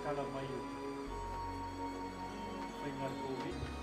Tatala mai o faiga le Covid.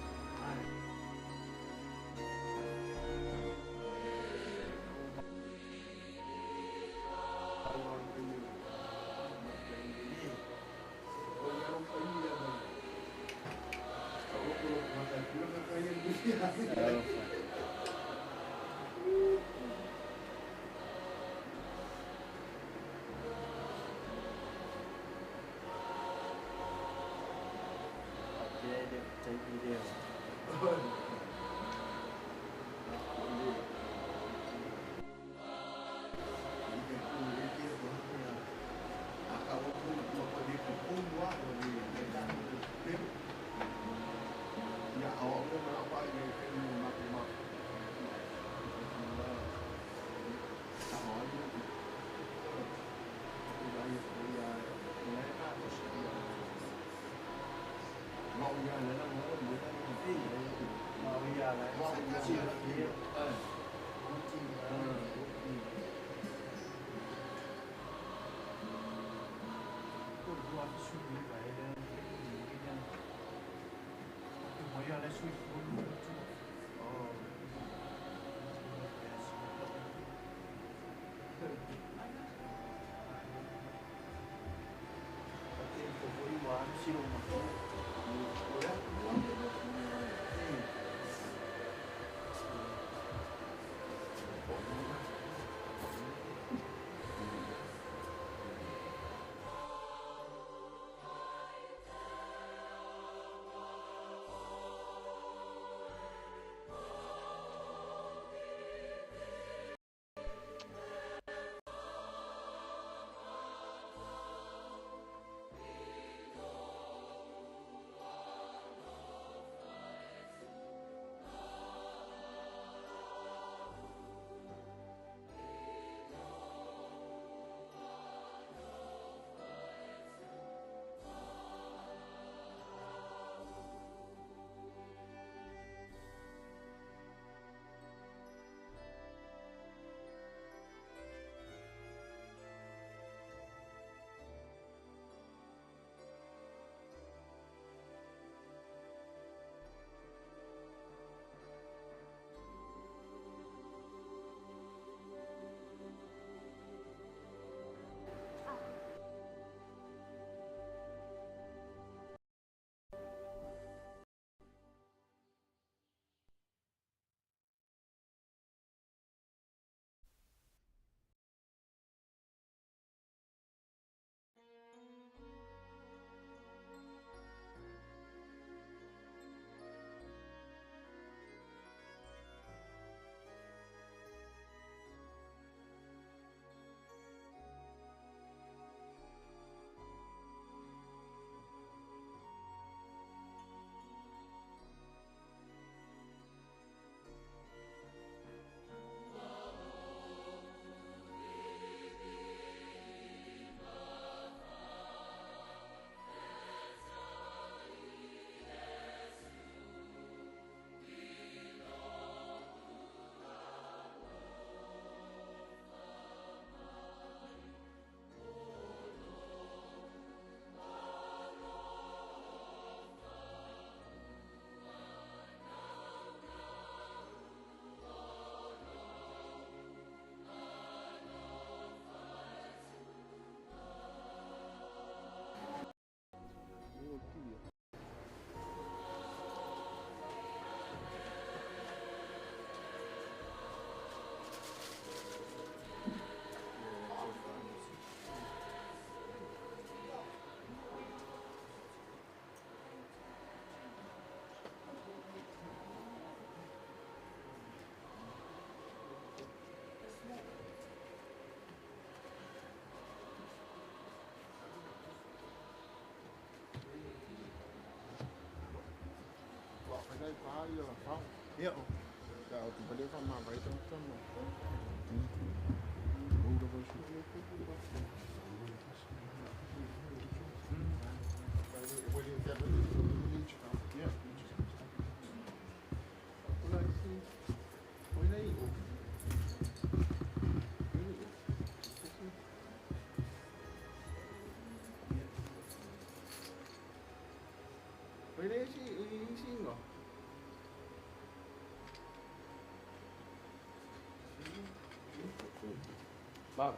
Bak.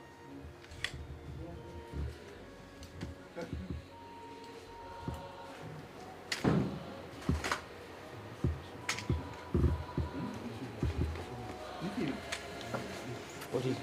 어디?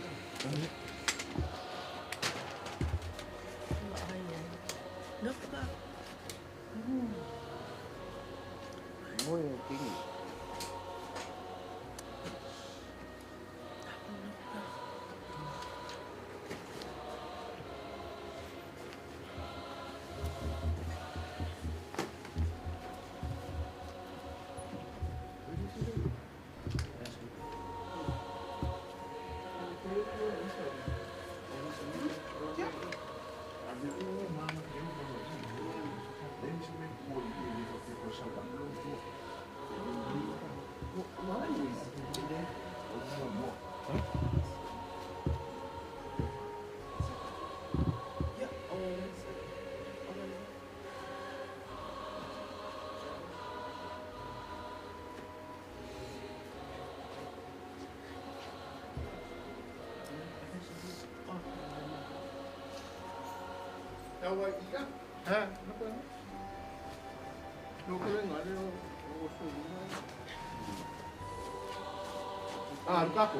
Ah, Lukaku.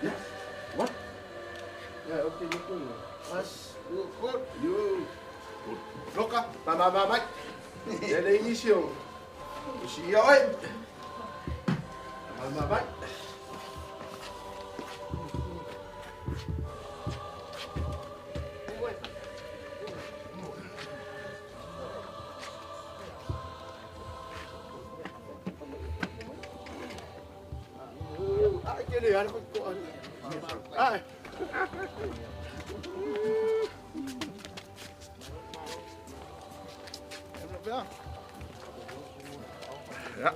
Yeah. What? Yeah, okay, you good. Mas, you good. You good. Loka, bye bye bye bye. Ya inicio. See you. Bye bye bye. Ay. Ja. Ja.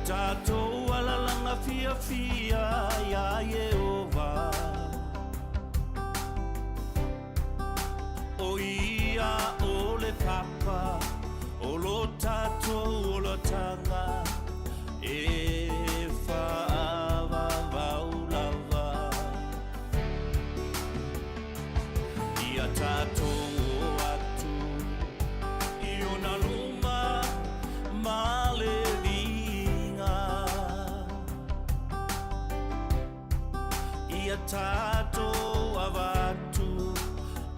Tātou alalanga fiafia iā Ieova. ʻO ia ʻo le papa o lo tātou olataga e faavavau lava. Ia tātou o atu i ona luma ma le viiga. Ia tātou avatu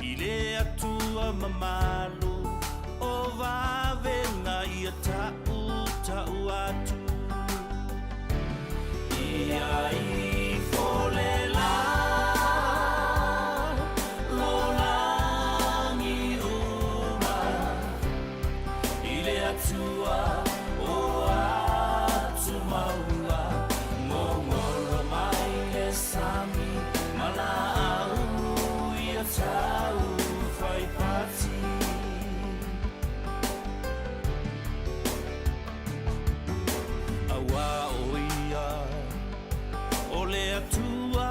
i le Atua mamalu o vavega ia taʻutau atu. Ia ifo le la lo lagi uma i le Atua o atu maua gogolo mai le sami ma laau ia tau fai pati. Auā ʻo ia ʻo le Atua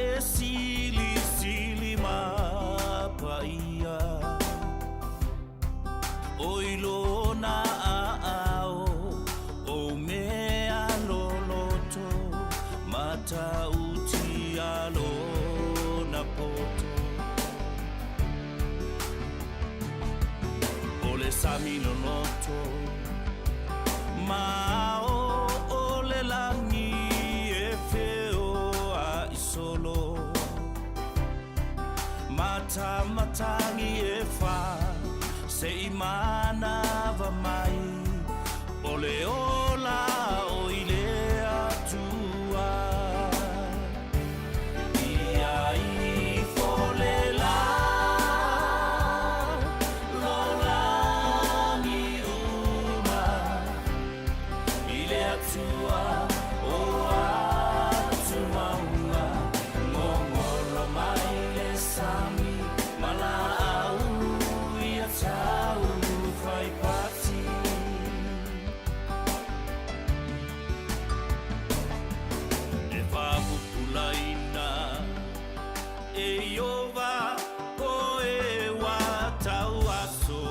e silisili ma paia. ʻO i lona aao o mea loloto matautia lona poto. ʻO le sami loloto ma ao o le lagi e feoaʻi solo. Matamatagi e fā se i manava mai ʻo le ola o i le Atua. Ia ifo le la lo lagi uma i le Atua o atu maua gogolo mai le sami ma laau ia tau fai pati. E faapupulaina e Ieova o e ua tauaso.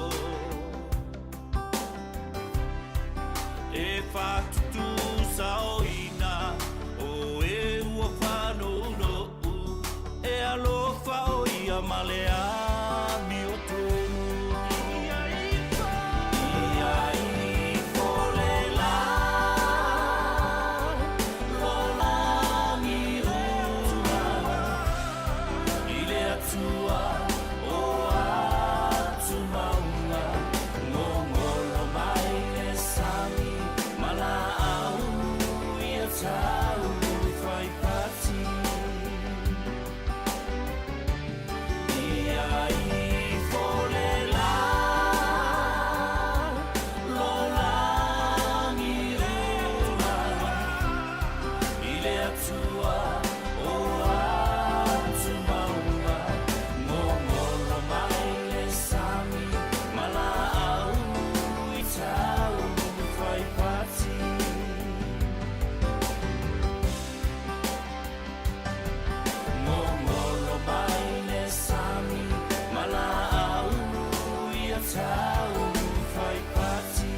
E faatutusaoina o e ua faanounou e alofa ʻo ia ma le amiotonu. Ia ifo le la lo lagi uma i le Atua o atu maua gogolo mai le sami ma laau ia tau fai pati. Ia ifo le la lo lagi uma i le Atua o atu maua gogolo mai le sami ma laau i tau fai pati. Gogolo mai le sami ma laau ia tau fai pati.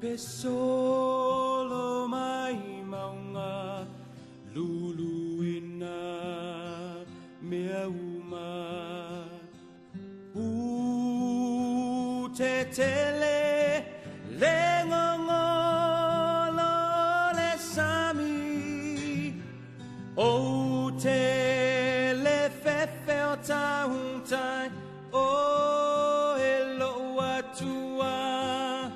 Pe solo mai maunga luluina mea uma u te tele le ngongolo le sami o te le fefe. fefeo tautai o e lou atua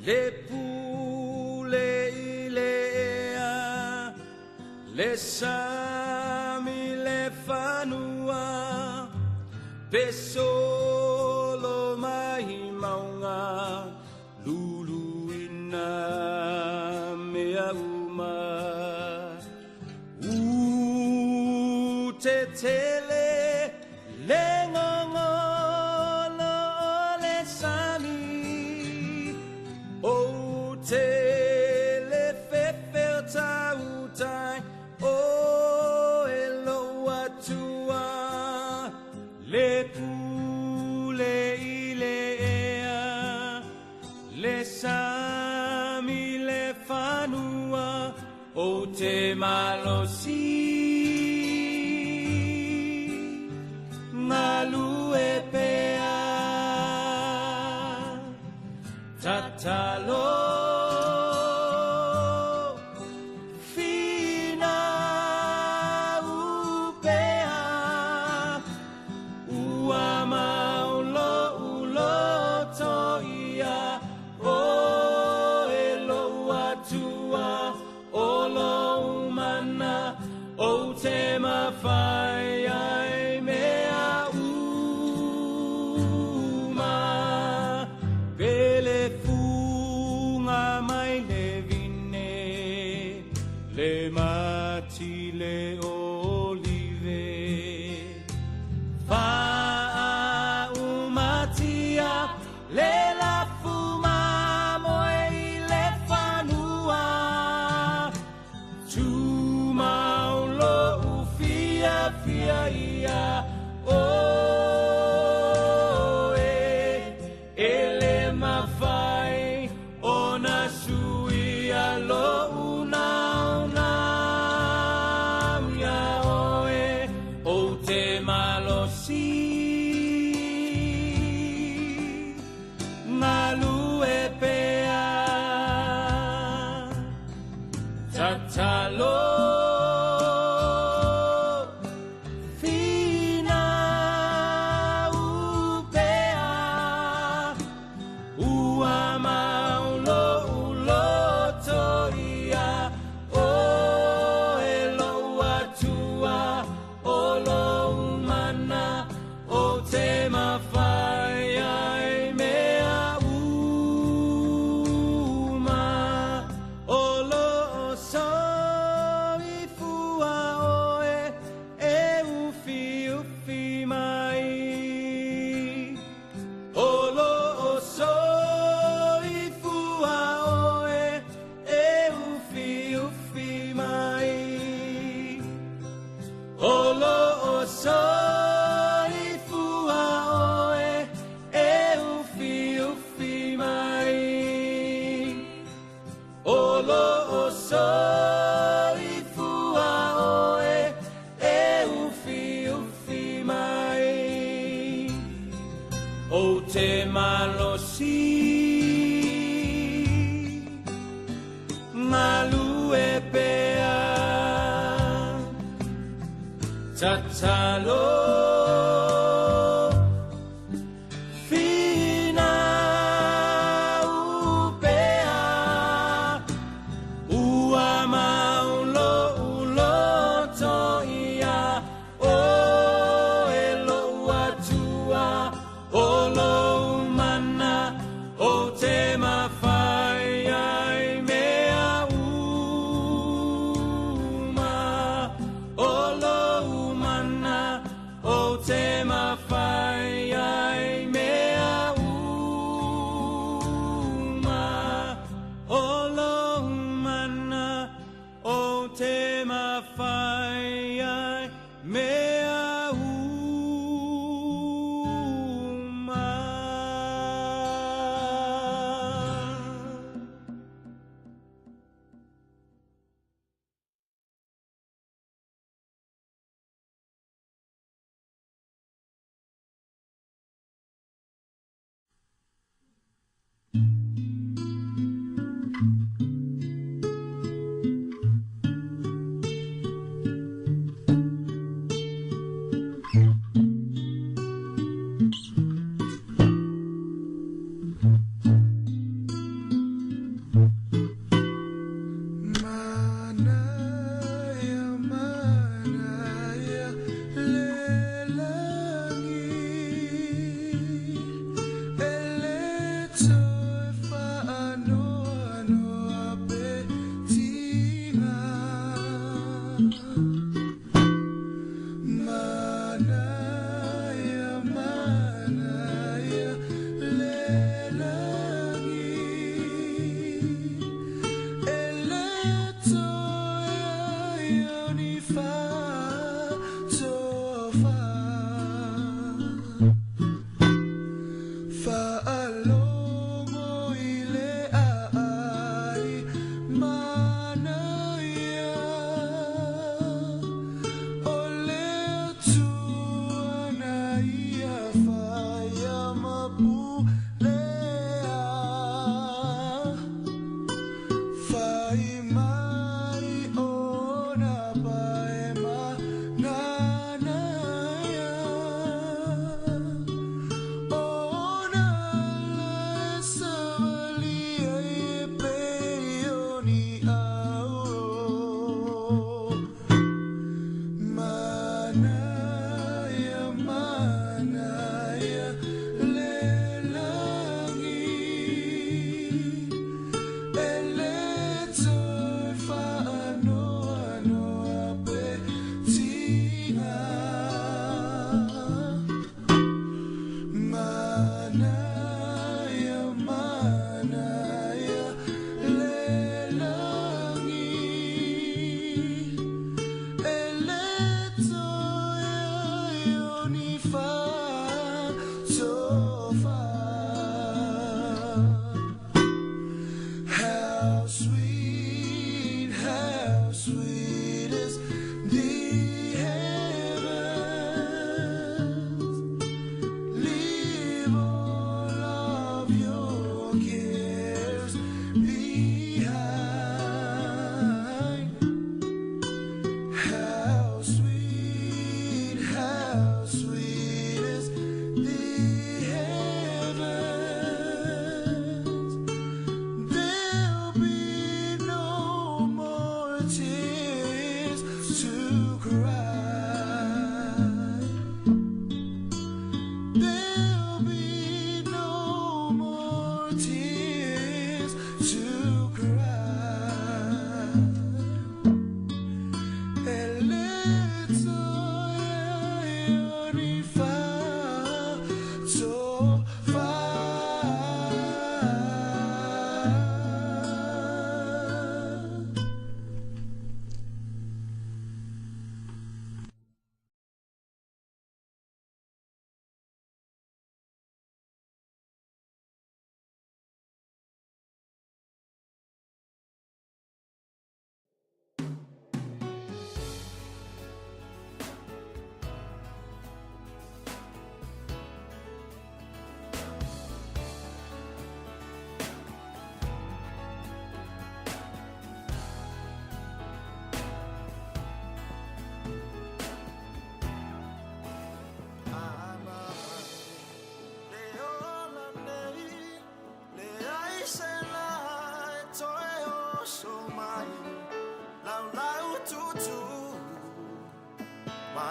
le pule i le ea le sami le fanua pe solo mai maunga luluina mea uma u te tele le ngongolo o le sami o te le fefeo tautai o e lou atua le pule i le ea le sami le fanua o te malosi galue pea tatalo fina upea ua mau lou loto ia o e lou atua o lou mana o te mafai ai mea uma pele fuga mai le vine le mati le olive faaumatia le lafu mamoe i le fanua tumau lou fiafia ia oe e le mafai ona suia lou naunau ia oe o te malosi galue pea tatalo fina upea ua mau lou loto ia o e lou atua o lou mana o te mafai ai mea uma o loo soifua oe e ufiufi mai o loo soifua oe e ufiufi mai o loo soifua oe e ufiufi mai o loo soifua oe e ufiufi mai o te malosi galue pea tatalo fina upea ua mau lou loto ia o e lou atua o lou mana o te mafai ai mea uma o lou mana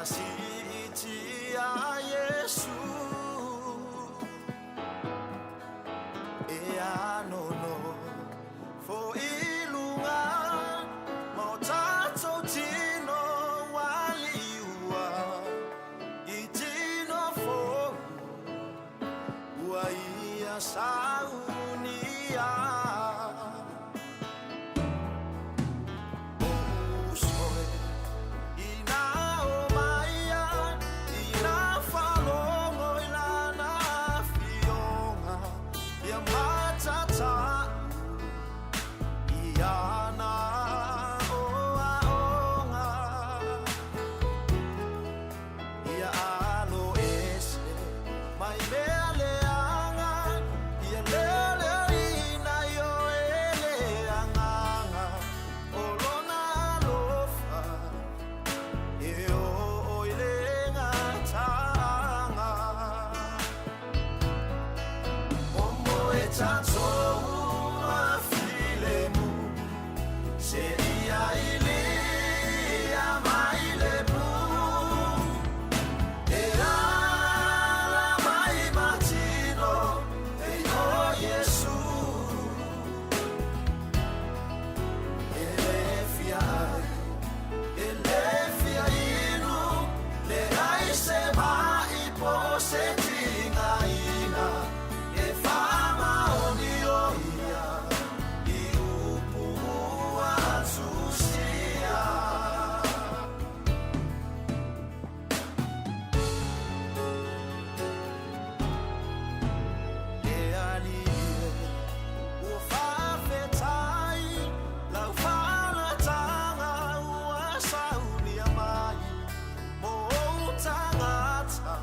Pasiitia Yesu E anono fo ilunga Ma o tatou tino waliua I tino fou Ua ia saunia O uso e Ina o maia Ina whalongo i lana fionga Ia matata Iana o aonga Ia alo ese Mai mea leanga Ia lele ina i o ele anganga O lona alofa E o i le ngataga O mo e tatou filemu Se ia ilia mai le pu E ala mai matino E o Iesu E le fia ai E le fia inu Le ai se mai po se tinga ina E whama o ni o ia I upu atu sia. E ali e ua faafetai lau faalatanga ua saunia mai mo ou tagata.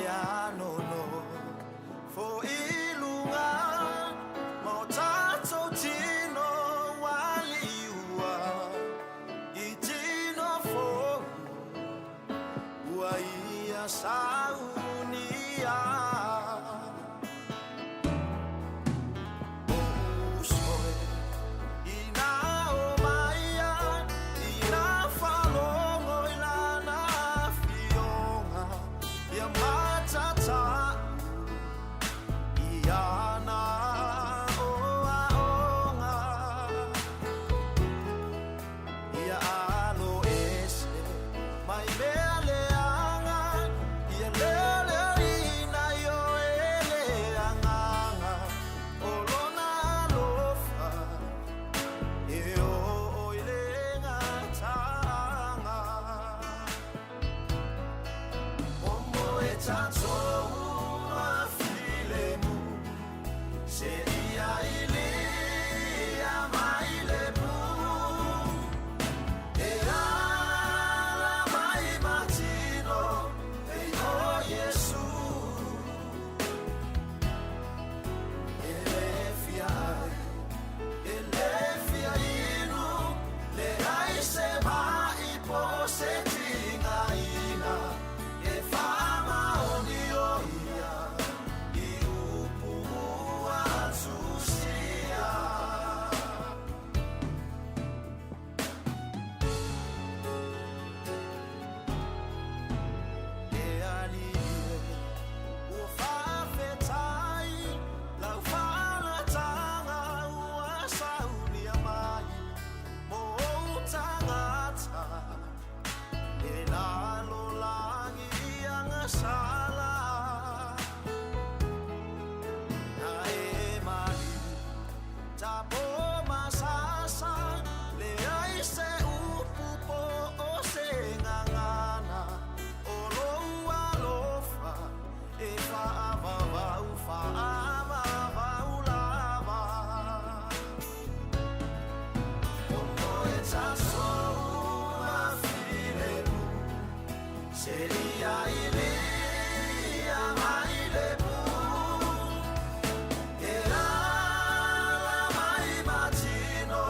Ia nono fo i luga ma o tatou tino ua liua i tino fou ua ia saunia. O uso e ina o maia ina faalogo i lana afioga ia matata'u i ana oaoga. Ia alo ese mai mea leaga ia leoleoina i oe le agaga o lona alofa e oo i le gataaga. Momo e tatou mafilemu seia ilia mai le pu e ala mai matino e o Iesu. E le fia ai, e le fia inu leai se ma'i po o se tigaina e faamaoni o ia i upu ua tusia. E alii e ua faafetai lau faalataga ua saunia mai mo ou tagata e lalolagi agasala. Na e maliu tapo masasa leai se upu po o se gagana o lou alofa e faavavau faavavau lava. Momo e tatou mafilemu seia ilia mai le pu e ala mai matino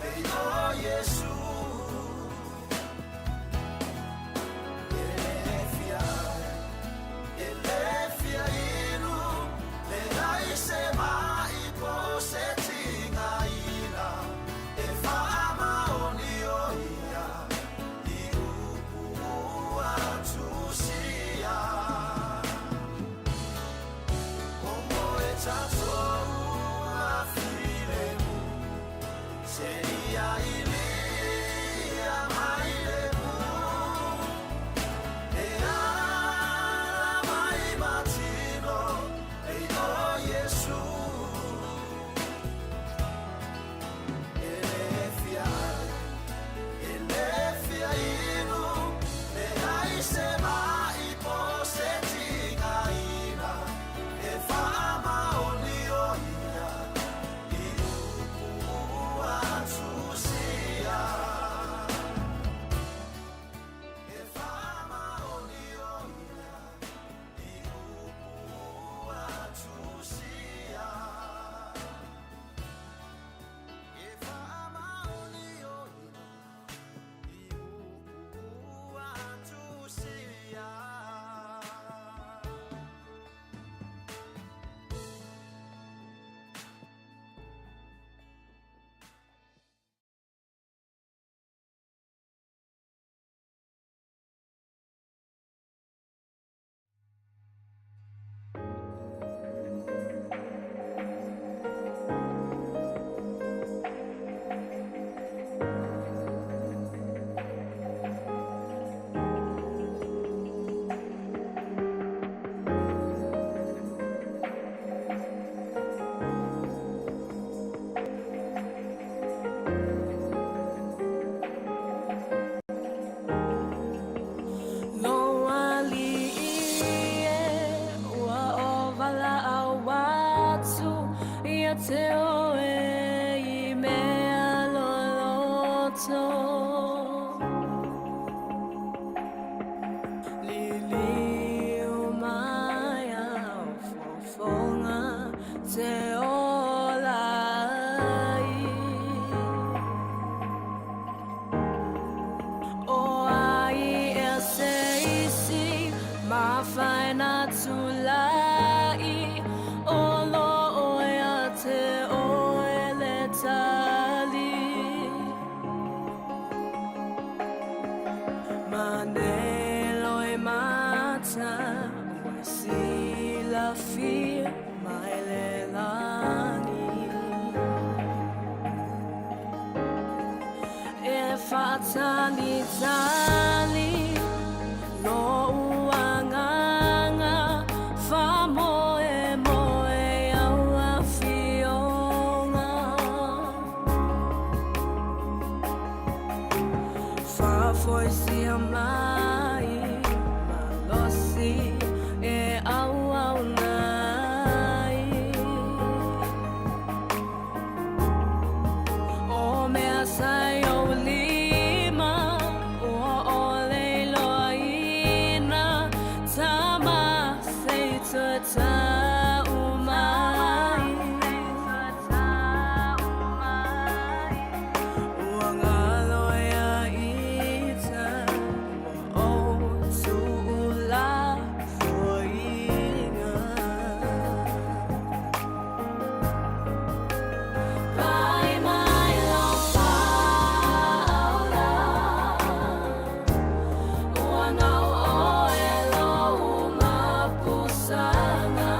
e o Iesu. E le fia ai, e le fia inu leai se ma'i po o se tigaina e faamaoni o ia i upu ua tusia. Momo e tatou mafilemu seia ilia mai le pu e ala mai matino e o Iesu. E le fia ai, e le fia inu leai se ma'i po o se tigaina e faamaoni o ia i upu ua tusia. E faamaoni o ia i upu ua tusia. E faamaoni o ia i upu ua tusia. Lo ali'i e ua o valaau atu ia te oe i mea loloto. Liliu mai. afia mai le lagi. E faatalitali lou agaga, faamoemoe i au afioga. Faafoisia mai malosi e auauna ai. O mea sa i ou lima ua ʻole iloaina, tama se i toe tau mai. Ua galo ia ita, ua ou tuulafoaiina. Pai mai lau faaola, ua gau ʻoe lou mapusaga.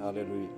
Hallelujah.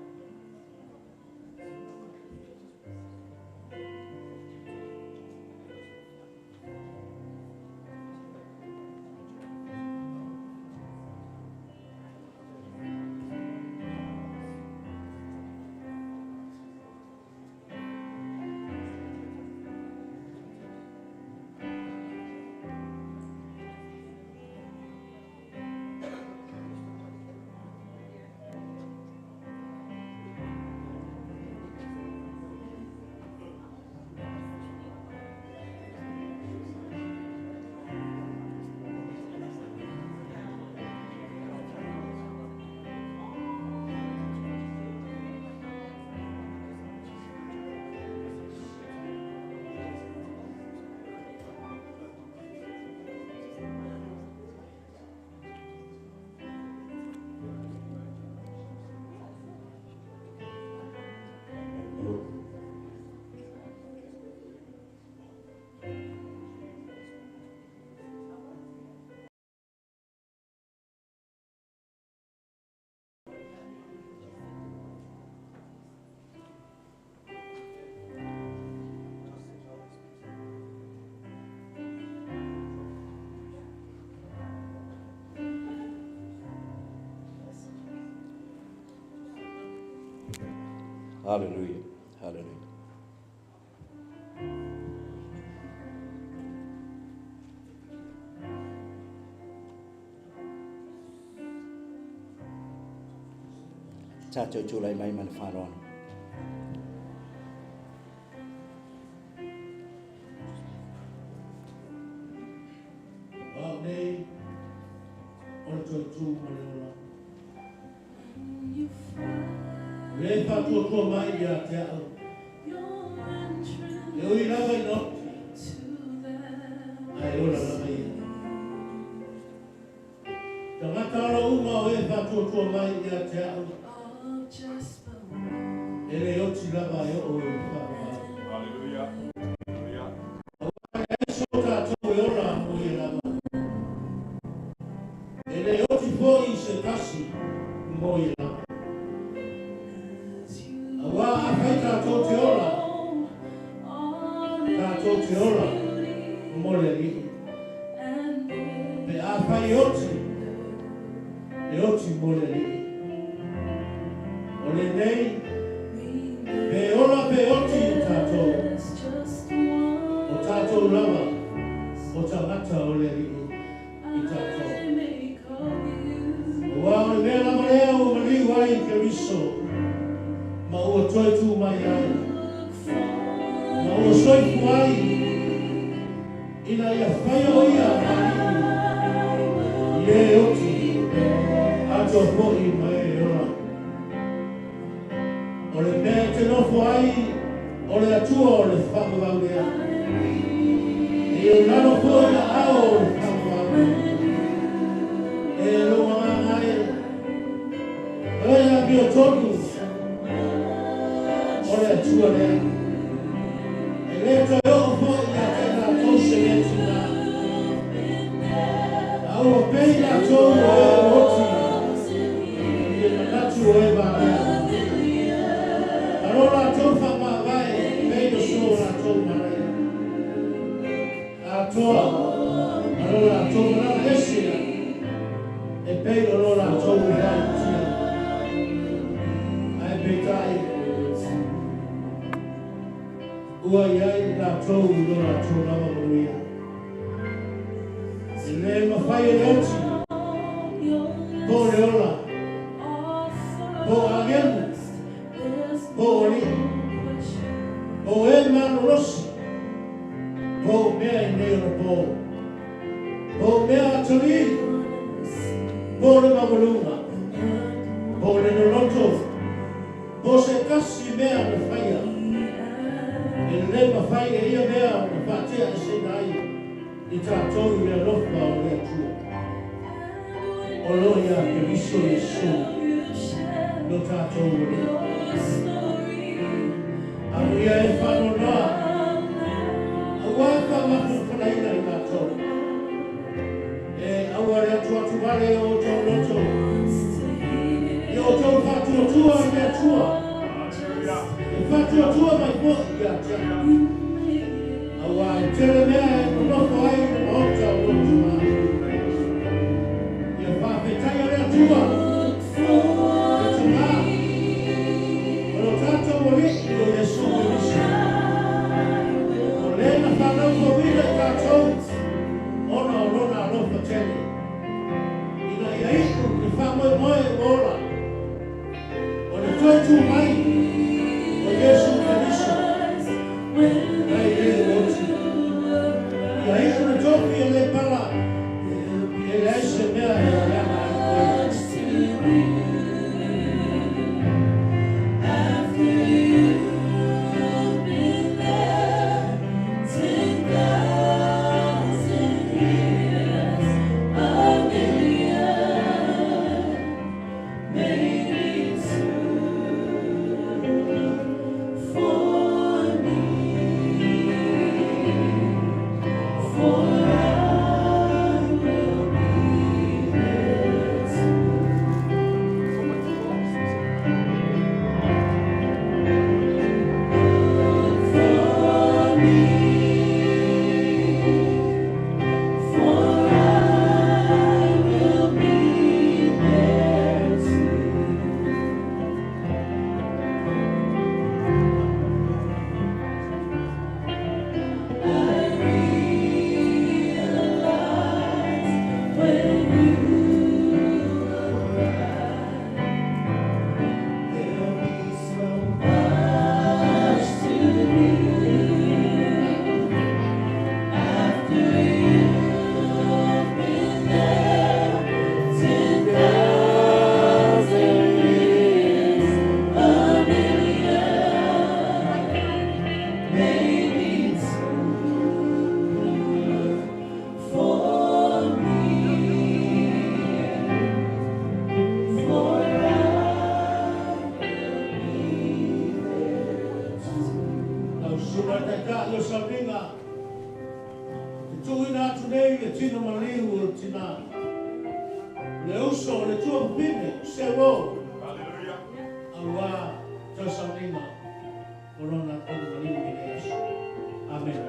Hallelujah. Hallelujah. Tātou tūlai mai mana whāroana. Au nei, o le toe tū ma le ola. Le whātua mai ia te au. E ui lava i no, ai ola lava ia. Tangata ora uma o e whātua mai ia te au. E le oti lava e o e whātua. Hallelujah. Hallelujah. So tātou e ora mo ia lava. E le oti foi se tasi mo ia lava. Aua a whai tātou te ora, tātou te ora mo le alii. Pe a whai oti, e oti mo le alii. O le nei, pe ora pe oti i tātou, o tātou lava, o tangata o le alii i tātou. O wā o le mea lava lea o maliu ai i Keriso, ma ua toe tū mai ai. Ma ua soifu ai, ina ia whaia o ia alii, i e oti, atoa foi ma e ora. O le mea te nofo ai, o le atua o le whakamau lea. E o lalo foi na ao o le whakamau. E lo nganga e, e a mio tonu, o le atua lea. E le toe o foi ia te tātou se le tina. A ua pei tātou o e oti, i e manatu o e valea. Aro rātou whamāwae, pei o so rātou maraia. Atoa, aro rātou manana ese e pei o lo rātou i rau tia. Ai peitai, ua iai rātou i lo rātou lava manuia. E le mawhai e le oti, po le ola, po agelu, po o alii, po e malolosi, po mea i nei ona po, po mea atoli, po le maualuga, po le loloto, po se tasi mea na whaia, e le mawhai e ia mea na whaatea e sena ai, i tātou i le alofa o le Atua. O lo ia Keriso Iesu, no tātou o le. Anu ia e whanonoa, aua e whamahufanaina i tātou. E aua le atu atu vale o tō loto. I o tō whātua tua tele ina ia iu le faamoemoe ua ola o le toe tu mai o Iesu Keriso mai e ua oti. Ia iu le tofi e le pala e leai se mea e leaga ai oe. Lau susuga i le Taitai o Sauniga, te tuuina atu nei le tino maliu o le tinā, le uso o le tuafafine, Seuo, auā toe sauniga o lona tonu maliu i lenei aso. Amene.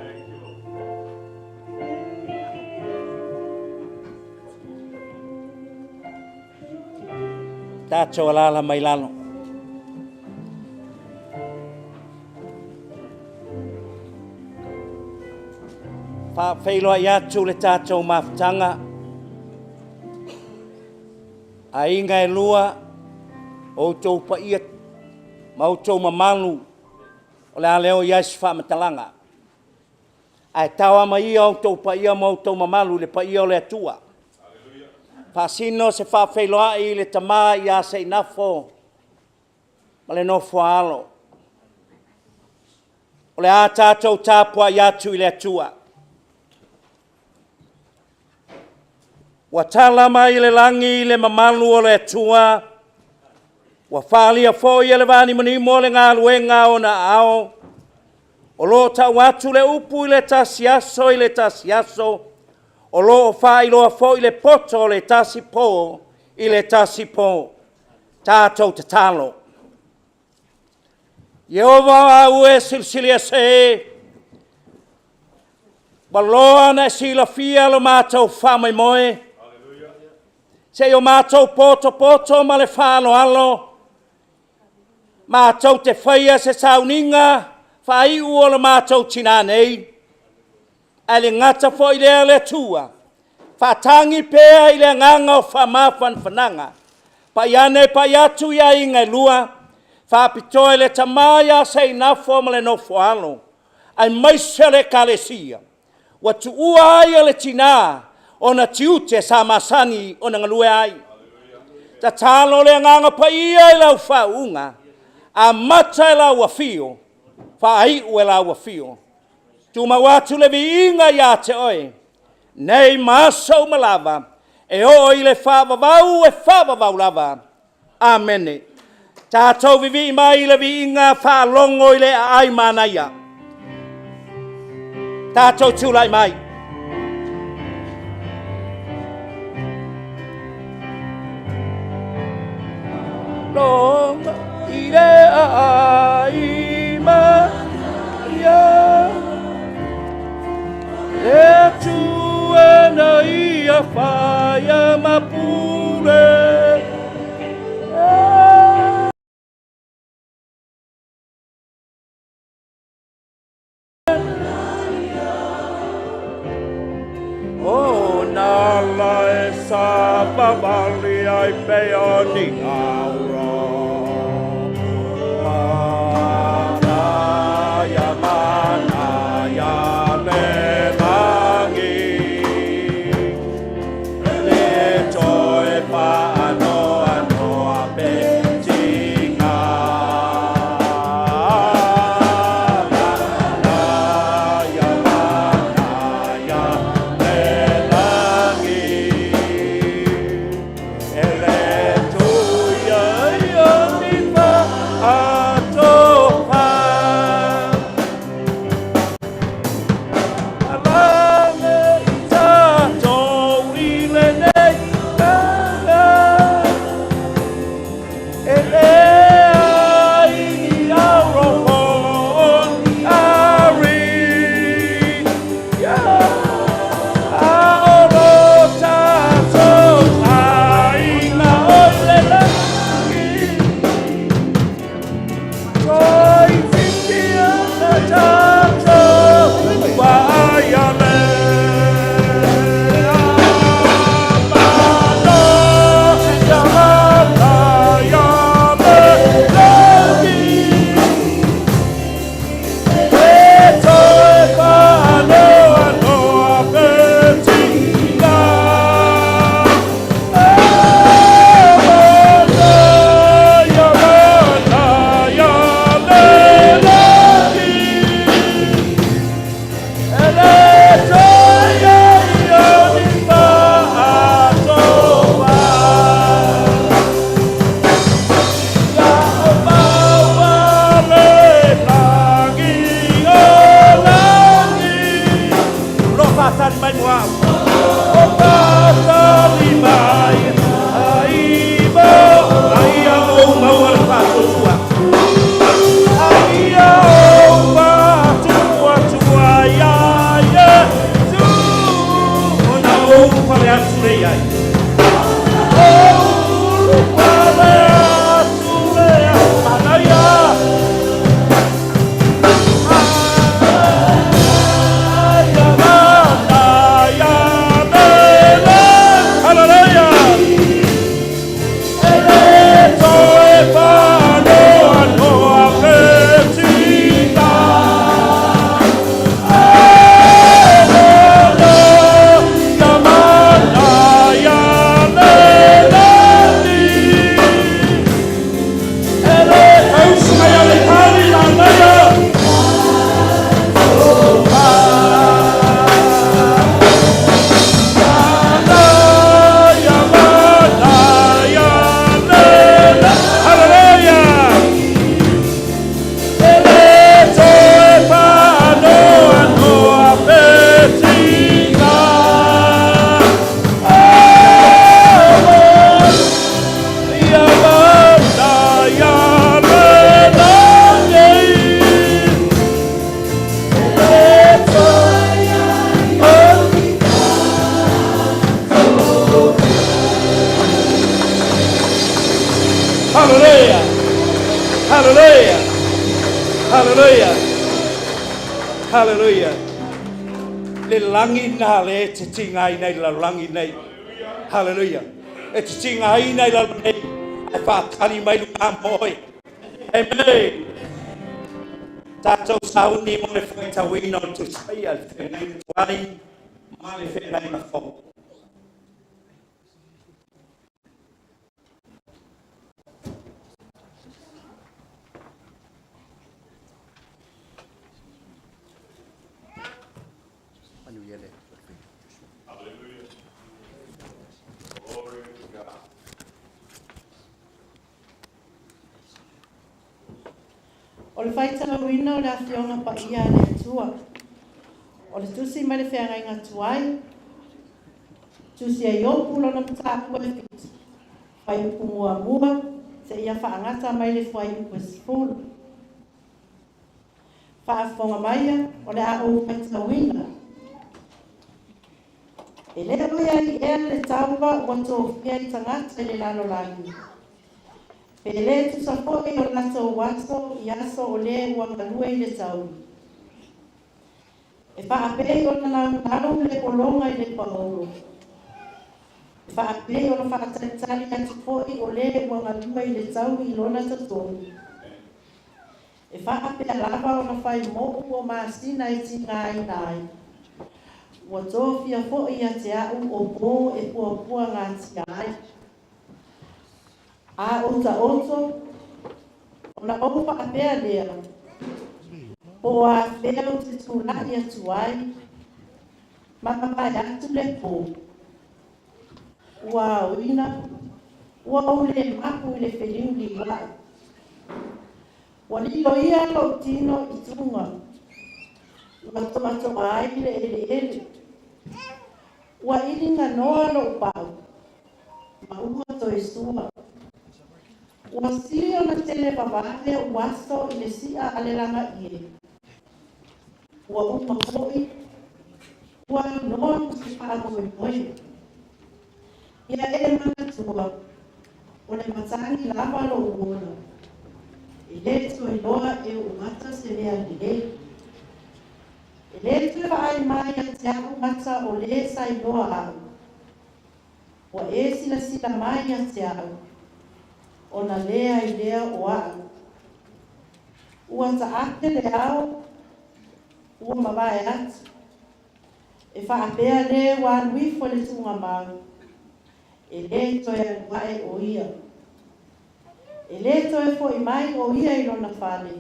Tatou alaala mai lalo. Faafeiloai atu le tatou mafutaga. Aiga e lua, outou paia ma outou mamalu, o le a le oo i ai se faamatalaga. Ae tao ama ia outou paia ma outou mamalu i le paia o le Atua. Faasino se faafeiloai i le tama ia Seinafo ma le nofo a alo. O le a tatou tapuai atu i le Atua. Ua tala mai le lagi le mamalu o le Atua, ua faaalia foi e le vanimonimo le galuega a ona aao, o lo o tau atu le upu i le tasi aso i le tasi aso, o lo o faailoa foi le poto o le tasi po i le tasi po. Tatou tatalo. Ieova o au e Silisili Ese e, ua loa ona e silafia lo matou faamoemoe, se i o matou potopoto ma le faaaloalo matou te faia se sauniga faaiu o lo matou tina nei, ae le gata foi i lea le Atua, faatagi pea i le agaga o faamafanafanaga. Pai ane pai atu i aiga e lua, faapitoa i le tama ia Seinafo ma le nofo a alo, aemaise o le Ekalesia ua tuua ai e le tina ona tiute sa masani ona galue ai. Tatalo le Agaga Paia i lau faauuga, amata i lau afio, faaiu i lau afio. Tumau atu le viiga ia te oe, nei ma aso uma lava, e oo i le faavavau e faavavau lava. Amene. Tatou vivii mai i le viiga faalogo i le aai manaia. Tatou tulai mai. Logo i le aai manaia, le Atua na ia faia ma pule. O na Savavali ai pea o ni auro. Manaia, manaia le lagi. Le toe whaanoanoa pe tinga. Manaia, manaia le lagi. E le tuia ia ni whaatopa. Alale i tātou i lenei tanga. E le ai ni auro po o ni ari. A o lo tātou aiga o le langi. Toi whiti ana tātou waia le Mana ia mana ia le langi. E toe whaanoanoa pe tinga. E mana ia mana ia le langi. E le toe ia ia ni whaatoa. Ia o maua le langi o langi. Lo whaatali mai mo au. O whaatali mai ai mo. Ai a o maua le whaatuatua. Ai a o whaatuatua ia ia tu. Ona o pale atu le ai. O pale atu le ai. Manaia. Ia mana ia mele. Hallelujah. E le toe whaanoanoa pe tinga. E mana ia mana ia le langi. E le tausunga ia le pali manaia. Mana ia mana ia le. Hallelujah. E le toe whaanoanoa pe tinga. Ia mana ia le langi. E le toe. Hallelujah. Hallelujah. Hallelujah. Hallelujah. Le langi nā le te tinga ai nei la langi nei. Hallelujah. E te tinga ai nei la nei. E whaatali mai lunga moe. Amen. Tātou sauni mo le whaitawina o te tusai a le whenai tuai ma le whenai mafou. Hallelujah. Glory to God. O le faitauina o le Afioga Paia a le Atua. O le tusi mai le feagaiga tuai, tusi a Iopu lona mataupu e 7, fuaiupu muamua, seia faagata mai le fuaiupu e 10. Faafofoga maia o le a ou faitauina. E le oi ai ea le taua ua tofia i tagata i le lalolagi. Pe le tusa foi o latou aso i aso o le ua galue i le taui. E faapei ona laulau le pologa i le paolo. E faapei ona faatalitali atu foi o lē ua galue i le taui i lona totogi. E faapea lava ona fai mo'u o masina e tigaina ai. Ua tofia foi ia te a'u o pō e puapuagatia ai. A ou taoto, ona ou faapea lea, Po o afea ou te tula'i atu ai, ma mavae atu le pō? Ua aoina, ua ou lē mapu i le feliuliua'i. Ua lilo ia lou tino i tuga, ua toatoa ai le eleele. Ua iliganoa lou pau, ma ua toe sua. Ua sili ona tele vavave ou aso i le si'a a le lagaie. Ua uma foi, ua aunoa ma se faamoemoe. Ia e manatua, o le matagi lava lou ola, e lē toe iloa e oʻu mata se mea lelei. E lē toe vaai mai ia te a'u mata o lē sa iloa a'u. Ua e silasila mai ia te a'u, ona leai lea o a'u. Ua ta'ape le ao, ua mavae atu. E faapea lē ua alu ifo i le tuugamau, e lē toe alu a'e o ia. E lē toe fo'i mai o ia i lona fale,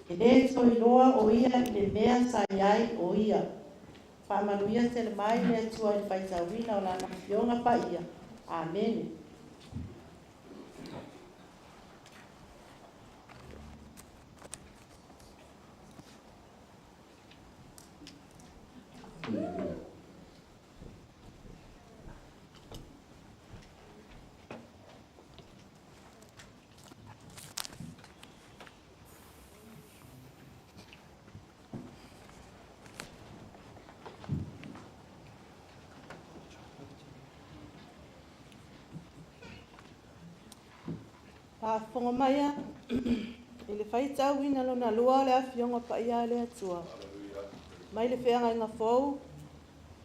e lē toe iloa o ia i le mea sa i ai o ia. Faamanuia tele mai le Atua i le faitauina o Lana Afioga Paia. Amene. Faafofoga mai a i le faitauina lona lua o le Afioga Paia a le Atua. Mai le Feagaiga Fou,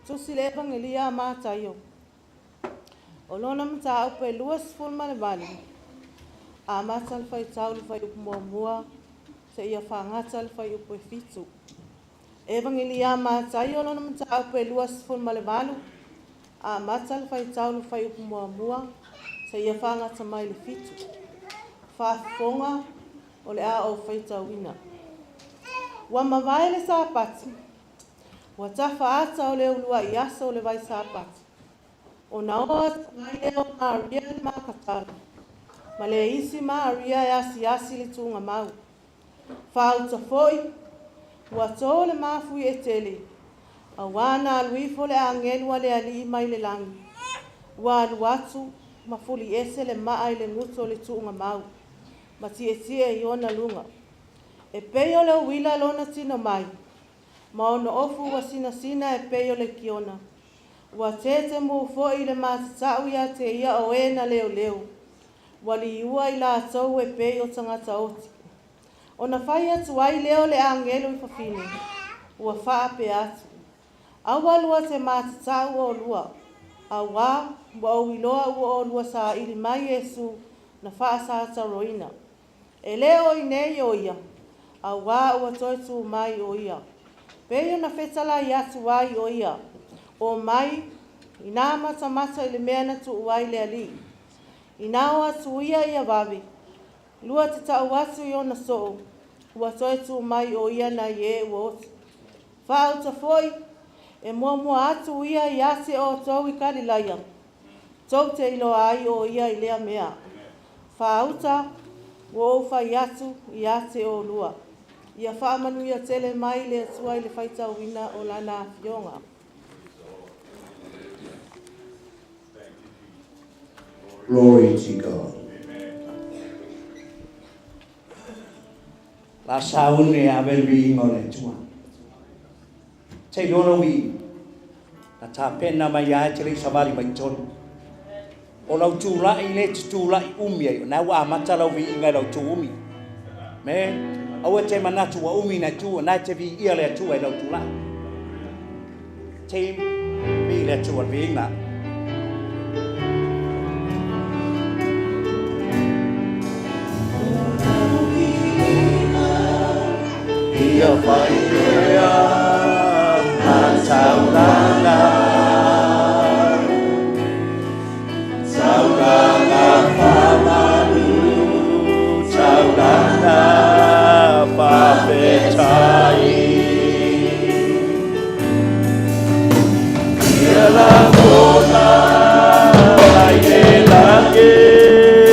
tusi le Evagelia a Mataio. O lona mataupu e 28, amata le faitau i le fuaiupu muamua seia fagata le fuaiupu e 7. Evagelia a Mataio lona mataupu e 28, amata le faitau i le fuaiupu muamua seia fagata mai le 7. Faafofoga o le a ou faitauina. Ua mavae le Sapati, ua tafa ata o le uluai aso o le vai Sapati, ona oo atu ai lea o Maria le Makatala ma le isi Maria e asiasi i le tuugamau. Faauta foi, ua to le mafuie tele, auā na alu ifo le agelu a le Alii mai le lagi, ua alu atu ma fuliese le maa i le gutu o le tuugamau, ma tietie i ona luga. E pei o le uila lona tino mai, ma ona ofu ua sinasina e pei o le kiona. Ua tetemu foi i le matatau ia te ia o e na leoleo, ua liua i latou e pei o tagata oti. Ona fai atu ai lea o le agelu i fafine, ua faapea atu, Aua lua te matatau olua, auā ua ou iloa ua olua saili mai Iesu na faasataroina. E lē o i inei o ia, auā ua toe tū mai o ia. Pei ona fetalai atu ai o ia, Omai, inā matamata i le mea na tuu ai le Alii. Inā o atu ia ia vave, lua te tau atu i ona soo, ua toe tū mai o ia nai e ua oti. Faauta foi, e muamua atu ia ia te outou i Kalilaia, tou te iloa ai o ia i lea mea. Faauta, ua ou fai atu ia te olua. Ia faamanuia tele mai le Atua i le faitauina o Lana Afioga. Glory to God. La sauni e ave le viiga o le Atua. Te iloa lou viiga, na tapena mai lava e te le i savali mai totonu. O lau tulai lea e te tulai umi ai, o lena ua amata lau viiga i lau tu umi. Amen. Aua e te manatu ua umi na e tu, o lena e te viia le Atua i lau tulai. Team, vii le Atua le viiga. Ia fai pea ma taulaga, taulaga faamalu, taulaga faafetai. Ia lagona mai le lagi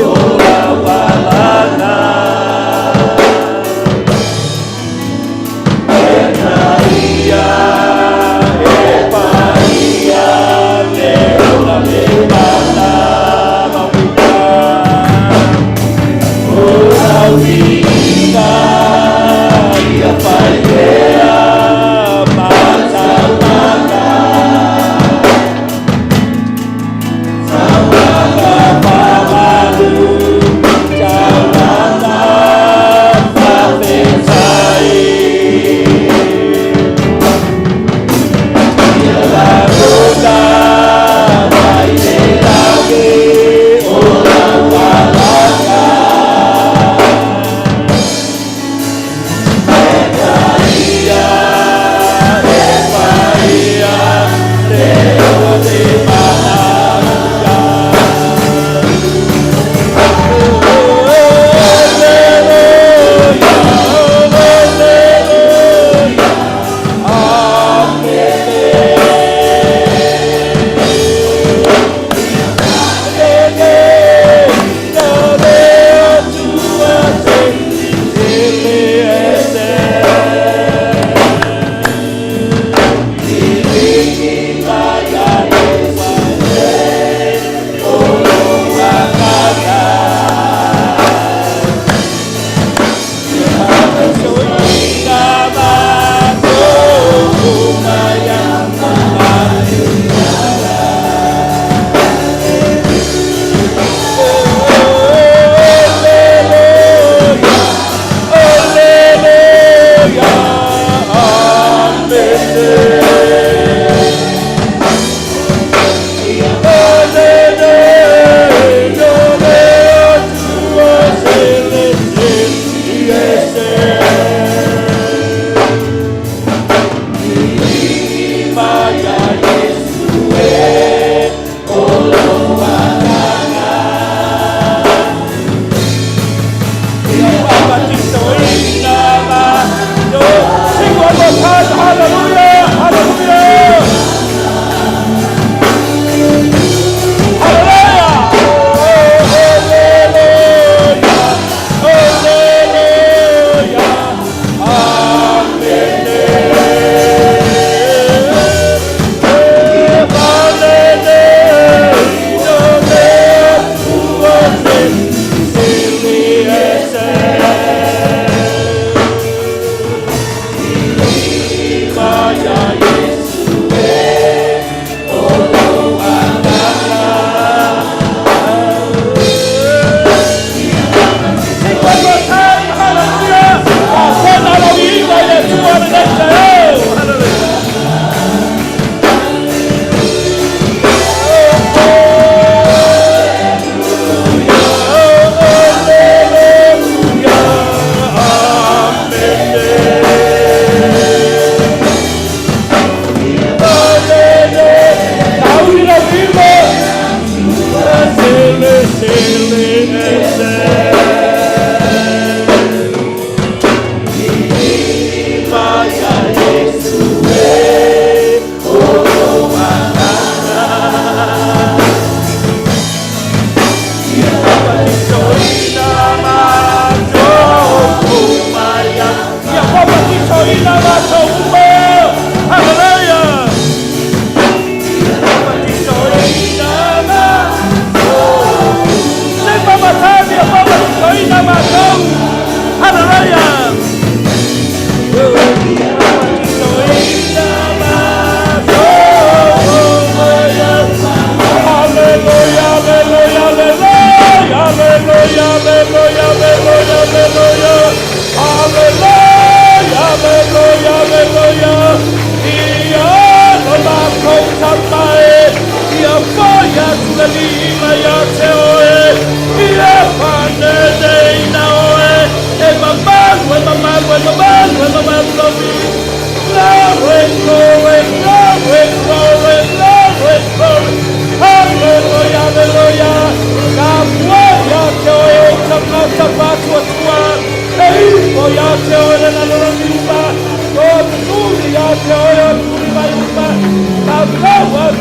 o lau alaga. Ia e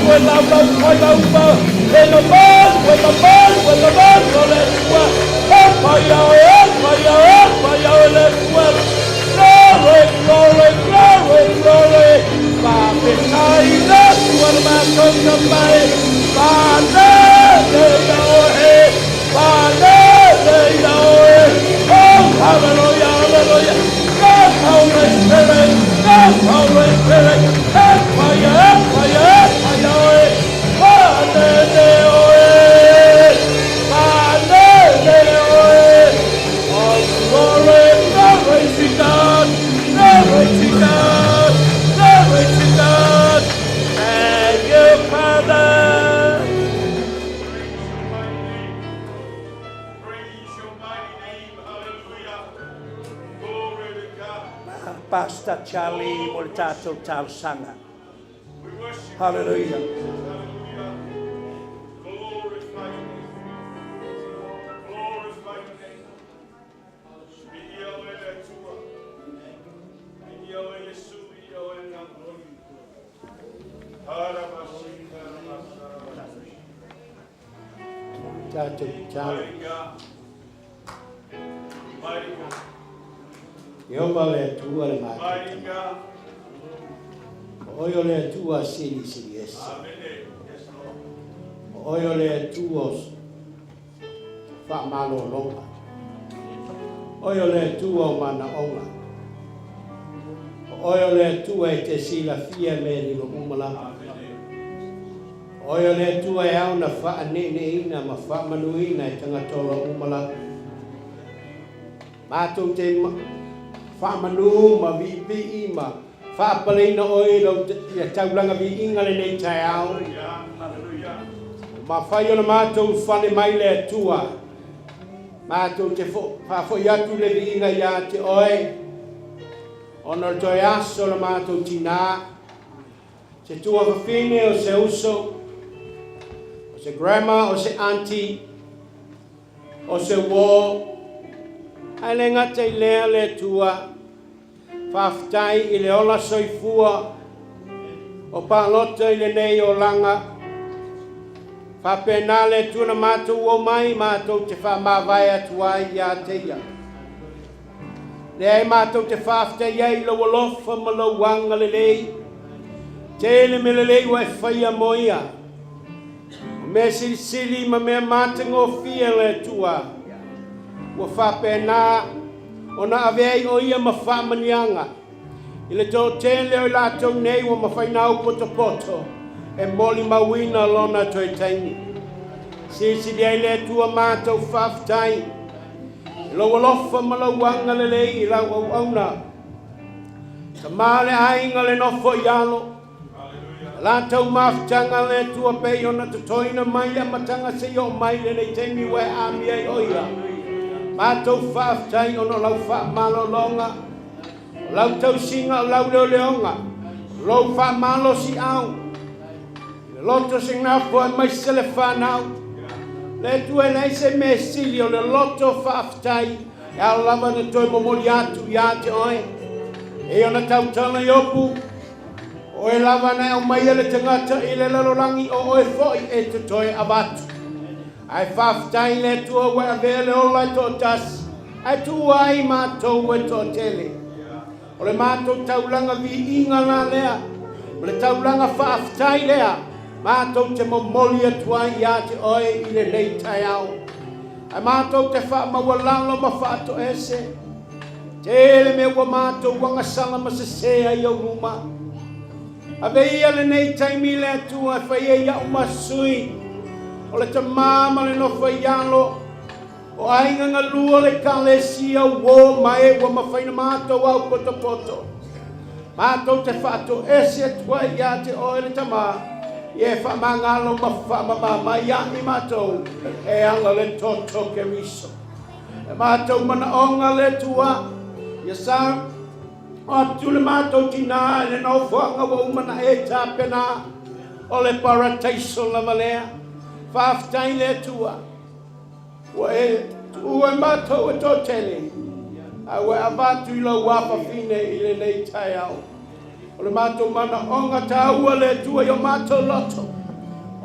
e laulau faiva uma, e mamalu, e mamalu, e mamalu o le Atua. E paia oe, e paia oe, e paia oe le Atua. Glory, glory, glory, glory. Faafetai le Atua le matou Tamai. Faaleleia oe, faaleleia oe. Oh, hallelujah, hallelujah. Go, Holy Spirit, go, Holy Spirit. E paia, e paia, e paia oe. Faalele oe, faalele oe. Oh, glory, glory to God, glory to God, glory to God. Thank you, Father. Praise your mighty name. Praise your mighty name. Hallelujah. Glory to God. Pastor Charlie mo le tatou talosaga. We worship you. Hallelujah. Hallelujah. Glorify your name. Glorify your name. Viia oe le Atua. Viia oe Iesu, viia oe Agaga. Harabasi, harabasi, harabasi. Tatou tatalo. Mighty God. Mighty God. Ieova le Atua le matou Mighty Tama. God. O oe o le Atua silisili ese. Amen. Yes, Lord. O oe o le Atua o faamalologa. O oe o le Atua o manaoga. O oe o le Atua e te silafia mea lilo uma lava. O oe o le Atua e ao ona faaneeneeina ma faamanuina e tagata ola uma lava. Matou te faamanu ma viivii ma faapaleina oe i lau ia taulaga viiga lenei taeao. Hallelujah. Mafai ona matou fale mai le Atua. Matou te faafoi atu le viiga ia te oe. Ona o le toe aso o le matou tinā. Se tuafafine o se uso. O se grandma, o se auntie. O se uō. Ae le gata i lea le Atua. Faafetai i le ola soifua o palota i lenei olaga. Faapena le Atua na matou omai matou te faamavae atu ai ia te ia. Lea e matou te faafetai ai i lou alofa ma lou agalelei. Tele mea lelei ua e faia mo ia. O mea silisili ma mea matagofie le Atua. Ua faapena ona ave ai o ia ma faamanuiaga i le toatele o i latou nei ua mafai ona aupotopoto e molimauina lona toe taimi. Silisili ai le Atua matou faafetai i lou alofa ma lou agalelei i lau auauna. Tama le aiga le nofo i alo. Latou mafutaga le Atua pei ona totoina mai le amataga seia oo mai lenei taimi ua e amia ai o ia. Matou faafetai ona o lau faamalologa, o lau tausiga, o lau leoleoga, o lou faamalosiau, i le loto sigafo aemaise le fanau. Le Atua e leai se mea sili o le loto faafetai e ao lava ona toe momoli atu ia te oe. E ona tautala Iopu, o oe lava na e aumaia le tagata i le lalolagi o oe foi e te toe avatu. Ae faafetai le Atua ua e avea le ola e toatasi, ae tuua ai matou e toatele. O le matou taulaga viiga la lea, ma le taulaga faafetai lea, matou te momoli atu ai ia te oe i lenei taeao. Ae matou te faamaualalo ma faatoese, tele mea ua matou agasala ma sesē ai ou luma. Ave ia lenei taimi le Atua e fai ai au ma sui o le tama ma le nofo i alo o aiga galua le ekalesia uō ma e ua mafai ona matou aupotopoto. Matou te faatoese atu ai ia te oe le Tama, ia e faamagalo ma faamama mai ia i matou e ala le toto o Keriso. E matou manaoga le Atua, ia sa atu le matou tinā i le nofoaga ua uma ona e tapena, o le parataiso lava lea. Faafetai le Atua, ua e tuua i matou e toatele, ae ua e avatu i lou afafine i lenei taeao. O le matou manaoga taua le Atua i o matou loto.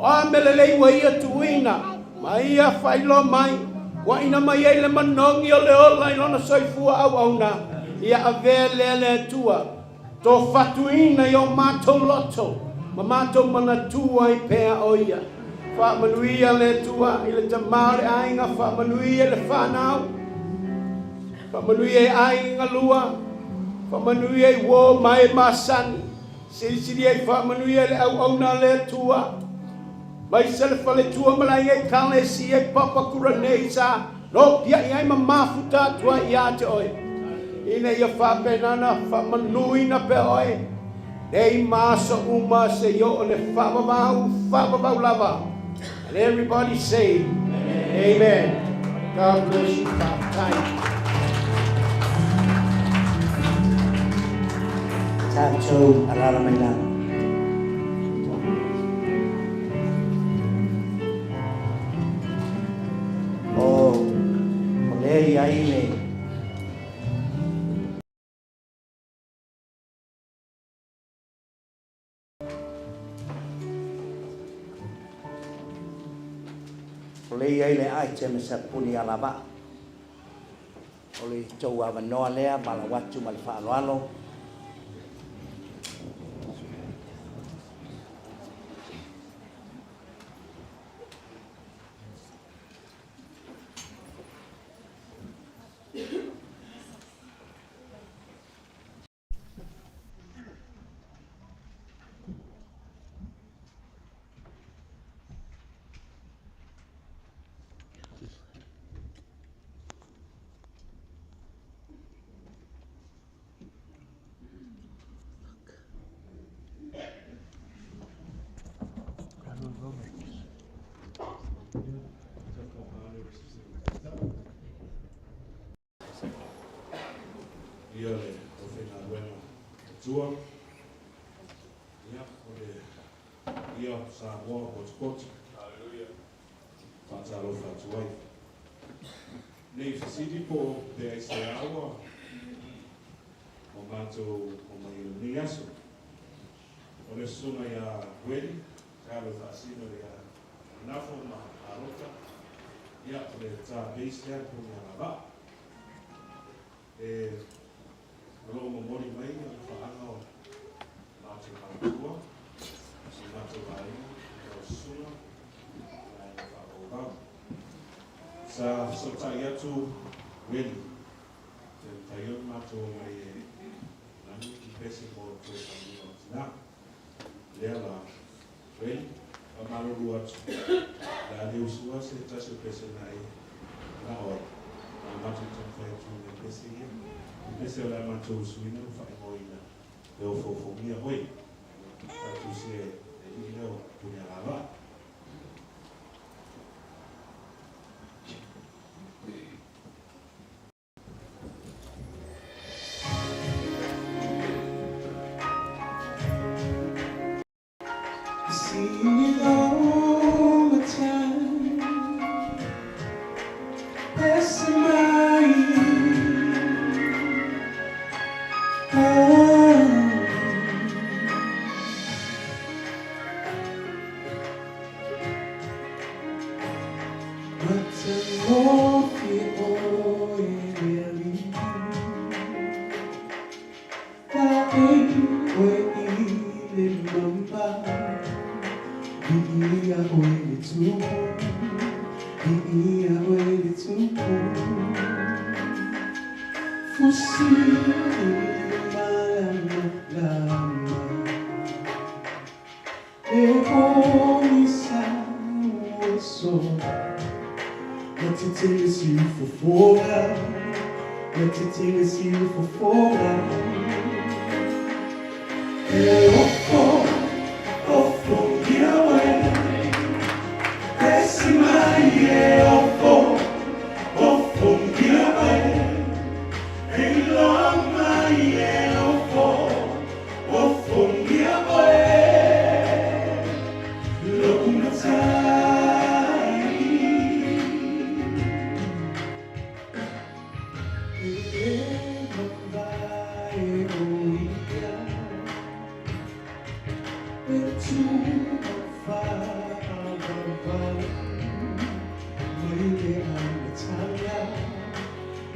O a mea lelei ua Ia tuuina ma Ia faailoa mai, kuaina mai ai le manogi o le ola i Lona soifua auauna, ia avea lea le Atua, tofatuina i o matou loto ma matou manatua ai pea o Ia. Faamanuia le Atua i le tama o le aiga, faamanuia le fanau, faamanuia i aiga lua, faamanuia i uo ma e masani, Silisili ai faamanuia i le auauna a le Atua, mai se le faletua ma le aiga ekalesia i Papakura nei sa nopiai ai ma mafuta atu ai ia te oe, ina ia faapena ona faamanuina pea oe nei ma aso uma seia oo le faavavau, faavavau lava. And everybody say, Amen. God bless you. Faafetai. Tatou alala mai lalo. O, o lea i ai le O lea i ai le item e sa puni alavaa. O le tou avanoa lea valaau atu ma le faaaloalo. Ia le aufaigaluega matua, ia o le ia Samoa potopoto. Faatalofa atu ai. Nei fesili po o pe aisea ua o matou omai i lenei aso. O le susuga ia Ueli, talo faasino ia Nafo ma Arota, ia o le ta base lea po o le agavaa. E o lo o momoli mai alofaaga o matou matua, o matou aiga, lau susuga, le aiga faavauvau. Sa fesootai atu Ueli, te mafai ona matou omai e lanu ni pese mo le toe faguina o tina. Lea la, Ueli, faamalulu atu, o le a le usua se tasi o pese na e manao ai, a matou taumafai atu i nai pese ia, o pese o le a matou usuina ma faaigoaina le ofoofogia oe, faatusia e le alii lea o Punialavaa.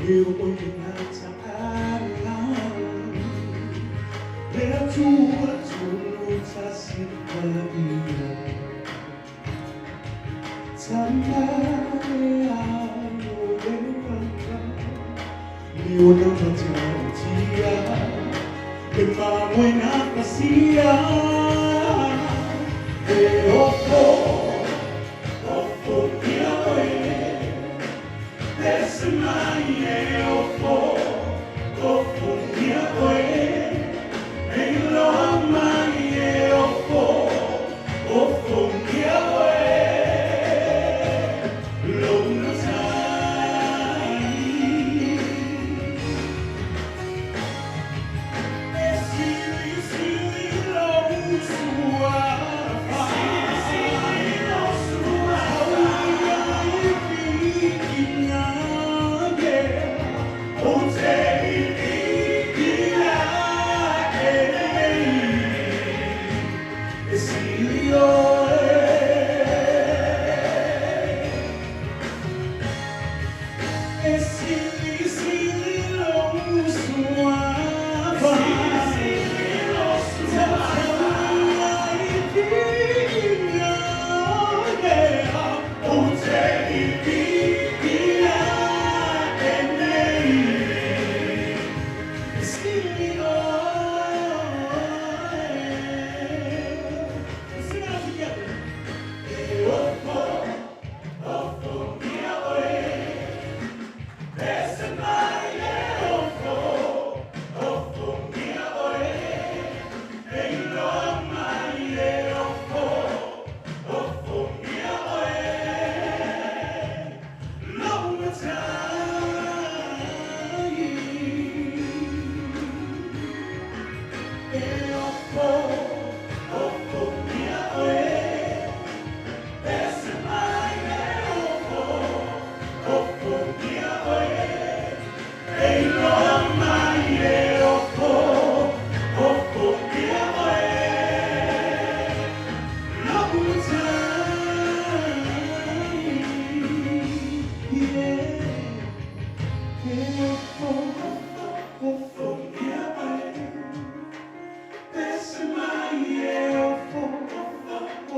E o i ngā Le atua tonu tasi ma ia. Tamare a o le waka. Ni o na matautia. E mamoe nā pasia. E ofo, ofo ia oe. Pese mai e ofo, ofo ia oe. E iloa mai e ofo, ofo ia oe. Lou matai. E sili sili lou suafa. E sili sili lou suafa. Viiina, yeah. Ou te viiina e nei. E sili oe. E sili sili lou suafa. E sili sili lou suafa. Viiina, yeah. Ou te viiina e nei. E sili oe. Let's sing it out together. E ofo, ofo ia oe. Pese mai e ofo, ofo ia oe. E iloa mai e ofo, ofo ia oe. Lou matai. E ofo, ofo ia oe. Pese mai e ofo, ofo ia oe. E iloa mai e ofo, ofo ia oe. Lou matai. Yeah. E ofo, ofo ia oe. Pese mai e ofo,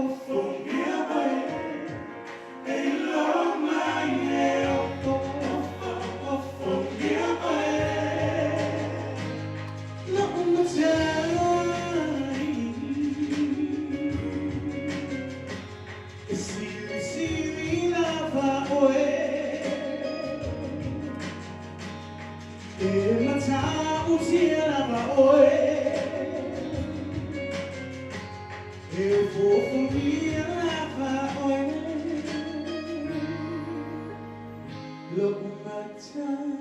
ofo ia oe. E iloa mai e ofo, ofo ia oe. Lou matai. E sili sili lava oe. E matautia lava oe. E ofofogia lava oe. Lou matai.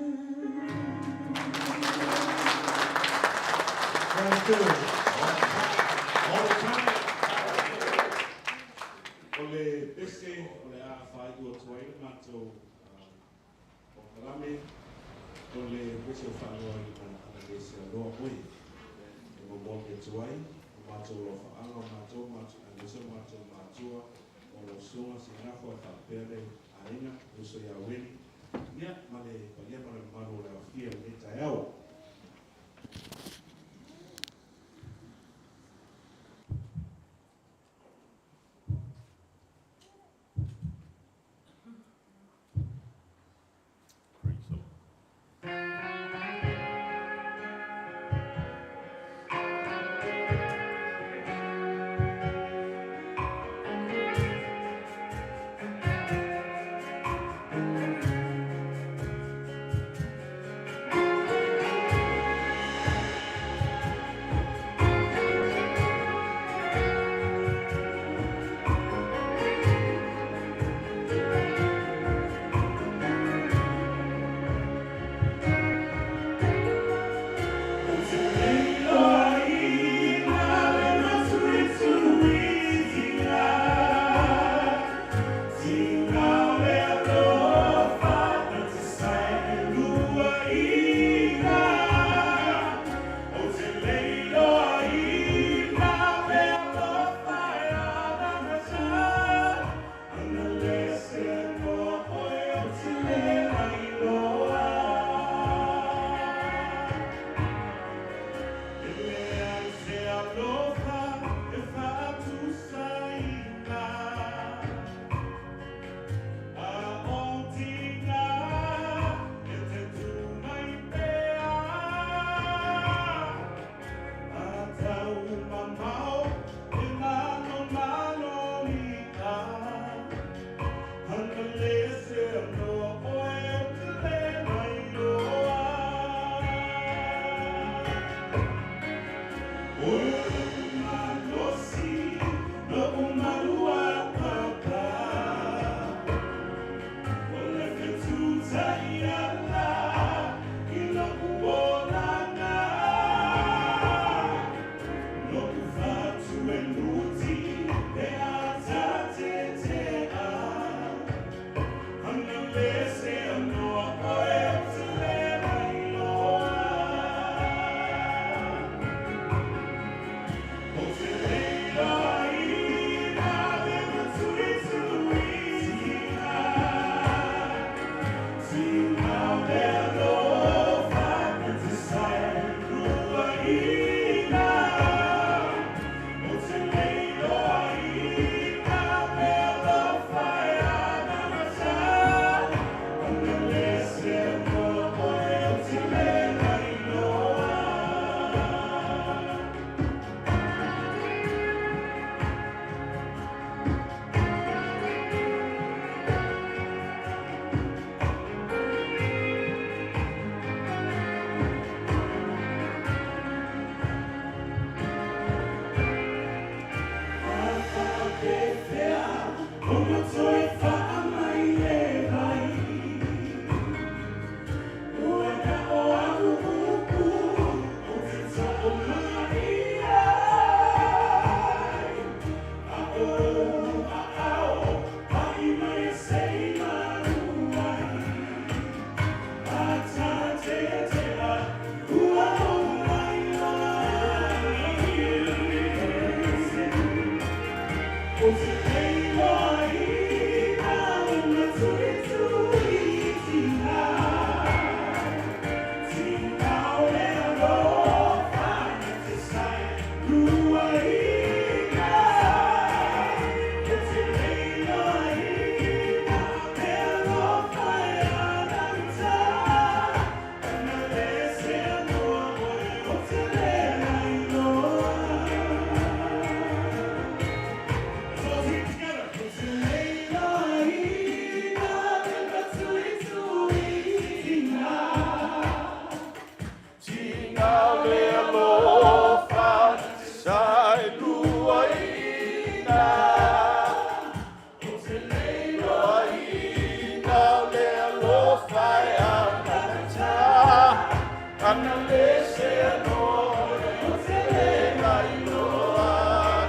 Thank you. All the time. O le pese o le a whaiua atu ai le matou polokalame o le pese o whaanoa i mana ana loa oe. E momoli atu ai, o matou alofaaga o matou, matou, aemaise o matou matua, o lau susuga Sigafo e faapea le aiga, le uso ia Ueli, ia, ma le paia ma le mamalu o le aofia i lenei taeao. Praise the Lord.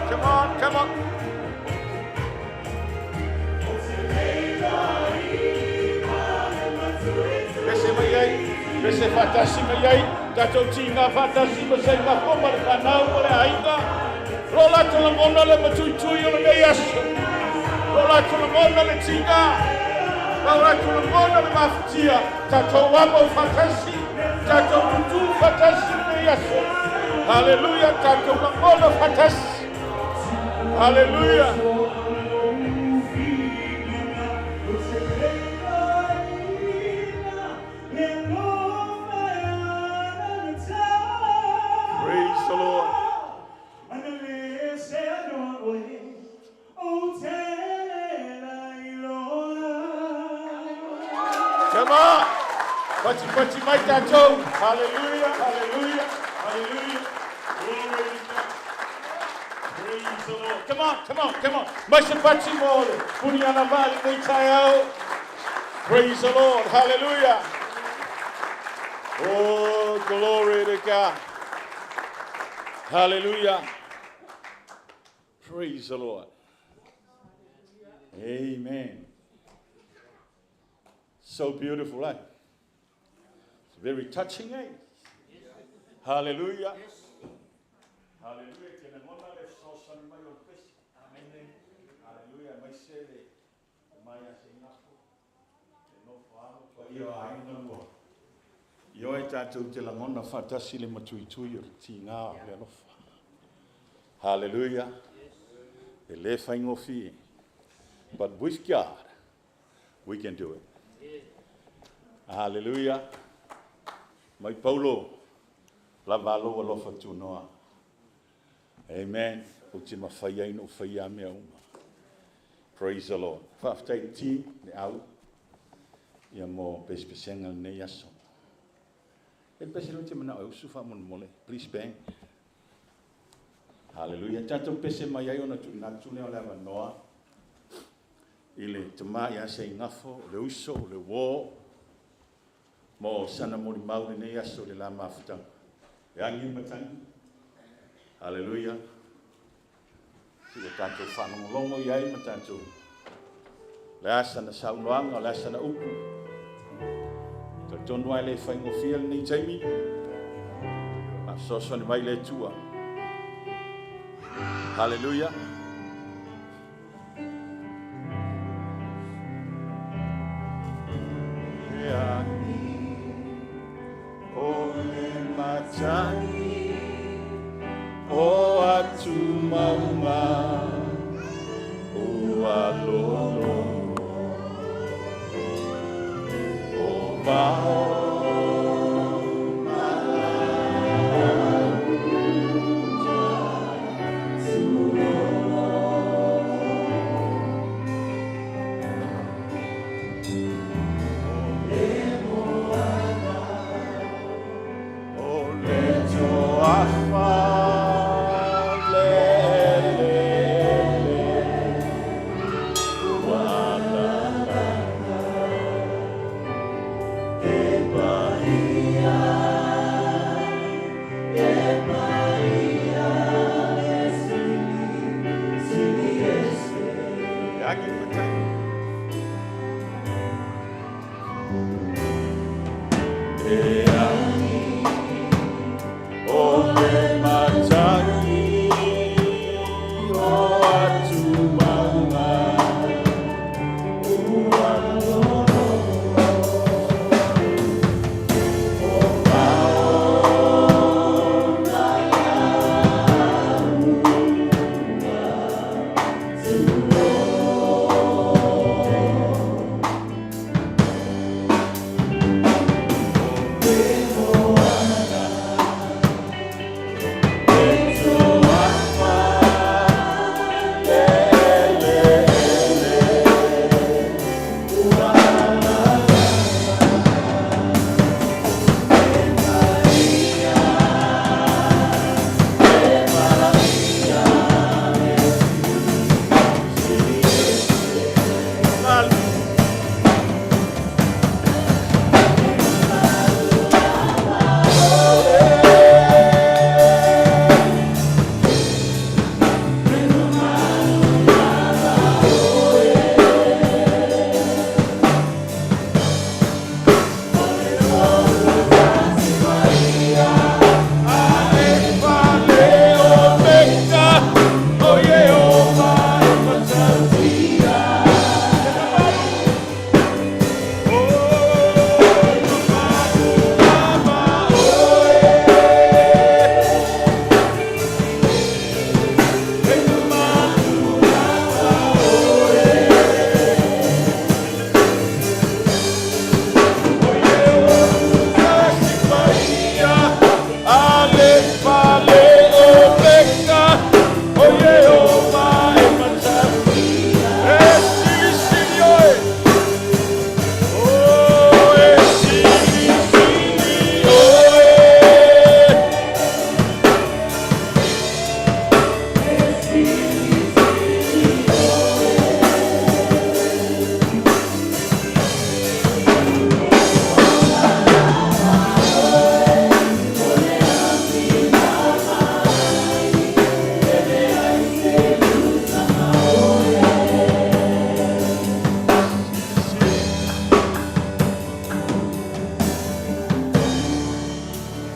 Come on, come on. Pese mai ai, pese faatasi mai ai, tatou tiga faatasi ma Saigafo ma le fanau ma le aiga. Lo latou lagona le matuitui o lenei aso. Lo latou lagona le tiga. Lo latou lagona le mafatia. Tatou amo faatasi, tatou tutu faatasi lenei aso. Haleluya, tatou lagona faatasi. Haleluya. Praise the Lord. Come on. Pati pati mai tatou. Hallelujah, hallelujah, hallelujah. Glory to God. Praise the Lord. Come on, come on, come on. Mai se pati mo le puni ana vale nei taeao. Praise the Lord. Hallelujah. Oh, glory to God. Hallelujah. Praise the Lord. Amen. So beautiful, eh? It's very touching, eh? Hallelujah. Hallelujah. Ke lagona le fesoasoani mai o le pese. Hallelujah. Mai se le mai a se ingafo. Le nofo alo paia o aiga ua. Ioe tatou te lagona faatasi le matuitui o le tiga o le alofa. Hallelujah. E le faigofie. But with God, we can do it. Hallelujah. Mai Paulo, lava lou alofa tunoa. Amen. Ou te mafai ai ona ou faia mea uma. Praise the Lord. Faafetai i le team, le au, ia mo pesepesega lenei aso. E le pese lea ou te manao e usu faamolemole. Please bang. Hallelujah. Tatou pese mai ai ona tuuina atu lea o le avanoa i le tama ia Seigafo, o le uso, o le uo, mo sana molimau lenei aso i le la mafutaga. E agi le matagi. Hallelujah. Se ua tatou faalogologo i ai ma tatou le a sana saunoaga, o le a sana upu. Talitonu lava e le faigofie lenei taimi. Faasoasoani mai le Atua. Hallelujah. E agi o le matagi o atu mauga ua loloa o vao O le toafa le eleele ua lalaga e paia e paia le sili sili ese. E agi matai. E agi o le matagi o atu.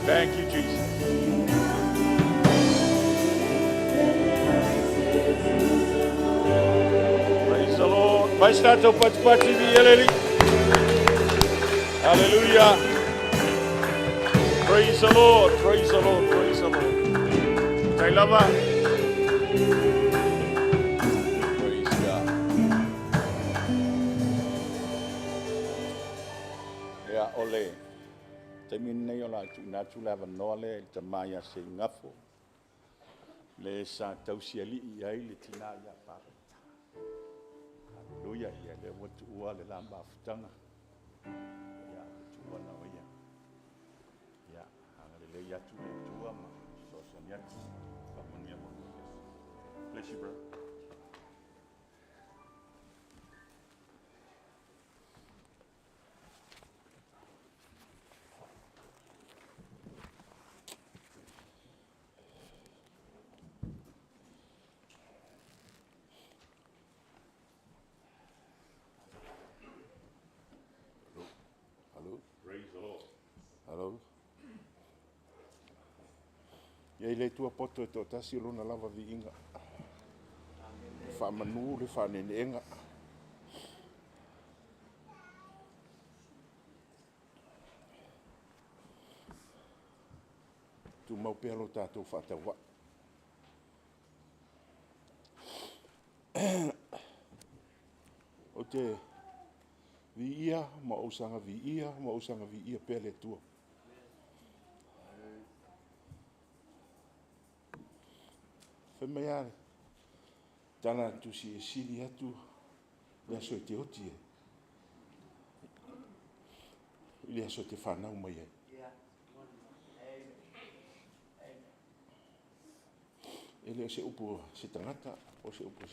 Thank you, Jesus. Praise the Lord. Mai se tatou patipati vi eleli. Hallelujah. Praise the Lord. Praise the Lord. Praise the Lord. Tai lava. Praise God. Ia, o le taimi lenei o le a tuuina atu le avanoa lea i le tama ia Seigafo, le sa tausialii i ai le tina ia Palota. Haleluia, ia lea ua tuua le la mafutaga, ia ua tuua na o ia. Ia, agalelei atu le Atua ma fesoasoani atu. Faamanuia mo le Bless you, bro. Hello. Praise the Lord. Hello. Ia i le Atua poto e toatasi o lona lava viiga. Le faamanu le faaneeneega. Tumau pea lo tatou faatauvaa. Ou te viia ma ou saga viia ma ou saga viia pea le Atua. Fai mai lava le tala a le tusi e sili atu le aso e te oti ai i le aso e te fanau mai ai. E le o se upu a se tagata, o se upu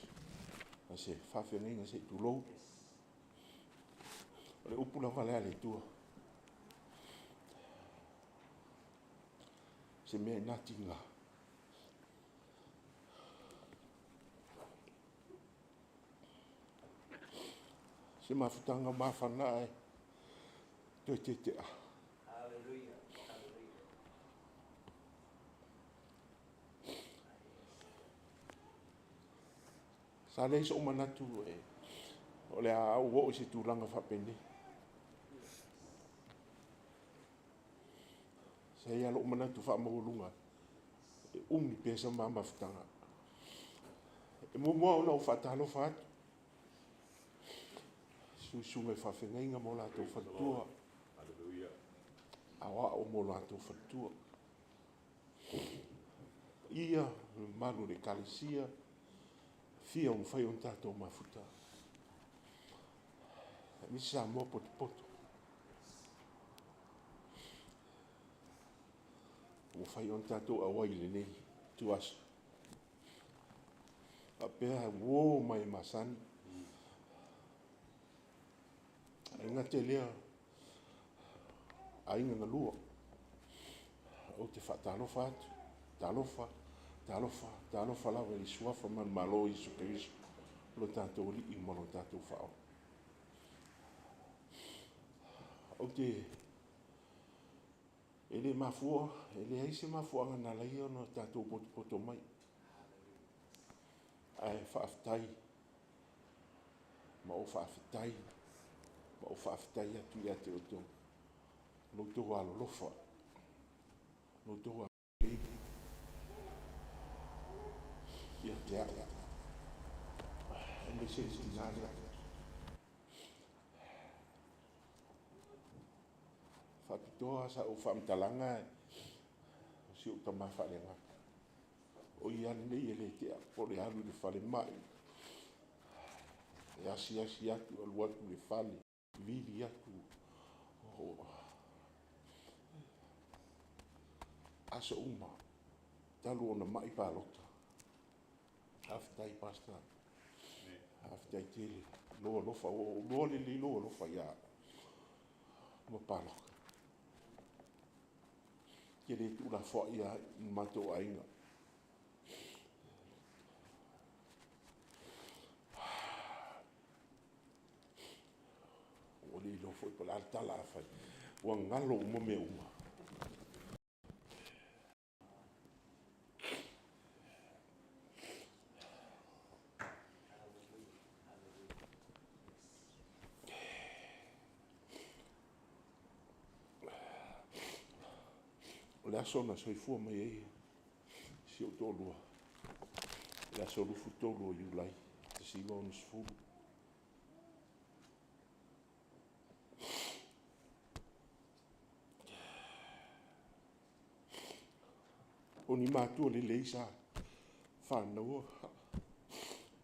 a se faafeagaiga se i tulou. O le upu lava lea a le Atua. Se mea ina tiga. Se mafutaga mafana e toe tetea. Sa leai so'u manatu e o le a ou oo i se tulaga faapenei. Sa i ai lava lo'u manatu faamaualuga e umi pea sa ma mafutaga. E muamua ona ou faatalofa atu susuga i faafeagaiga ma o latou faletua. Aoao ma o latou faletua. Ia le mamalu o le Ekalesia, fia o mafai ona tatou mafuta. Aemaise Samoa potopoto. Ua mafai ona tatou auai i lenei ituaso. Faapea uo ma e masani. Ae gata i lea, aiga na lua, ou te faatalofa atu, talofa, talofa, talofa lava i le suafa manumalo o Iesu Keriso, lo tatou Alii ma lo tatou Faaola. Ou te e le mafua, e leai se mafuaaga na ala ai ona tatou potopoto mai. Ae faafetai ma ou faafetai ma ou faafetai atu ia te outou lo outou alolofa, lo outou agalelei ia te au, aemaise le tina lea. Faapitoa sau faamatalaga o si ou tama faaleagaga. O ia lenei e le tea po o le alu i le falemai, e asiasi atu, alu atu i le fale, vili atu, aso uma, talu ona mai palota. Faafetai, Pastor. Faafetai tele. Lou alofa, ua ou iloa lelei lou alofa ia au ma palota. E te le tuulafoai lava i le matou aiga. Ua le iloa foi po o le a le tala a fai, ua galo uma mea uma. O le aso na soifua mai ai si ou toalua, o le aso 23 o Iulai 1960. O ni matua lelei sa fanaua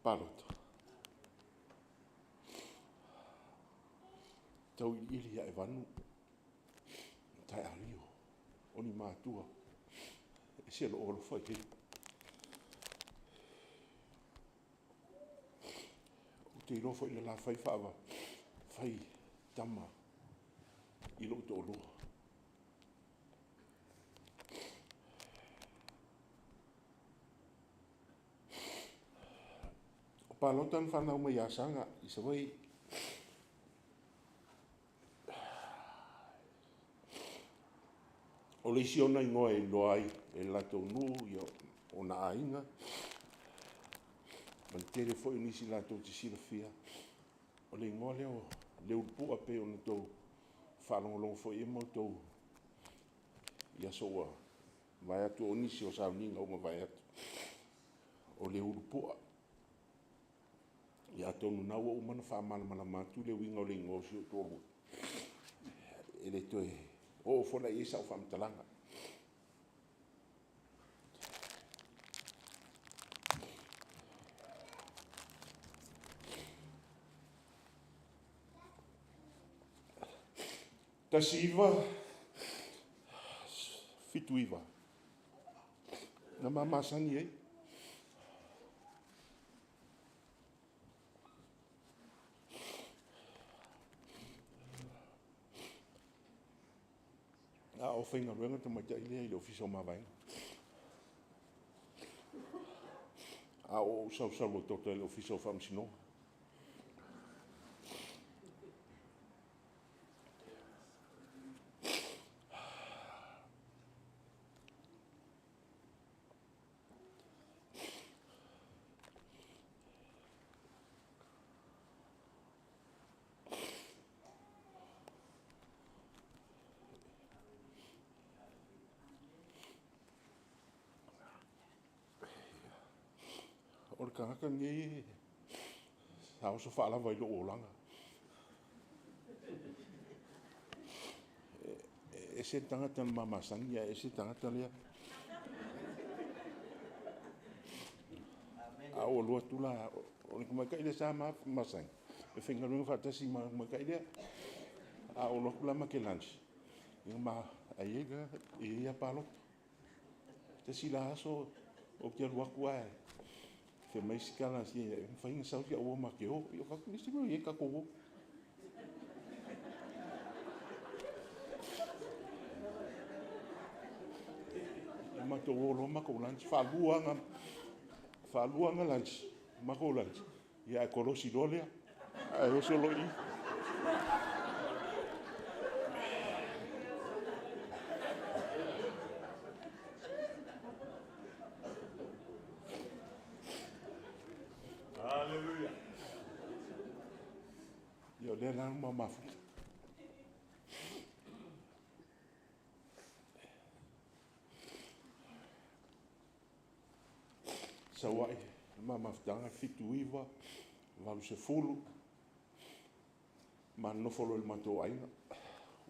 palota. Tauiliili ia Evanu ma Taealio, o ni matua e ese lou alofa i ai. Ou te iloa foi le la fai fai tama i lou toalua. O palota na fanau mai Asaga i Savaii. O le isi ona igoa e iloa ai e le latou nuu, ia ona aiga, ma le tele foi o nisi latou te silafia, o le igoa lea o Leulupu'a pei ona outou faalogologo foi i ai ma outou i aso ua mavae atu, o nisi o sauniga ua mavae atu, o Leulupu'a. Ia atonu o lena ua uma ona faamalamalama atu le uiga o le igoa o si ou toalua, e le toe oo foi la i ai sau faamatalaga. 1979 na ma masani ai. A o faigaluega le tamaitai lea i le Ofisa o Mavaega. A o ou sausau atoto i le Ofisa o Faamasinoga. O le tagata lenei sa oso faalava i lou olaga. E ese le tagata na ma masani ae ese le tagata lea. A ou alu atu la, o le tamaitai lea sa ma masani, e faigaluega faatasi ma le tamaitai lea. A ou alu atu la ma te lunch, ia ma ae i ai lava palota. Tasi la aso ou te alu atu ae fai mai si tala a si e mafai ona sau si au uo ma te o. Ou fai atu, o le a se mea o i ai le tatou o? Ia matou o loa matou lunch, faalua lava ona lunch, matou lunch, ae kolosi loa lea, ae oso loa i i. Ia o lea la ua ma mafuta. Sau ai, o le ma mafutaga e 79, 80, ma nonofo loa i le matou aiga.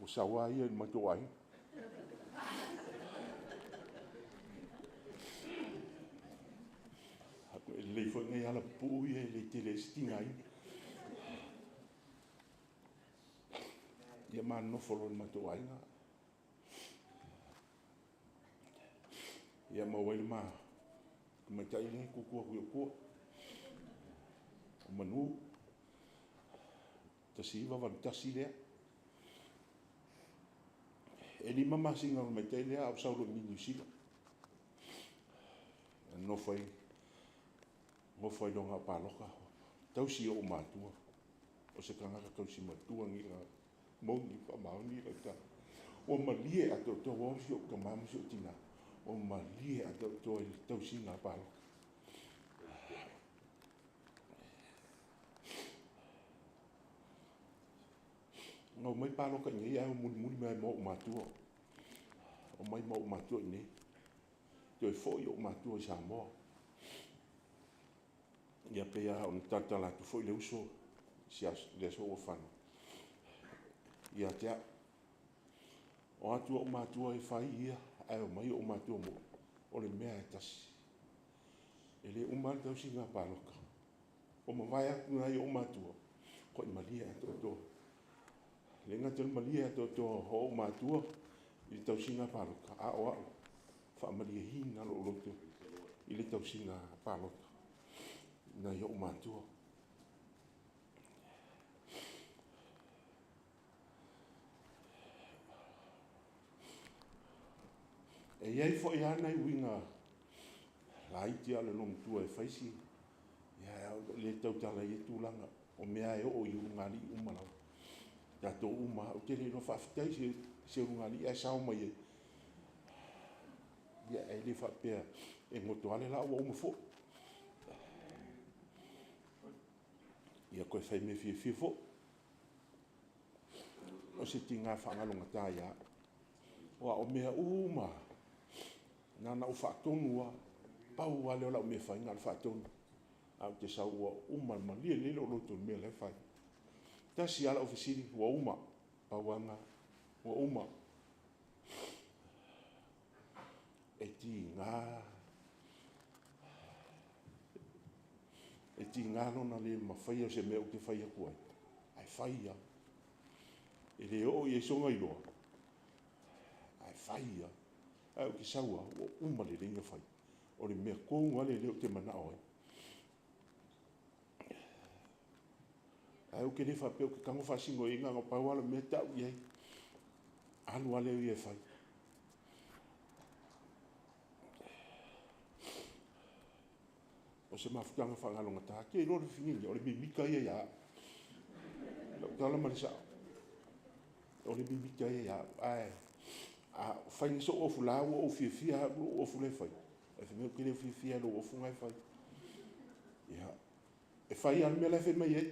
Ua sau lava ia i le matou aiga. E lelei foi nai alapupuu ia e le tele ai se tigaina. Ia ma nonofo loa i le matou aiga. Ia maua ai le ma tamaitai lea e tutu atu i ou tua, o Manu, 1981 lea. E 5 masina o le tamaitai lea a ou sau loa i Niu Sila. Na nofo ai loa na o palota, tausi e ou matua. O se tagata tausi matua lenei tagata, e moni ma faamaoni lau tala. Ua malie atoatoa, aua o si ou tama ma si ou tina, ua malie atoatoa i le tausiga palota. Na omai palota i inei ae o mulimuli mai lava ma ou matua. Omai ma ou matua i inei, toe foi ou matua i Samoa. Ia pei lava ona talatala atu foi le uso i le aso ua fano ia te au. O atu ou matua e fai ia, ae omai ou matua moi, o le mea lava e tasi. E le uma lava le tausiga palota. Ua mavae atu nai ou matua, matuai malie atoatoa. E le gata i le malie atoatoa o ou matua i le tausiga palota, a o au, e faamalieina lou loto i le tausiga palota i nai ou matua. E i ai foi lava nai uiga laiti lava o le loomatua e fai si… ae ou te le tautala i ia tulaga, o mea lava e oo i ulugalii uma lava, o tatou uma lava. Ou te le iloa, faafetai i se ulugalii ae sao mai ai, ae le faapea e goto lava le laa ua uma foi. Ia toe fai mea fiafia foi. O se tiga faagalogata ia au, aua o mea uma lava, na ona ou faatonu lava, pau lava lea o lau mea e fai na o le faatonu, ae ou te sau ua uma, malie lelei lou loto i le mea la e fai. Tasi lava lau fesili ua uma, pau lava lena, ua uma. E tiga lona le mafaia o se mea ou te fai atu ai, ae fai lava. E le oo i ai sona iloa, ae fai lava. Ae ou te sau lava ua uma lelei ona fai. O le mea tonu lava lea ou te manao ai. Ae ou te le faapea ou te tago faasino i ai, na ona pau lava o le mea tau i ai, alu lava lea o ia e fai. O se mafutaga faagalogata, ou te iloa o le fesiligia o le mimita ia ia au. O lau tala ma le sao, o le mimita ia ia au. Ae a fai nei sou ofu, o la ua ou fiafia lava au i lou ofu la e fai, ae fai mai ou te le fiafia i lou ofu lena e fai. Ia, e fai lava le mea la e fai mai ai.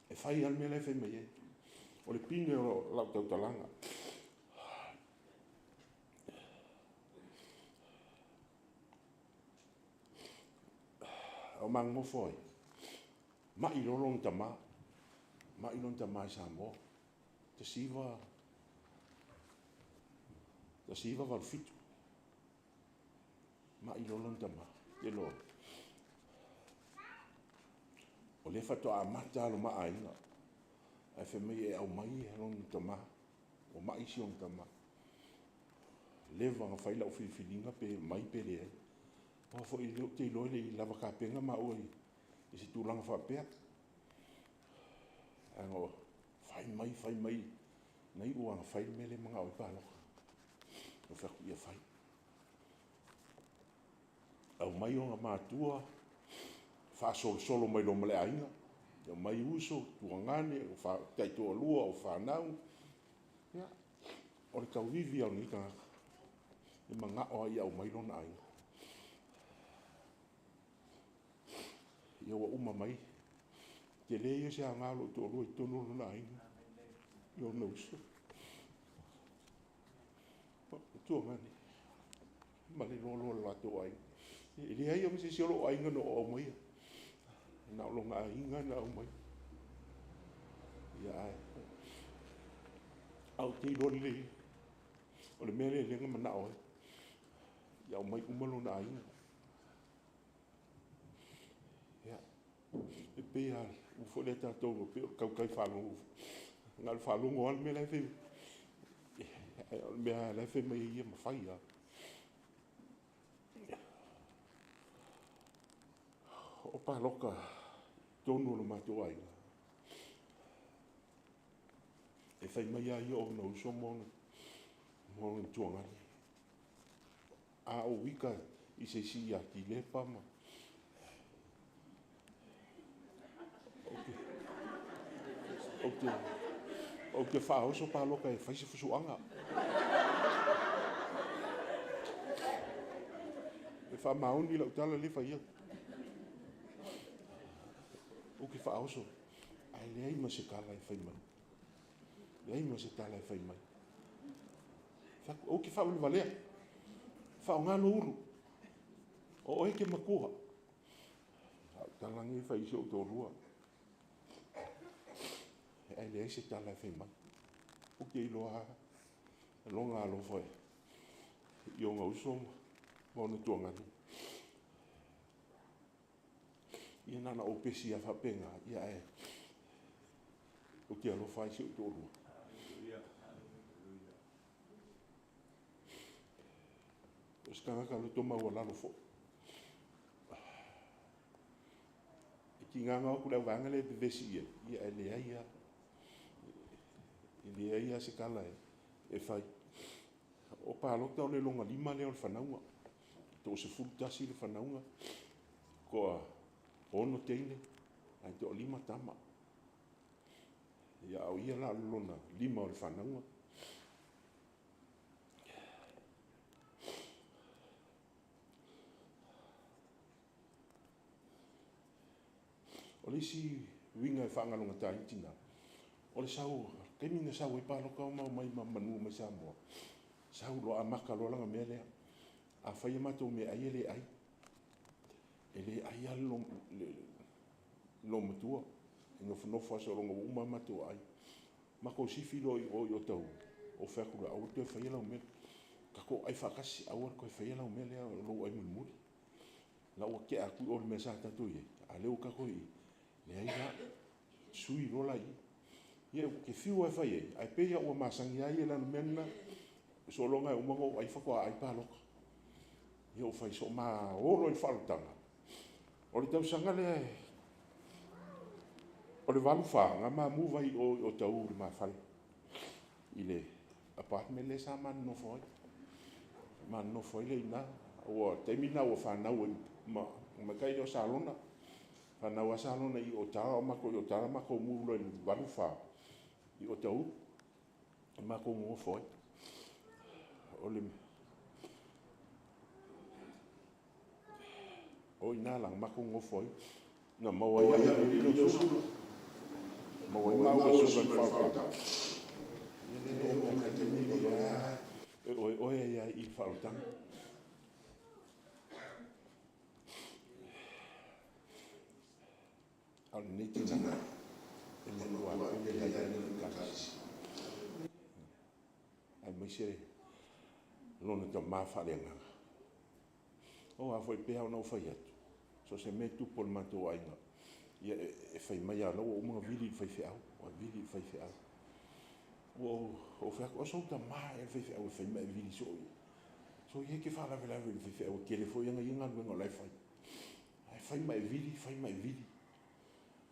E fai lava le mea la e fai mai ai. O le pine o lau tautalaga. A o ma nonofo ai, ma'i loa lona tama, ma'i lona tama i Samoa, 1987, ma'i loa lona tama. Te iloa, o lea faatoa amata lava lo ma aiga, ae fai mai e aumai lona tama, ua ma'i si ona tama. Leva ona fai lau filifiliga pe aumai pe leai. Aua foi o lea ou te iloa e le i lava tapena maua i se tulaga faapea. Ae na fai mai fai mai, na iu lava ina fai le mea lea e manao ai palota. Ou fai atu, ia fai. Aumai ona matua, faasolosolo mai loa ma le aiga, aumai uso, tuagane, o taitoalua, o fanau. Ia, o le tauivi lava o lenei tagata, e manao lava ia aumai lona aiga. Ia ua uma mai, tele ia o se aoga o lou toalua i totonu o lona aiga, i ona uso. O tuagane, ma le loaloa o le latou aiga. E leai lava ma se isi o lou aiga na oo aumaia, na o lona aiga na aumai. Ia ae ou te iloa lelei, o le mea lea lea na manao ai, ia aumai uma lona aiga. Ia, e pei lava o le upu foi lea a tatou e pei o le tautai faalogo, na o le faalogo lava le mea la e fai mai, ae o le mea lava la e fai mai e ia ma fai lava. O palota i totonu o le matou aiga, e fai mai lava ia o ona uso ma ona tuagane. A ou ita i se isi ia Kilepa ma… ou te faaoso palota e fai se fusuaga. E faamaoni lau tala lea e fai atu. Ou te faaoso, ae leai ma se tala e fai mai. Leai ma se tala e fai mai. Fai atu, ou te faavalevalea, faaaoga lou ulu, o oe e te matua. A o tala nei e fai i si ou toalua, ae leai se tala e fai mai. Ou te iloa lava lona alofa i ona uso ma ona tuagane. Ia na ona ou pesi lava faapena, ae ou te alofa lava i si ou toalua. O se tagata loto maualalo foi. E tiga ona o atu le auvaega lea e vevesi i ai, ae leai lava. E leai lava se tala e fai. O palota o le lona 5 lea o le fanauga. E toa-11 le fanauga, toa-6 teine ae toa-5 tama. Ia a o ia la o le lona 5 o le fanauga. O le isi uiga e faagalogata ai le tina, o le sau, o le taimi na sau ai palota ma omai ma manu mai Samoa, sau loa amata loa lana mea lea, a fai a matou meaai e le ai. E le ai lava le loomatua, e nofonofo lava seiloga ua uma a matou ai. Matou sifi loa i o i Otahuhu, ou fai atu loa, aua le toe faia lau mea lea, tatou ai faatasi, aua le toe faia lau mea lea o lou ai mulimuli. O la e ua tea atu i o i le mea sa tatou i ai, a o lea ua tatou i i, leai la, sui loa la i i. Ia ou te fiu lava e fai i ai, ae pei lava ua masani lava ia i lana mea lena, seiloga e uma ona ou ai faatoa ai palota. Ia ua fai soo ma o loa i le faaolataga. O le tausaga lea o le 84, na ma move ai i o i Otahuhu i le ma fale, i le apartment lea sa ma nonofo ai. Ma nonofo ai lea i ina. O le taimi lena ua fanau ai ma le tamaitai lea o Salona. Fanau lava Salona i Otara a o matou i Otara, matou move loa i le 84 i Otahuhu matou nonofo ai. O i ina la na matou nonofo ai, na maua ai au e alii o Sula. Maua ai maua e Sula i le faaolataga. Ia lea e oo mai lava i le taimi lenei, o lea lava e oeoe ai lava i i le faaolataga. A o lenei tina, e matua pele lava ia te au lana Ekalesia, aemaise lona tama faaleagaga. Aua foi e pei lava ona ou fai atu, so o se mea e tupu i le matou aiga, ia e fai mai lava o la ua uma ona vili i le faifeau, ua vili i le faifeau. Ua ou fai atu, o sou tama ea le faifeau e fai ma e vili soo i ai? Soia e te faalavelave i le faifeau e tele foi ana ia galuega o la e fai, ae fai ma e vili, fai ma e vili.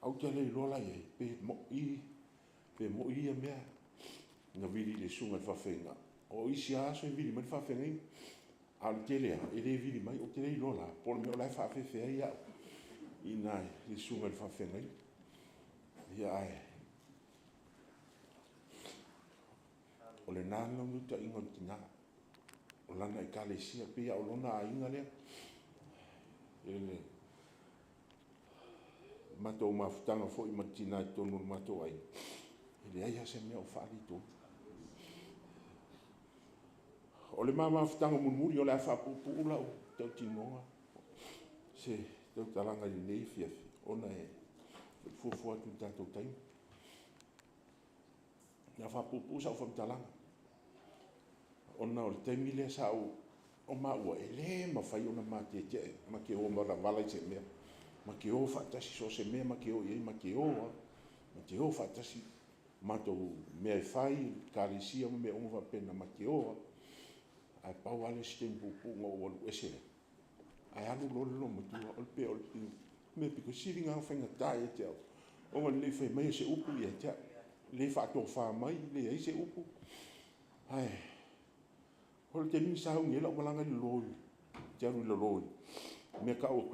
Ae ou te le iloa la i ai, pe moni ia mea na vili i le susuga i le faafeagaiga. O isi lava aso e vili mai le faafeagaiga, a o le tele lava e le vili mai. Ou te le iloa la po o le mea o la e faafeafea ai au i ina i le susuga i le faafeagaiga. Ia, ae o lena le naunautaiga o le tina, o lana Ekalesia, pei lava o lona aiga lea. I le matou mafutaga foi ma le tina i totonu o le matou aiga, e leai lava se mea o faaletonu. O le ma mafutaga mulimuli, o le a faapuupuu lau tautinoga, se tautalaga i lenei afiafi ona e fuafua atu i le tatou taimi. O le a faapuupuu sau faamatalaga, ona o le taimi lea sa ou… O maua, e le mafai ona ma tetee, ma te o valavala i se mea. Ma te o faatasi, so o se mea ma te o i ai ma te o lava. Ma te o faatasi i matou mea e fai i Ekalesia ma mea uma faapena, ma te o lava. Ae pau lava lea o si taimi puupuu na ou alu ese ai, ae alu loa le loomatua. O le mea aupito sili lena ona faigata ia te au ona o le le fai mai o se upu ia te au, le faatofa mai, leai se upu. Ae oo i le taimi na sauni ai lau malaga i le ou te alu i lalo i le mea e tau o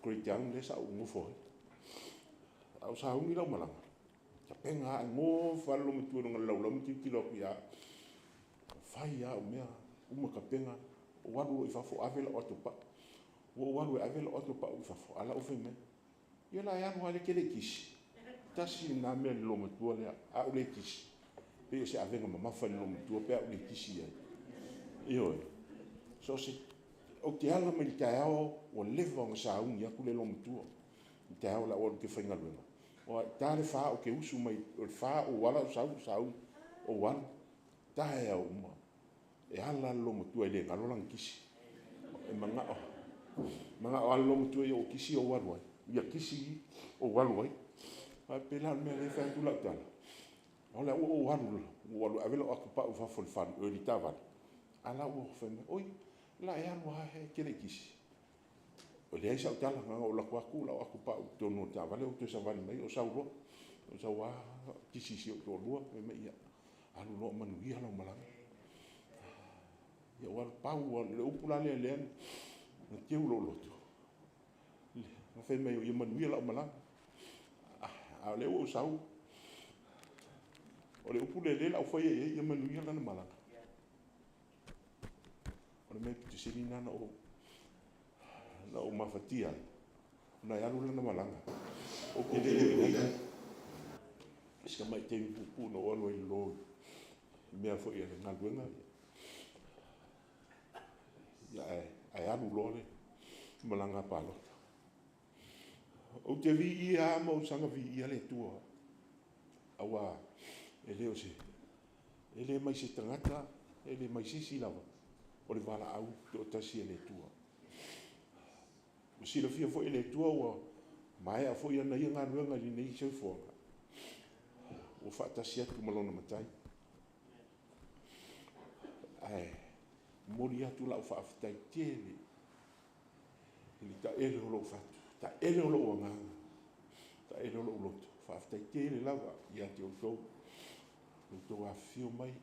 Greytown lea sa ou nofo ai. A o sauni lau malaga, tapega lava, e nofo lava le loomatua i luga o le laulau ma tilotilo atu ia au. Fai lava au mea, uma tapena, ou alu loa i fafo ave lau atopau. Ua ou alu e ave lau atopau i fafo, a o la e ua fai mai, ia o le a e alu lava o lea e te le i kisi. Tasi lena mea i le loomatua lea, a ou le kisi, e pei o se avega mamafa i le loomatua pe a ou le kisi i ai. Ioe. Ou te ala mai i le taeao ua leva ona sauni atu le loomatua i le taeao o le a ou alu ou te faigaluega. Aua e ta le 4 ou te usu mai, o le 4 ou ala ou sau sauni, ou alu, taeao uma. E ala lava le loomatua e le galo lana kisi. E manao lava le loomatua ina ia ou kisi ou alu ai, ia kisi ou alu ai. Aua pei la o le mea lea e fai atu lau tala, o lea ua ou alu ua ou alu e ave lau atopau i fafo i le taavale, a o la e ua fai mai, oi, o le a e alu lava e te le i kisi. E leai sau tala, na ona ou alu atu lava tuu lau atopau i totonu o le taavale ou toe savali mai ou sau loa. Ou sau lava kisi i si ou toalua, fai mai, ia, alu loa ma manuia lau malaga. Ia ou alu, pau lava, o le upu la lea na teu i lou loto, na fai mai ia manuia lau malaga. A o lea ua ou sau, o le upu lea o lea o le a ou faia i ai, ia manuia lana malaga. O le mea aupito sili lena na ou mafatia ai, ona e alu lana malaga, ou te le o i ai. Si tamai taimi puupuu na ou alu ai i lalo i mea foi a le galuega, ae alu loa le malaga palota. Ou te viia lava ma ou saga viia le Atua, aua e le o se, e le mai se tagata, e le mai se isi lava, o le valaau toatasi a le Atua. Ua silafia foi e le Atua ua maea foi ana ia galuega i lenei soifuaga, ua faatasi atu ma lona Matai. Ae momoli atu lau faafetai tele i le taele o lou fatu, taele o lou agaga, taele o lou loto, faafetai tele lava ia te outou i lo outou afifio mai.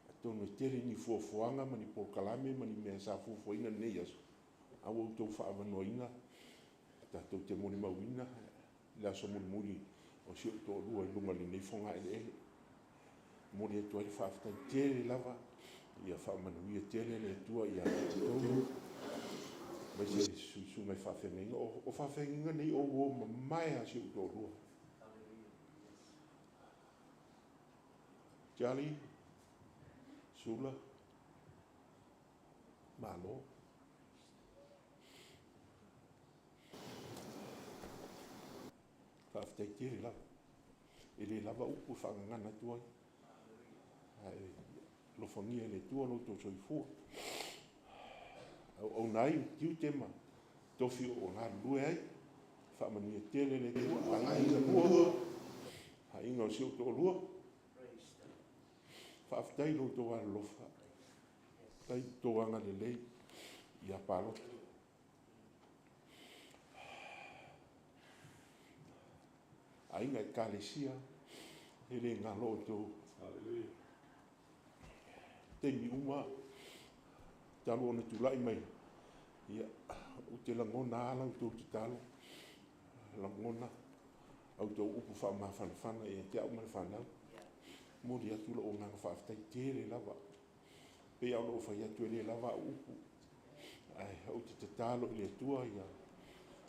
Atonu e tele ni fuafuaga ma ni polokalame ma ni mea sa fuafuaina i lenei aso, a ua outou faaavanoaina tatou te molimauina le aso mulimuli o si ou toalua i luga o lenei fogaeleele. E momoli atu ai le faafetai tele lava, ia faamanuia tele le Atua ia te outou, aemaise le susuga i faafeagaiga. O faafeagaiga nei o uo mamae lava a si ou toalua. Charlie, Sula, malo. Faafetai tele lava. E le lava upu e faagagana atu ai. Ae alofagia e le Atua lo outou soifua. Auauna ai i tiute ma tofi o galulue ai. Faamanuia tele le Atua. Aiga lua, aiga o si ou toalua. Faafetai i lo outou alolofa. Faafetai i lo outou agalelei ia Palota. Aiga Ekalesia, e le galo outou. Taimi uma talu ona tulai mai, ia, ou te lagona lava la outou tatalo, lagona a outou upu faamafanafana ia te au ma le fanau. E momoli atu lou agaga faafetai tele lava. Pei lava ona ou fai atu, e le lava au upu, ae ou te tatalo i le Atua ia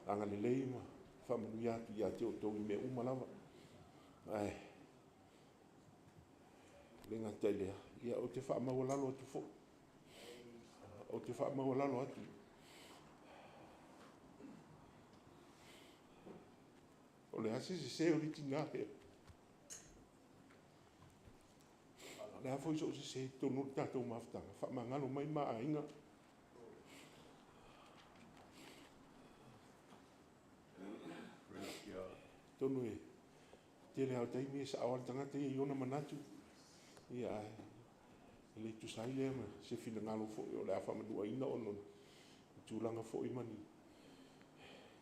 agalelei ma faamanuia atu ia te outou i mea uma lava. Ae le gata i lea, ia ou te faamaualalo atu foi. Ou te faamaualalo atu. O le a se sese o le tina lea? O le a foi sou sese i totonu o le tatou mafutaga, faamagalo mai ma aiga. Atonu e tele lava o taimi e sao lava le tagata ia i ona manatu, ia ae le tusa ai lea ma se finagalo foi o le a faamanuaina ona o tulaga foi ma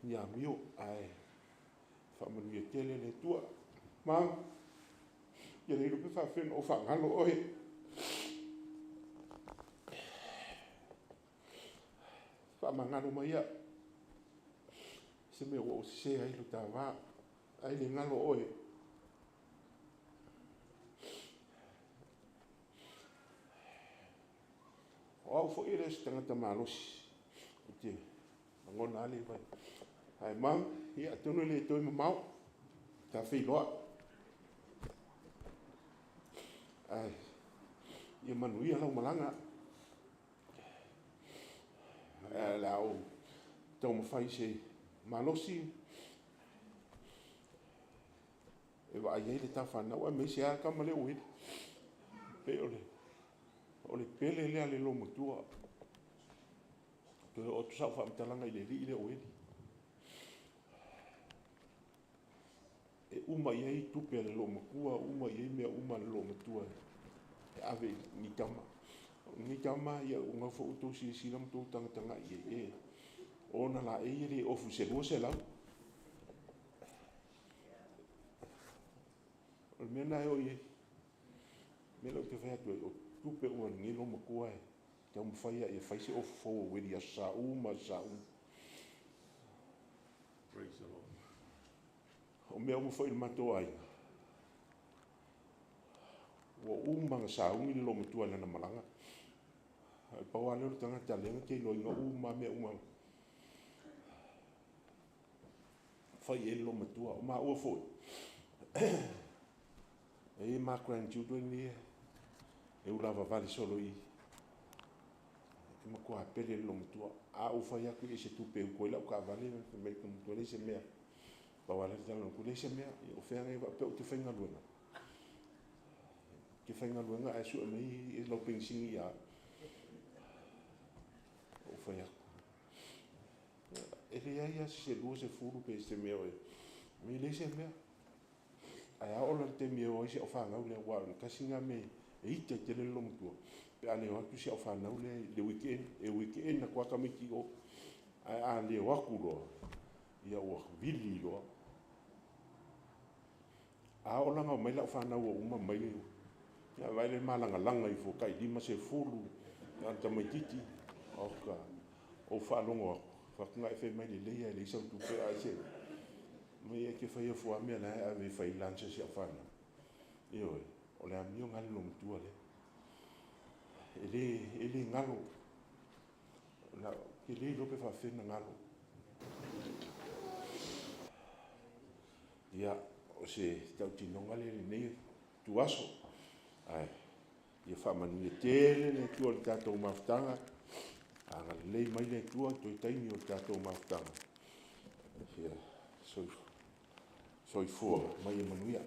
ni amio, ae faamanuia tele le Atua. Ma, ia le iloa pe faapefea ona ou faagalo oe. Faamagalo mai au, se mea ua ou sese ai i lo ta va, ae le galo oe. O au foi e le o se tagata malosi, ou te lagona lava le vai. Ae mom, ia atonu e le toe mamao, ta feiloai. Ae ia manuia lau malaga. Ae o le a ou taumafai se malosi e vaai ai le ta fanau, aemaise lava le tama lea ua i. Pei o le pele lea a le loomatua. Toe oo atu sau faamatalaga i le alii lea o Eli. E uma i ai tupe a le loomatua, uma i ai mea uma a le loomatua e ave i ni tama. O lenei tama, ia ua foi ua outou silasila ma outou tagatagai i ai, e ona laei e le ofu i se 200. O le mea lena e oo i ai. O le mea lea ou te fai atu ai, o tupe uma a lenei loomatua e taumafai lava ia fai se ofu fou o Ueli i Aso Sa uma, Aso Sa uma. Praise the Lord. O mea uma foi i le matou aiga, ua uma ona sauni le loomatua i lana malaga. Ae pau lava lea o le tagata lea na te iloaina uma mea uma fai i ai le loomatua. O maua foi, e i ai ma grandchildren ia e ulavavale solo i e matua pele le loomatua. A ou fai atu i se tupe e utu ai lau taavale, fai mai le matua, leai se mea. Pau lava lea o le tala atu, leai se mea. O fea e faapea ou te faigaluega. Te faigaluega ae sue mai lau penisini ia au. Ou fai atu. E leai lava se 20 pe se mea o e. Me leai se mea. Ae a oo la i le taimi e o ai si au fanau lea, aua o le tasi lena mea e ita ai tele le loomatua, pe a le o atu si au fanau lea i le weekend, e weekend atu lava tamaiti i o. Ae a le o atu loa, ia ua vili loa. A oo la ina omai lau fanau ua uma mai, ia vaai la i le malagalaga ifo tai 50 na o le tamaitiiti. Oka, ou faalogo atu, fai atu na e fai mai lelei lava e leai sau tupe ae se mai e te faia fua mea la e ave e fai lunch a si au fanau. Ioe, o le amio lena a le loomatua lea. E le galo. Ou te le iloa pe faapefea ona galo. Ia, o se tautinoga lea i lenei ituaso. Ae ia faamanuia tele le Atua i le tatou mafutaga. Agalelei mai le Atua i toe taimi o le tatou mafutaga. Ia Soifua ma ia manuia.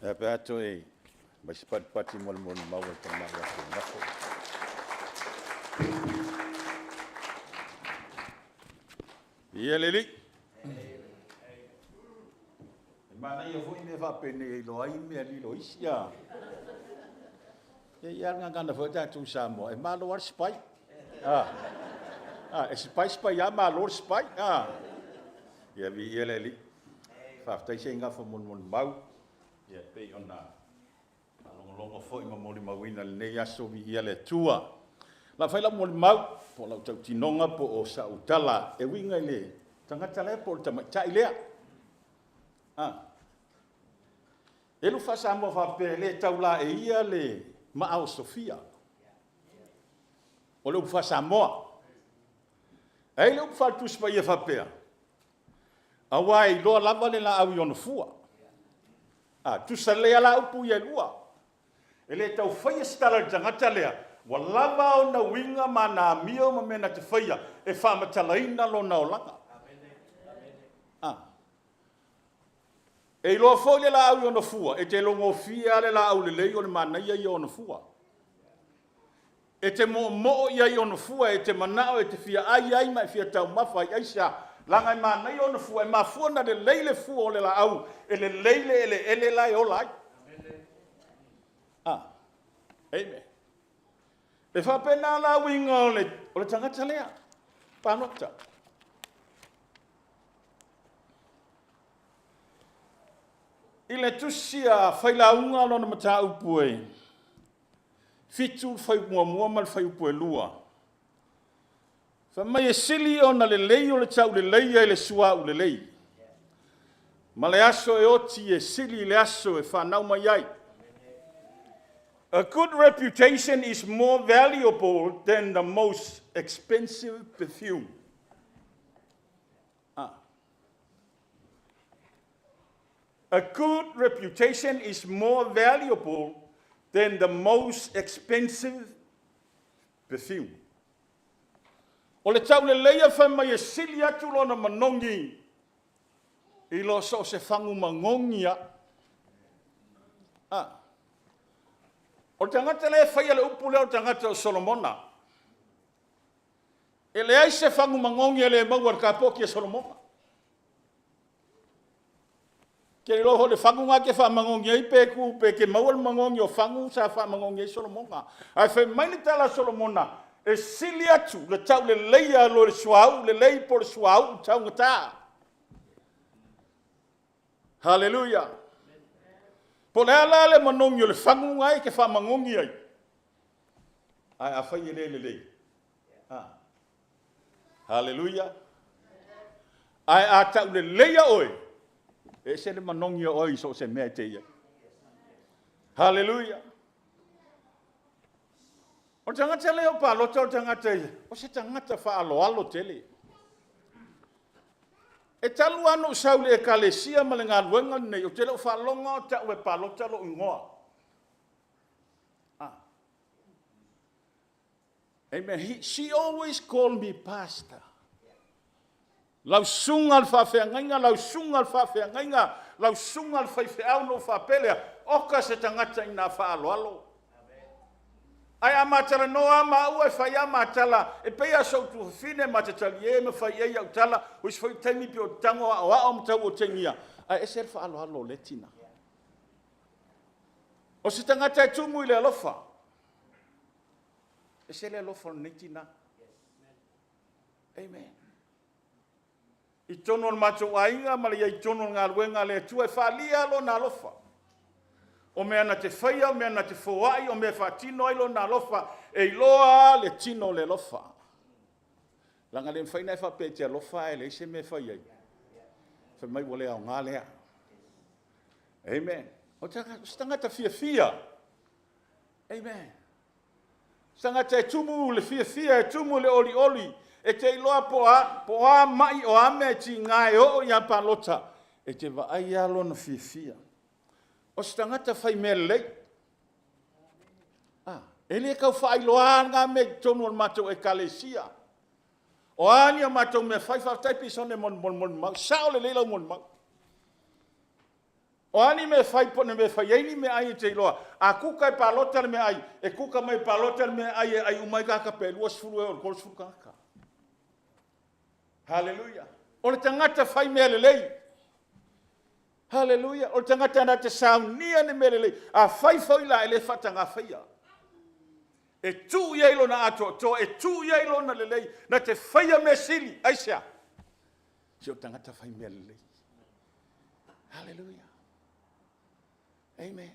Ae a pe a toe aumai se patipati mo le molimau a le tama ia Seigafa. Ia le Alii. E manaia foi mea faapenei e iloa ai mea lilo a isi a. E i ai lava le gagana foi a tatou i Samoa, e malo lava le spy. A, e spy spy lava malo le spy. Ia viia le Alii. Faafetai Seigafa mo le molimau, ia e pei ona faalogologo foi ma molimauina i lenei aso, viia le Atua. O le a fai lau molimau po o lau tautinoga po o sau tala e uiga i le tagata lea po o le tamaitai lea. A, e i ai le upu faa-Samoa faapea, e le tau laeia le maa osofia. O le upu faa-Samoa. Ae i ai le upu faale-Tusi Paia e faapea, aua e iloa lava le laau i ona fua. A, tutusa lelei lava la upu ia e lua. E le tau faia se tala i le tagata lea, ua lava ona uiga ma ana amio ma mea na te faia e faamatalaina lona olaga. A. E iloa foi le laau i ona fua, e te iloa gofie lava le laau lelei o le manaia ia o ona fua. E te moomoo i ai i ona fua, e te manao e te fia ai ai ma e fia taumafa ai. Aisea? Leaga e manaia ona fua, e mafua ona lelei le fua o le laau, e lelei le eleele la e ola ai. A, amen. E faapena la uiga o le, o le tagata lea, palota. I le tusi a Failauga lona mataupu e 7 le fuaiupu muamua ma le fuaiupu e 2, fai mai e sili ona lelei o le tauleleia i le suauu lelei, ma le aso e oti e sili i le aso e fanau mai ai. A good reputation is more valuable than the most expensive perfume. Ah. A good reputation is more valuable than the most expensive perfume. O le tauleleia fai mai e sili atu lona manogi i lo so o se fagu magogi a. Ah. O le tagata lea e faia le upu lea o le tagata o Solomona. E leai se fagu magogi e le maua i le kapoti a Solomona. Ke iloa foi le fagu na te faamagogi ai pe tu pe te maua le magogi o fagu sa faamagogi ai Solomona. Ae fai mai le tala a Solomona, e sili atu le tauleleia lo le suauu lelei po o le suauu taugata. Haleluia! Po o le a la le manogi o le fagu na e te faamagogi ai, ae afai e le lelei, a. Haleluia! Ae a tauleleia oe, e ese le manogi o oe i so o se mea e te i ai. Haleluia! O le tagata lea o palota o le tagata ia, o se tagata faaaloalo tele. E talu lava ona ou sau i le Ekalesia ma le galuega lenei, ou te le o faalogo o tau e palota lou igoa. Ah. Amen. He, she always called me pastor. Lau susuga le faafeagaiga, lau susuga le faafeagaiga, lau susuga le faifeau na ou faapea lea, oka se tagata ina faaaloalo. Ae a ma talanoa lava maua e fai lava ma tala, e pei lava o sou tuafafine ma te talie ma fai i ai au tala, o isi foi taimi pei ou te tago aoao ma tau otegia, ae ese le faaaloalo o lea tina. O se tagata e tumu i le alofa. Ese le alofa o lenei tina. Amen. I totonu o le matou aiga ma le i ai i totonu o le galuega a le Atua e faaalia Lona alofa. O mea na te faia, o mea na te foai, o mea e faatino ai Lona alofa, e iloa lava le tino o le alofa. Leaga e le mafai ona e faapea e te alofa ae leai se mea e fai ai. Fai mai ua le aoga lea. Amen. O se tagata fiafia. Amen. Tagata e tumu le fiafia, e tumu le olioli, e te iloa po o a, po o a ma'i, o a mea e tiga e oo ia palota, e te vaai lava lona fiafia. O se tagata fai mea lelei. Ah, e le tau faailoa lena mea i totonu o le matou ekalesia. O a ni a matou mea fai, faafetai Pisone mo le molimau. Sao lelei lau molimau. O a ni mea fai po o ni mea fai ai ni meaai e te iloa, a kuka e palota le meaai, e kuka mai e palota le meaai e ai uma ai tagata pe 20 ea o le 30 tagata. Haleluia! O le tagata fai mea lelei. Haleluia! O le tagata na te saunia ni mea lelei. A fai foi la, e le faataga faia. E tuu i ai lona atoatoa, e tuu i ai lona lelei, na te faia mea sili. Aisea? Se o le tagata fai mea lelei. Haleluia. Amen.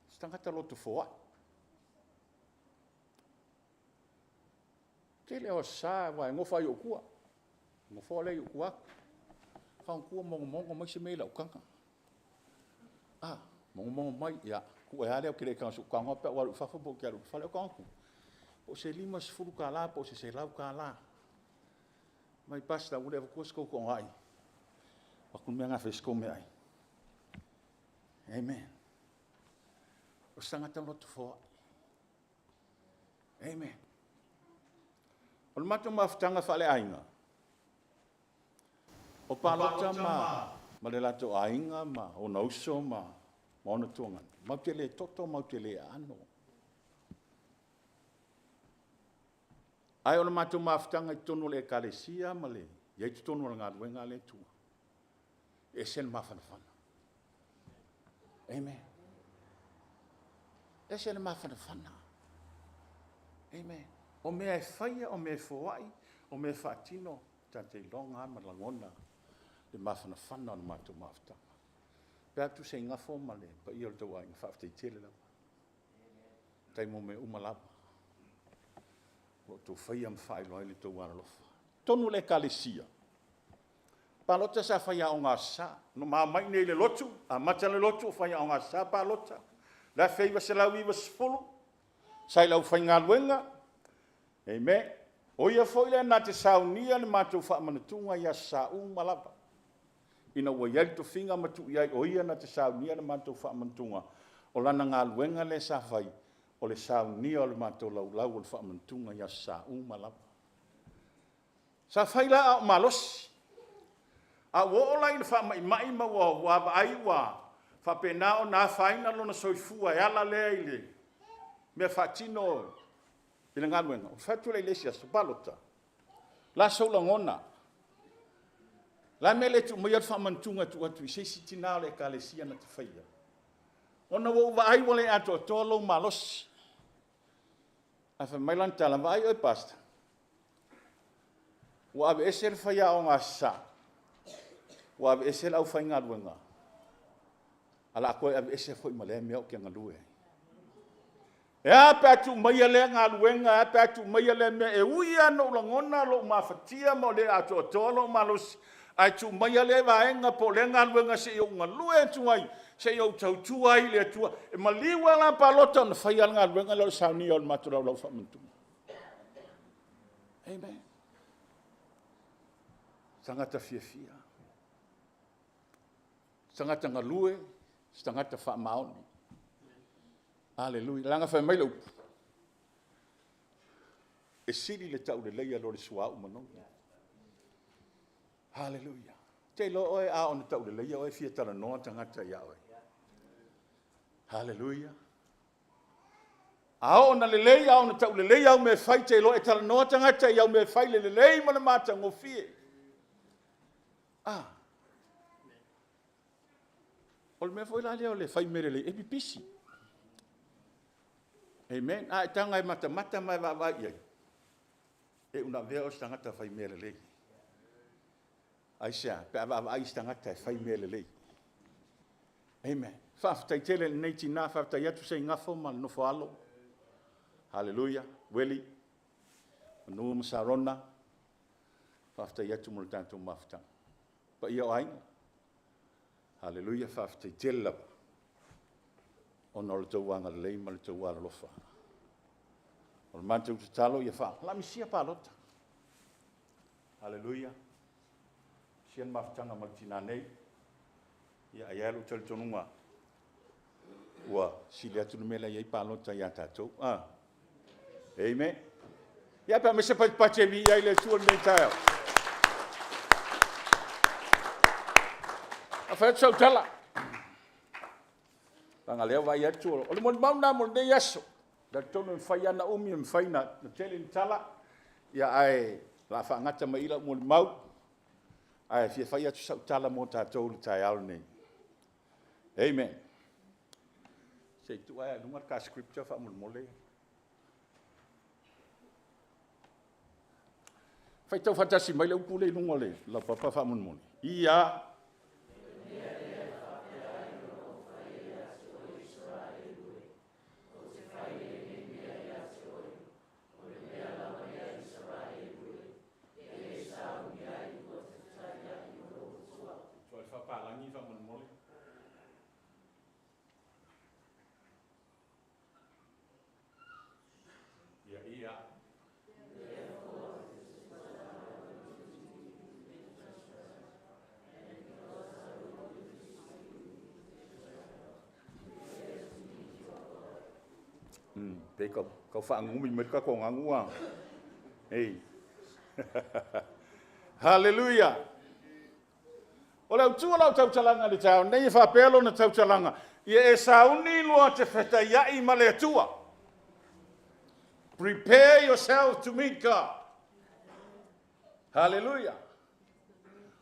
Se tagata loto foai. Tele o aso sa aua e nofo lava i ou tua. Nofoa lea i ou tua atu. Faaotua mogomogo mai se mea i lau taga. Ah, mogomogo mai, ia, tuu e a lea ou te le taga i sou tago pe a ou alu i fafo pe ou te alu i le fale. Ou tago atu, po o se $50 po o se $100. Mai Pastor, ua le avatua se tou toagai. Avatu le mea lena e fai ai se tou meaai. Amen. O se tagata loto foai. Amen. O le matou mafutaga faaleaiga, o Palota ma, ma le latou aiga ma ona uso ma, ma ona tuagana, matou te le toto, matou te le aano. Ae o le matou mafutaga i totonu o le Ekalesia ma le i ai i totonu o le galuega a le Atua, e ese le mafanafana. Amen. Ese le mafanafana. Amen. O mea e faia, o mea e foai, o mea e faatino, ta te iloga lava ma lagona le mafanafana o le matou mafutaga. Pe atu se igafo ma le paia o le tou aiga, faafetai tele lava. Faafetai mo mea uma lava o lo o outou faia ma faailoa ai le tou alolofa. Totonu o le Ekalesia, palota sa fai Aoga Aso Sa. Na ma omai i inei i le lotu, amata le lotu o fai Aoga Aso Sa palota. 1990, sa i le aufaigaluega, amen. O ia foi lea na te saunia le matou faamanatuga i Aso Sa uma lava. Ina ua i ai le tofiga ma tuu i ai, o ia na te saunia le matou faamanatuga, o lana galuega lea sa fai, o le saunia o le matou laulau o le faamanatuga i Aso Sa uma lava. Sa fai la a o malosi. A ua oo la i le faamaimai ma ua vaavaai ua faapena ona afaina lona soifua e ala lea i le mea faatino i le galuega, ou fai atu lea i le isi aso, Palota, o le a sou lagona? O le a le mea e le tuu maia le faamanatuga e tuu atu i se isi tina o le Ekalesia na te faia? Ona ua ou vaai ua le atoatoa lou malosi. Ae fai mai lana tala, vaai oe Pastor, ua aveese le faiaoga Aso Sa, ua aveese le aufaigaluega, ae o le a toe aveese foi ma lea mea ou te galue ai. E a pe a tuu maia lea galuega, e a pe a tuu maia lea mea, e ui lava ina ou lagona lou mafatia ma le atoatoa lou malosi, ae tuu maia lea vaega po o lea galuega se i ou galue atu ai, se i ou tautua ai i le Atua. E maliu lava la palota ona fai lava le galuega lea o le saunia o le matou laulau faamanatuga. Amen. Tagata fiafia. Tagata galue, se tagata faamaoni. Aleluia. Leaga fai mai le upu, e sili le tauleleia i lo le suauu manogi. Haleluia. Te iloa oe a ona tauleleia oe e fia talanoa tagata ia oe. Haleluia. A oo ona lelei, a ona taulelei au mea e fai, te iloa e talanoa tagata i au mea e fai le lelei ma le matagofie. Ah. O le mea foi la lea o le fai mea lelei, e pipisi. Amen. A e taga e matamata ma e vaavaai i ai, e una avea oe o se tagata fai mea lelei. Aisea? Pe a vaavaai i se tagata e fai mea lelei. Amen. Faafetai tele i lenei tina, faafetai atu Seigafo ma le nofo alo. Haleluia. Ueli, Manu ma Sarona, faafetai atu mo le tatou mafutaga. Paia o aiga. Haleluia, faafetai tele lava ona o le tou agalelei ma le tou alolofa. O le matou tatalo ia faalamisia palota. Haleluia. Sia le mafutaga ma le tina nei. Ia, e i ai lava lou talitonuga ua sili atu le mea la e i ai palota ia tatou. A. Amen. Ia pe a aumai se patipati e viia ai le Atua i lenei taeao. A fai atu sau tala, leaga o lea e vaai atu, o le molimau lena mo lenei aso. E talitonu e mafai lava ona umi, e mafai ona tele ni tala, ia ae o le a faagata mai i i lau molimau, ae fia fai atu sau tala mo tatou i le taeao lenei. Amen. Se i tuu ae i luga le ta scripture faamolemole. Faitau faatasi mai le upu lea i luga o le laupapa faamolemole. Ia. Ia, ia. Pei tau faanunumi mai le tatou agu a. Ei. Haleluia! O le autu o lau tautalaga i le taeao nei e faapea lona tautalaga, Ia e sauni lua te fetaiai ma le Atua. Prepare yourself to meet God. Haleluia!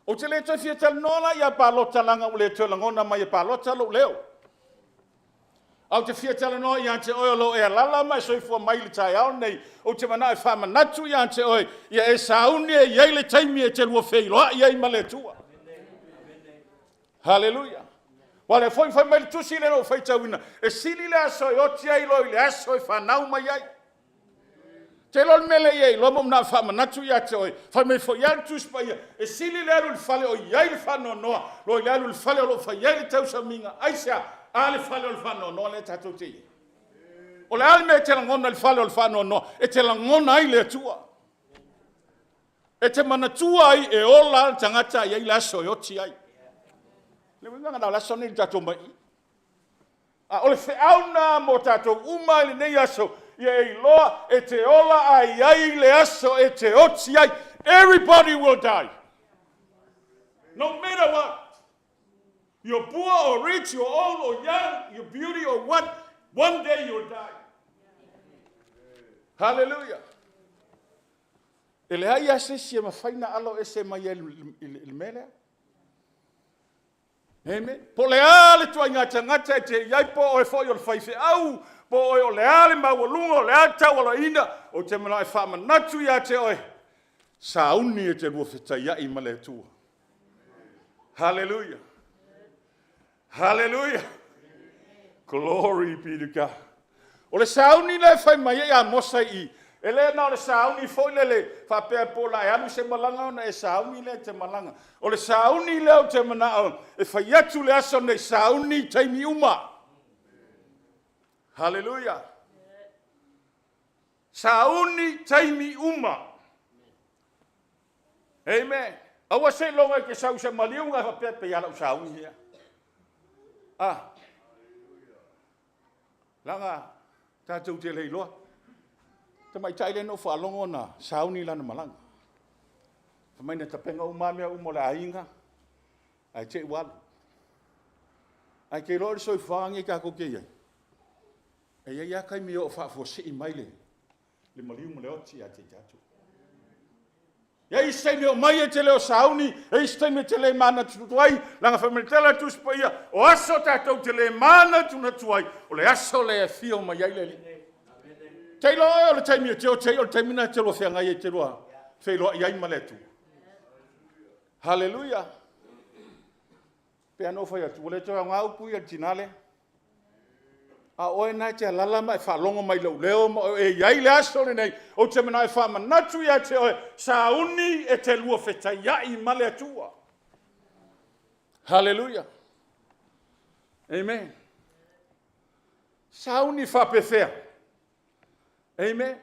Ou te le toe fia talanoa la ia palota leaga ua le toe lagona mai e palota lou leo. Ae ou te fia talanoa ia te oe o lo o e alaala ma e soifua mai i le taeao lenei, ou te manao e faamanatu ia te oe, ia e sauni e i ai le taimi e te lua feiloai ai ma le Atua. Haleluia! Aua o lea foi fai mai le tusi lea na ou faitauina, e sili le aso e oti ai i lo i le aso e fanau mai ai. Te iloa le mea lea ia iloa ma ou manao e faamanatu ia te oe, fai mai foi lava le Tusi Paia, e sili le alu i le fale o i ai le faanoanoa, lo i le alu i le fale o lo o fai ai le tausamiga. Aisea? A le fale o le faanoanoa lea tatou te i ai. O le a le mea e te lagona i le fale o le faanoanoa? E te lagona ai le Atua. E te manatua ai e ola le tagata e i ai le aso e oti ai. Le uiga na o le aso lenei na tatou omai i i. A o le feau lena mo tatou uma i lenei aso, ia e iloa e te ola a i ai le aso e te oti ai. Everybody will die. No matter what. You're poor or rich, you're old or young, you're beauty or what, one day you'll die. Hallelujah. E leai lava se isi e mafai ona alo ese mai ai i le mea lea. Amen. Po o le a le ituaiga tagata e te i ai, po o oe foi o le faifeau, po o oe o le a le maualuga, o le a le taualoaina, ou te manao e faamanatu ia te oe, sauni e te lua fetaiai ma le Atua. Hallelujah. Hallelujah. Glory be to God. O le sauni lea e fai mai ai Amosa i i, e le na o le sauni foi lele faapea po o le a e alu i se malaga ona e sauni lea e te malaga. O le sauni lea ou te manao e fai atu le aso lenei, sauni i taimi uma. Haleluia! Sauni taimi uma. Amen. Aua seiloga e te sau i se maliuga e faapea pei lava lau sauni lea. Ah. Leaga tatou te le iloa. Tamaitai lea na ou faalogo na sauni lana malaga. Fai mai na tapena uma lava mea uma o le aiga, ae te i ua alu. Ae te iloa o le soifuaga lenei tatou te i ai, e i ai lava taimi e oo faafuasei mai le le maliu ma le oti ia te i tatou. E i ai isi taimi e omai e te le o sauni, e i ai isi taimi e te le manatunatu ai, leaga fai mai le tala a le Tusi Paia, o aso tatou te le manatunatu ai, o le aso lea e afio mai ai le Alii. Te iloa oe o le taimi e te oti ai, o le taimi lena e te lua feagai ai, e te lua feiloai ai ma le Atua. Haleluia! Pei lava ona ou fai atu, ua le toe aoga upu ia i le tina lea. A o oe lena e te alaala ma e faalogo mai i lou leo ma e i ai le aso lenei, ou te manao e faamanatu ia te oe, sauni e te lua fetaiai ma le Atua. Haleluia. Amen. Sauni faapefea. Amen.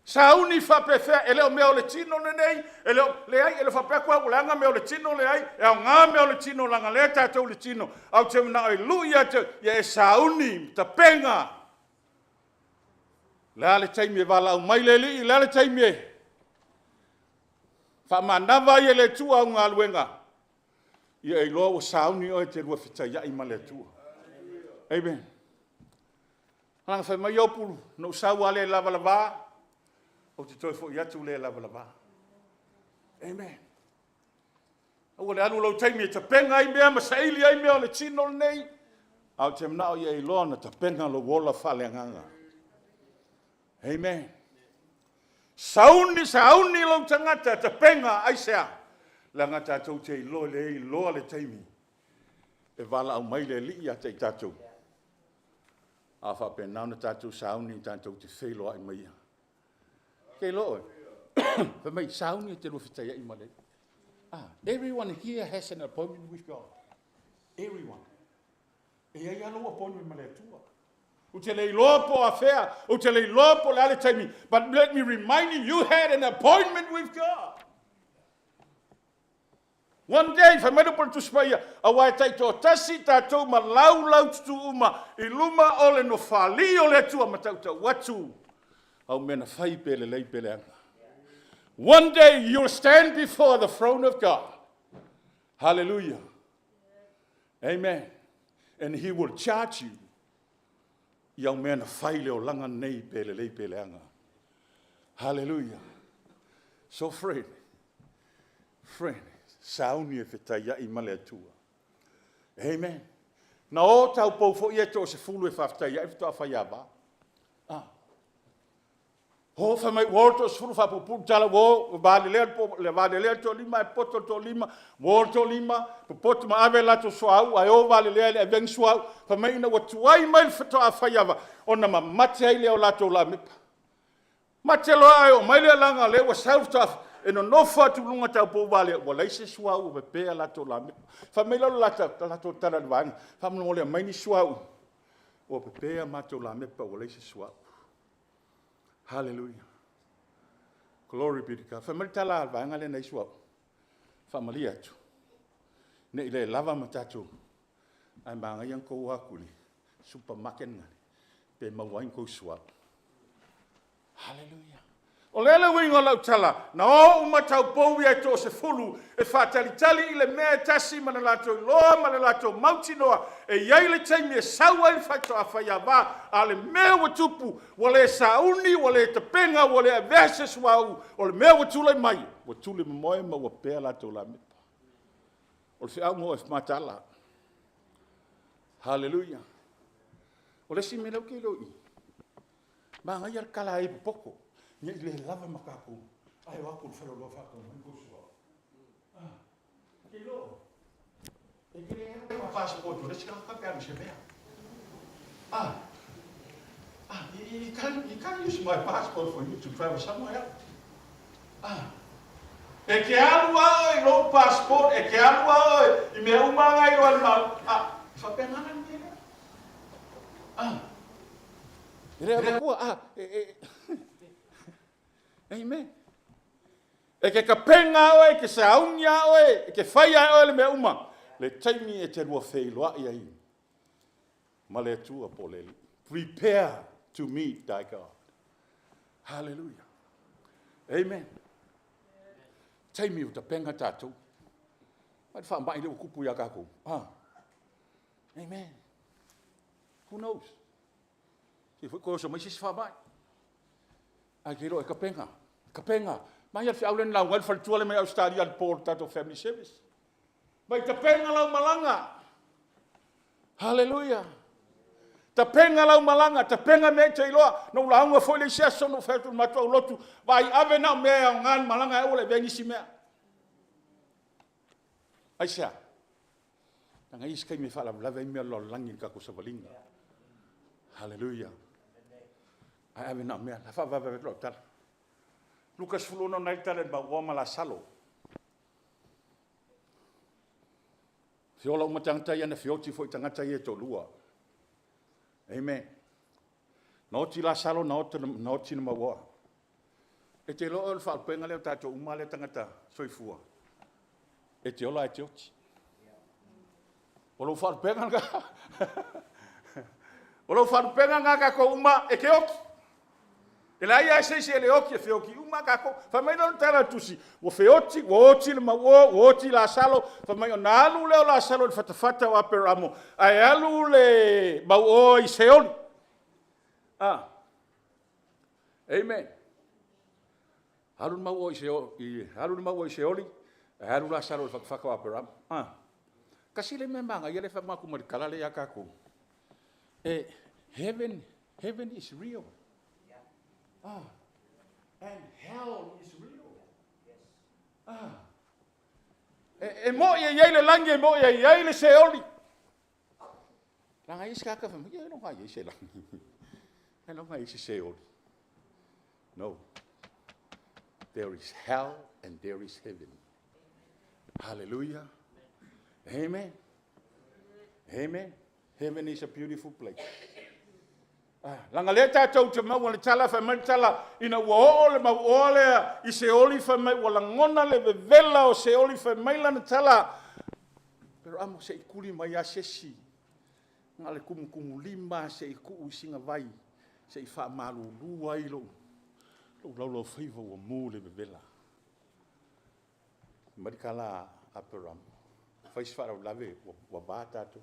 Sauni faapefea, e le o mea o le tino lenei, e le o, leai, e le o faapea atu au ua leaga mea o le tino, leai, e aoga mea o le tino, leaga o lea tatou i le tino, ae ou te manao e lui ia te oe, ia e sauni ma tapena. O le a le taimi e valaau mai le Alii, o le a le taimi e faamanava ai e le Atua au galuega, ia e iloa ua sauni oe e te lua fetaiai ma le Atua. Amen. Leaga fai mai Iopu, na ou sau lava le lavalava, ou te toe foi atu le lavalava. Amen. Aua le alu lou taimi e tapena ai mea ma saili ai mea o le tino lenei, ae ou te manao ia e iloa ona tapena lou ola faaleagaga. Amen. Sauni, sauni lou tagata, tapena, aisea? Leaga tatou te iloa le iloa le taimi e valaau mai le Alii ia te i tatou. A faapena ona tatou sauni tatou te feiloai ma Ia. Ke iloa oe, fai mai, sauni e te lua fetaiai ma le Alii. Ah, everyone here has an appointment with God. Everyone. E i ai lava lou appointment ma le Atua. Ou te le iloa po o afea, ou te le iloa po o le a le taimi, but let me remind you, you had an appointment with God. One day, fai mai le upu a le Tusi Paia, aua e taitoatasi tatou ma laulaututu uma i luma o le Nofoalii o le Atua ma tautau atu au mea na fai pe lelei pe leaga. One day you'll stand before the throne of God. Hallelujah. Amen. And he will charge you i au mea na fai le olaga nei pe lelei pe leaga. Hallelujah. So friend, friend, sauni e fetaiai ma le Atua. Amen. Na o taupou foi ia e toasefulu e faafetai ai faatoa faiava. Ah. O, fai mai, ua o le toasefulu faapuupuu le tala, ua o, ua valelea le po, le valelea le toalima ae poto le toalima, ua o le toalima, popoto ma ave latou suauu ae o valelea e le avea ni suauu. Fai mai ina ua tuai mai le faatoa faiava, ona mamate ai lea o latou lamepa. Mate loa ae oo mai lea leaga o lea ua sau le faatoa e nonofo atu i luga taupou valea, ua leai se suauu e pepea latou lamepa. Fai mai lea o le latou tala i le vaega, faamolemole aumai ni suauu ua pepea matou lamepa ua leai se suauu. Hallelujah. Glory be to God. Fai mai le tala a le vaega lea na i suauu. Faamalie atu. Ne i le lava ma tatou ae manaia na tou o atu i le supermarket na pe maua ai ni tou suauu. Hallelujah. O le a le uiga o lau tala? Na o uma taupou ia e toasefulu e faatalitali i le mea e tasi ma le latou iloa ma le latou mautinoa e i ai le taimi e sau ai le faitoa faiava, a o le mea ua tupu, ua le sauni, ua le tapena, ua le avea se suauu, o le mea ua tulai mai, ua tuli momoe ma ua pea latou lamepa. O le feau mo oe mataala. Hallelujah. O le isi mea lea ou te iloa i i, Manaia le kala ai popoto, ne i le lava ma tatou ae o atu i le faleoloa faatau mai tou suauu. Ah, e te iloa oe, e te le alu ma passport o le isi tagata pe alu i se mea. Ah, ah, you, you, can't, you can't use my passport for you to travel somewhere else. Ah, e te alu a oe i lou passport, e te alu a oe i mea uma nga iloa e le Malo. Ah, e faapena la le mea lea. Ah, E le avatua, ah, e, e, Amen. E ke kapenga a oe, e ke sauni a oe, e ke whai a oe le mea uma. Le taimi e te lua wheiloai ai ma le Atua po le Alii. Prepare to meet thy God. Hallelujah. Amen. Taimi o tapenga tātou. Mai le whaamai le ua kupu ia kākou. Ah. Amen. Who knows? Se foi koe oso mai se isi faamai. Ae ke iloa e kapenga. Kapenga. Mai a le feau lea na lauga ai le faletua lea mai Australia i le po o le tatou family service. Mai tapenga lau malaga. Hallelujah. Tapenga lau malaga, tapenga mea e te iloa. Na ou lauga foi le isi aso na ou fai atu i le matou aulotu, vaai ave na o mea e aoga le malaga ae aua le avea nisi mea. Aisea? Leaga e i ai isi taimi e faalavelave ai mea o le lalolagi i le tatou savaliga. Haleluia. Ae ave na o mea, la faavave atu lau tala. Luka 16 na ai tala i le mauoa ma Lasalo. Feola uma tagata ia na feoti foi tagata ia e toalua. Amen. Na oti Lasalo, na oti, na oti na mauoa. E te iloa o le faalupega lea o tatou uma lea tagata soifua, e te ola ae te oti. O lou faalupega lena. O lou faalupega lena tatou uma e te oti. E leai lava se isi e le oti, e feoti uma tatou. Fai mai lona tala o le tusi, ua feoti, ua oti le mauo, ua oti Lasalo. Fai mai ona alu lea o Lasalo i le fatafata o Aperamo, ae alu le mauo i Seoli. Ah. Amen. Alu le mauo i Seoli, alu le mauo i Seoli, ae alu Lasalo i le fatafata o Aperamo. Ah. Tasi le mea manaia lea e faamanatu mai le tala lea ia tatou. E, heaven, heaven is real. Ah. And hell is real. Ah. E, e moi e iai le lagi, e moi e iai le Seoli. Leaga e i ai se tagata fai mai, ia ailoga e i ai se lagi. Ailoga e i ai se Seoli. No. There is hell and there is heaven. Hallelujah. Amen. Amen. Heaven is a beautiful place. Ah, laga lea tatou te maua le tala, fai mai le tala, ina ua oo le mauoa lea i Seoli, fai mai ua lagona le vevela o Seoli, fai mai lana tala, pero amo se i kuli mai a se isi, na o le tumutumulima se i tuu i sina vai, se i faamalulu ai lou, lou laulaufaiva ua mu le vevela. Fai mai le tala a Aperamo, fai se faalavelave ua, ua va tatou.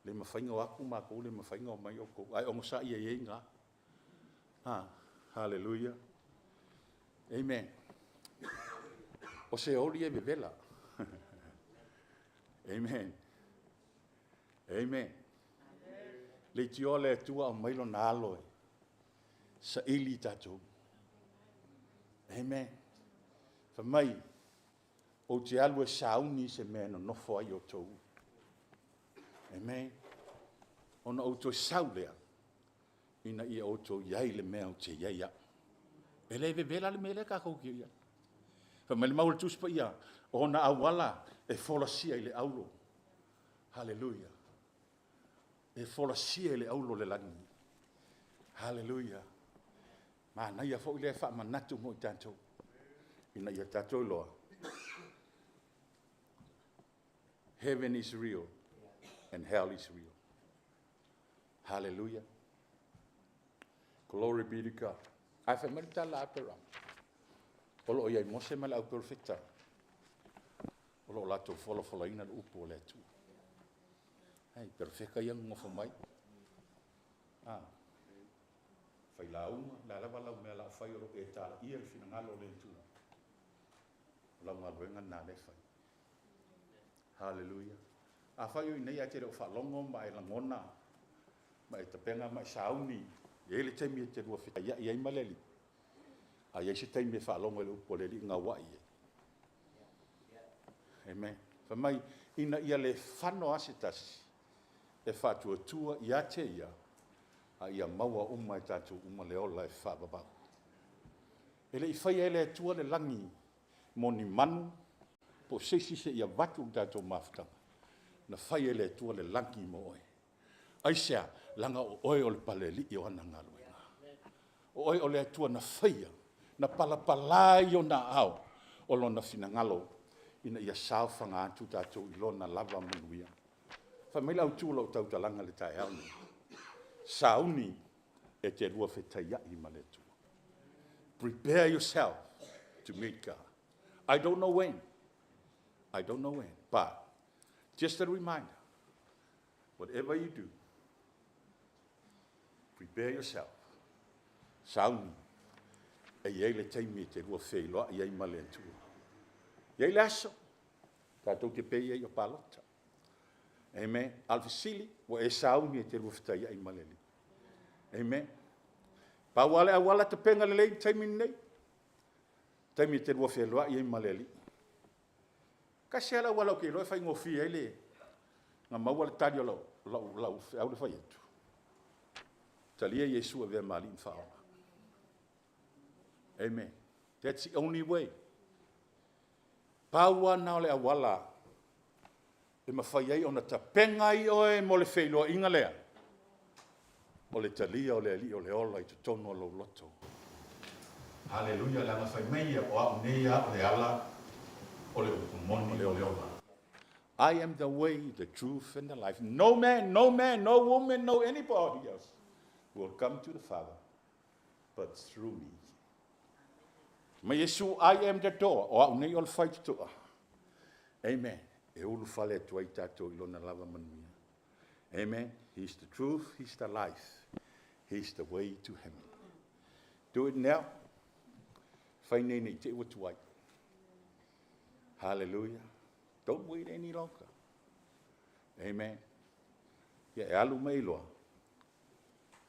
Le mafai ona o atu matou, le mafai ona omai outou, ae onosai ai i ina. Ah, hallelujah. Amen. O se oli e vevela. Amen. Amen. Leitioa le Atua aumai lona alo e saili i tatou. Amen. Fai mai, ou te alu e sauni se mea e nonofo ai outou. Amen. Ona ou toe sau lea, ina ia outou i ai le mea ou te i ai au. E le vevela le mea lea tatou te i ai. Fai mai le mau o le Tusi Paia, o ona auala e folasia i le aulo. Haleluia. E folasia i le aulo le lagi. Haleluia. Manaia foi lea faamanatu mo i tatou, ina ia tatou iloa. Heaven is real and hell is real. Hallelujah. Glory be to God. Ae fai mai le tala a Aperama, o lo o i ai Mose ma le au perofeta, o lo o latou folafolaina le upu o le Atua. Hei, perofeta ia nonofo mai. Ah, fai lauga, la lava lau mea la o fai o lo o e talaia le finagalo o le Atua. O lau galuega lena lea e fai. Haleluia. Afai o i inei ae te le o faalogo ma e lagona ma e tapena ma e sauni, e i ai le taimi e te lua fetaiai ai ma le Alii, a i ai se taimi e faalogo ai i le upu a le Alii, gauai ai. Amen. Fai mai, ina ia le fano lava se tasi e faatuatua ia te ia, a ia maua uma e tatou uma le ola e faavavau. E le i faia e le Atua le lagi mo ni manu po o se isi seia avatu le tatou mafutaga, na fai e le Atua le lagi mo oe. Aisea? Leaga o oe o le Palealii o ana galuega. O oe o le Atua na faia, na palapala i ona aao o lona finagalo ina ia saofaga atu tatou i lona lava manuia. Fai mai le autu o lau tautalaga i le taeao lenei, sauni e te lua fetaiai ma le Atua. Prepare yourself to meet God. I don't know when. I don't know when. But just a reminder, whatever you do, prepare yourself. Sauni, e i ai le taimi e te lua feiloai ai ma le Atua. E i ai le aso, tatou te pei ai o palota. Amen. A o le fesili, ua e sauni e te lua fetaiai ma le Alii. Amen. Pau lava le auala tapena lelei i le taimi lenei, taimi e te lua feloai ai ma le Alii. Tasi lava le auala ou te iloa e faigofie ai le na maua le tali o lau, lau, lau feau le fai atu. Talia Iesu e avea ma Alii ma Faaola. Amen. That's the only way. Pau lava na o le auala e mafai ai ona tapena ai oe mo le feiloaiga lea, o le talia o le Alii o le ola i totonu o lou loto. Haleluia, leaga fai mai ia, o a'u nei a o le ala o le upu moni o le ola. I am the way, the truth and the life. No man, no man, no woman, no anybody else will come to the Father but through me. Mai Iesu, I am the door, o a'u nei o le faitotoa. Amen. E ulufale atu ai tatou i lona lava manuia. Amen. He's the truth, he's the life, he's the way to heaven. Do it now. Fai nei nei te ua tuai. Hallelujah. Don't wait any longer. Amen. Ia e alu mai loa.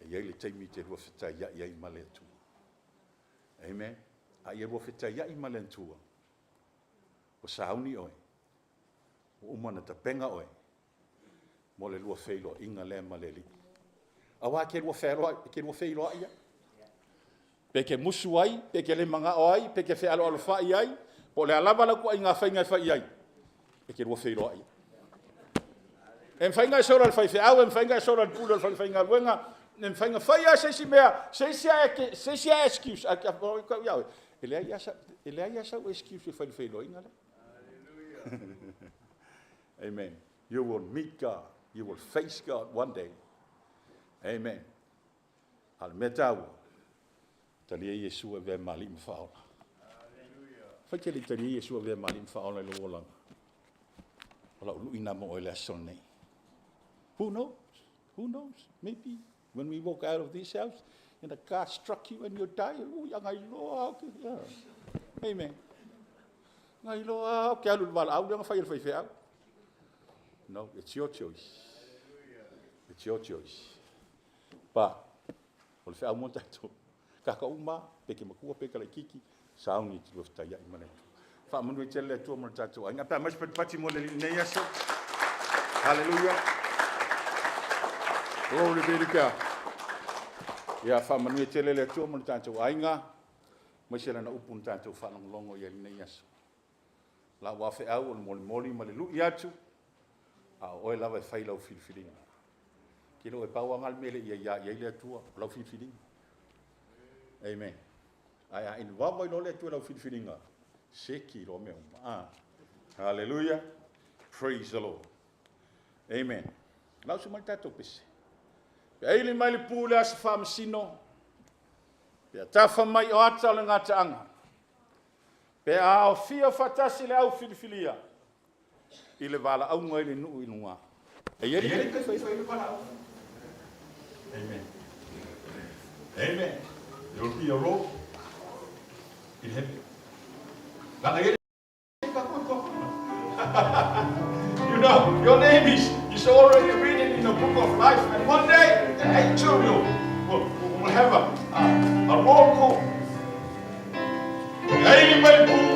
E iai le taimi te lua fetaiai ai ma le Atua. Amen. A ia lua fetaiai ma le Atua, ua sauni oe, ua uma ona tapena oe mo le lua feiloaiga lea ma le Alii. Aua e te lua fealoai, e te lua feiloai ai. Pe e te musu ai, pe e te le manao ai, pe e te fealoalofai ai, po o le a lava lau ituaiga faiga e fai ai, e te lua feiloai ai. E mafai ona e sola i le faifeau, e mafai ona e sola i le pule o le falefaigaluega, e mafai ona fai lava se isi mea, se isi lava excuse, ae ou te ia oe, e leai lava sau excuse e fai i le feiloaiga lea. Amen. You will meet God. You will face God one day. Amen. A o le mea taua, talia Iesu e avea ma Alii ma Faaola. Fai te le i talia Iesu e avea ma Alii ma Faaola i lou olaga. O lau lui nā mo oe le aso lenei. Who knows? Who knows? Maybe when we walk out of this house and a car struck you and you die, ui, a ngai loa au ke, yeah. Amen. Ngai loa au ke alu i le valaau lea na fai e le faifeau. No, it's your choice. It's your choice. Pa, o le feau mo tatou. Kaka uma, pe ke matua, pe ke laititi, sauni te lua fetaiai ma le Atua. Faamanuia tele le Atua mo le tatou aiga. Pe a mai se patipati mo le alii lenei aso. Hallelujah. Glory be to God. Ia faamanuia tele le Atua mo le tatou aiga, aemaise lana upu na tatou faalogologo i ai lenei aso. Lau lava feau o le molimoli ma le lui atu, a o oe lava e fai lau filifiliga. Ke le o e pau lava le mea e le i aiā i ai le Atua, o lau filifiliga. Amen. Ae a involve ai loa le Atua i lau filifiliga, seki loa mea uma. Ah. Hallelujah. Praise the Lord. Amen. Lau se mai tatou pese. Pe aili mai le pu le aso faamasino, pe atafa mai o ata o le gataaga, Pe a aofia faatasi le au filifilia i le valaauga i le nuu i luga. E i ai le taimi e fai ai le valaauga. Amen. Amen. There will be a roll in heaven. Langa i You know, your name is, is already written in the book of life. And one day, the angel will, will, will have a, a, a roll call. E aili mai le pū.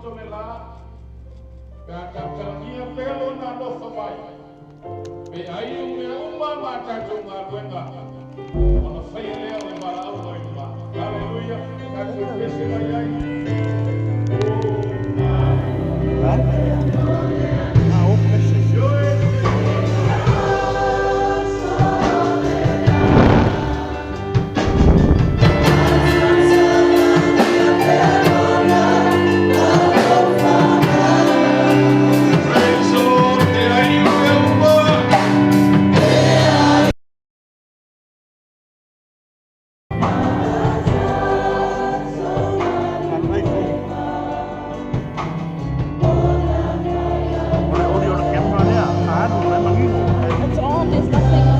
poto le la, pe a tautalagia pea Lona alofa mai, pe ai o mea uma ma a tatou galuega, ona faia lea o le valaau mai luma. Haleluia! Tatou pese mai ai. Praise the Lord, te ai o mea uma. It's on, there's nothing on.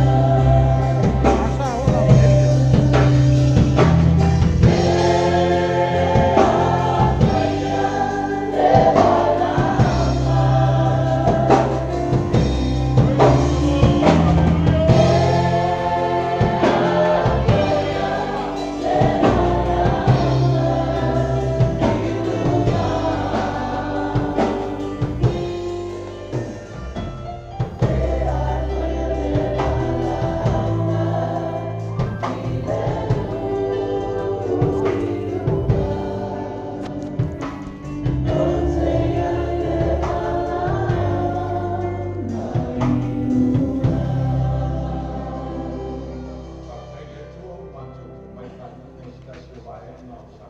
Faafetai i le Atua ua matou omai faatasi i se tasi o vaega o sa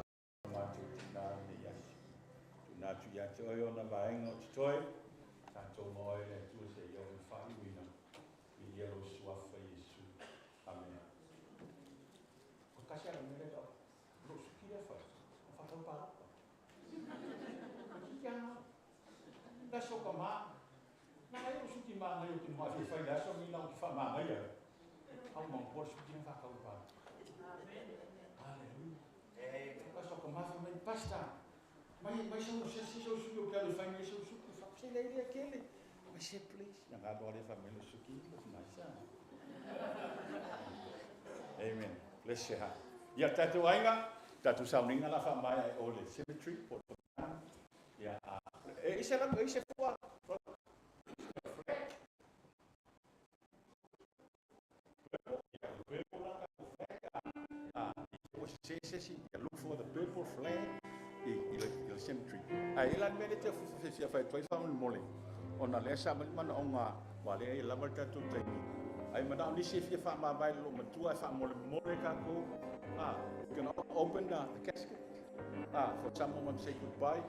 matou tina lenei aso. Tuuina atu ia te oe ona vaega o totoe, tatou ma oe le Atua seia oo i le faaiuina. Viia lou Suafa Iesu. Amene. O tasi lava le mea lea e tau, o lou suki lea e fai, o faatau palota. Toeitiiti lava na. Le aso tama, na ai lou suki manaia ou te manuai fia fai i le aso lenei na ou te faamanaia ai. Au maopoa le suki na faatau i le palota. Haleluia. Le aso tama fai mai, Pastor, mai mai sau se se sau suki ou te alu e fai nei sau suki. Fai, se leai lea kele. Fai se please. Na galo lea fai mai lou suki, nice ah. Amen. Bless your heart. Ia tatou aiga, tatou sauniga la faamaea e o le cemetery po o le Ia, e ise lava, e ise fua. Look for the purple flag i le cemetery. Ae i la le mea lea te fia fai atu ai faamolemole, ona lea sa aumai le manaoga, aua lea e lava le tatou taimi. Ae manao nisi e fia faamavae i le loomatua ae faamolemole tatou, we can open the casket for someone want to say goodbye,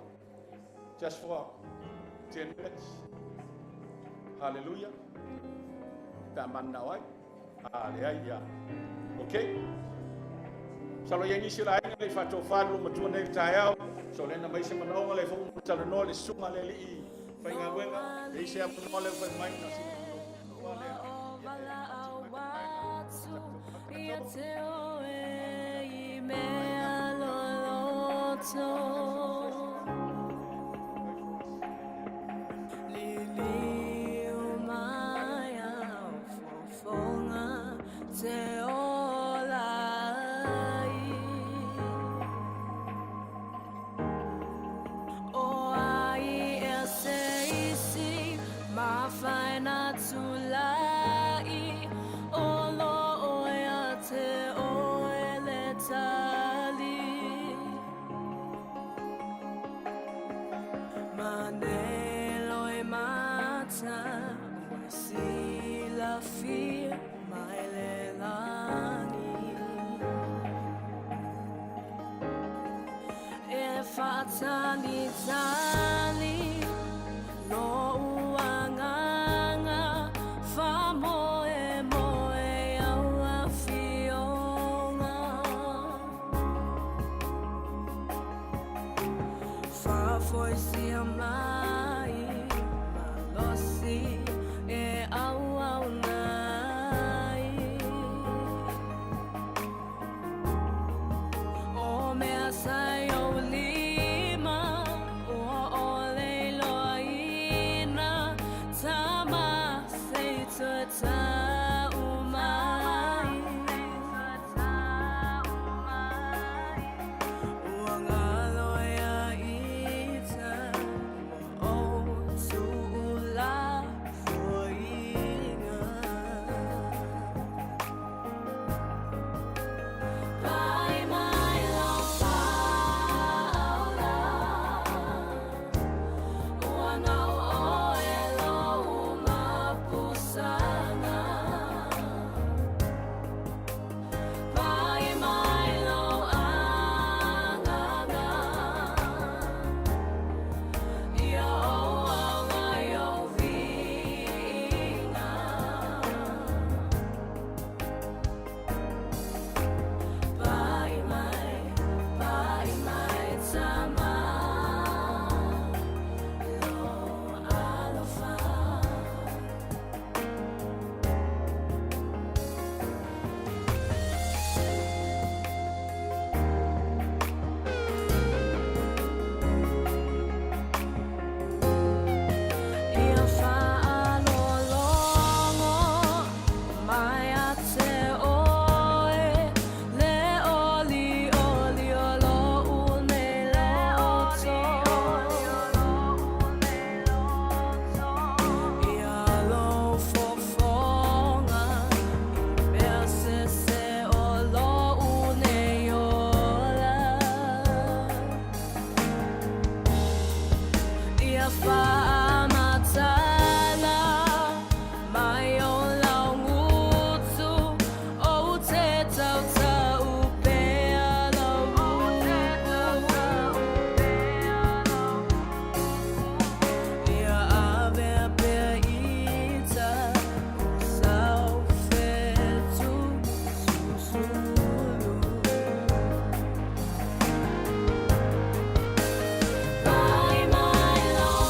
just for 10 minutes. Hallelujah. Pe a mananao ai. A leai, ia. Okay. Masalo i ai nisi o le aiga le i faatofa le loomatua nei i le taeao. So lena mai se manaoga le foi mo talanoa le susuga le alii faigaluega. E i se avanoa lea ua fai mai na sina manaoga lea. Ia te oe i mea loloto. Liliu mai au fofoga te ola ai. O ai ea se isi mafai na tulai o lo o ia te oe le tali. Ma nei loi mata ua silafia mai le lagi. E faatalitali lou agaga faamoemoe i au afioga. Faafoisia mai malosi e auauna ai. O mea sa i ou lima ua ʻole iloaina tama se i toe tau mai. Ua galo ia ita. Ia faamatala mai o lau gutu, Ou te tautau pea lau Ia avea pea ita o sau fetu susulu. Fai mai lau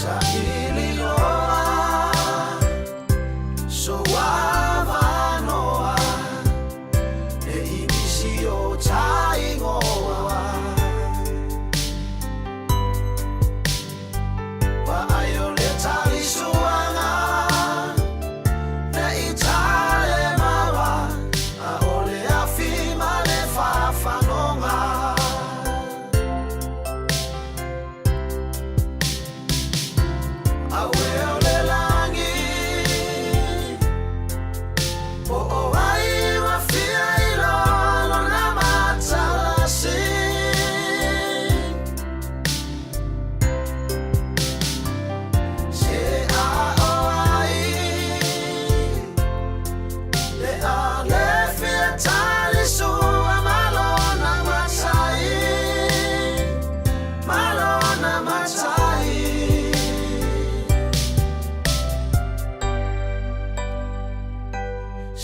Saili loa sou avanoa Ne i misi o ta ingoa Vaai o le talisuaga Ne i tale maua A o le afi ma le fafanoga Auē o le lagi Po o ai ua fia iloa lona matalasi Se a o ai Le a le fia talisua ma lona matai Ma lona matai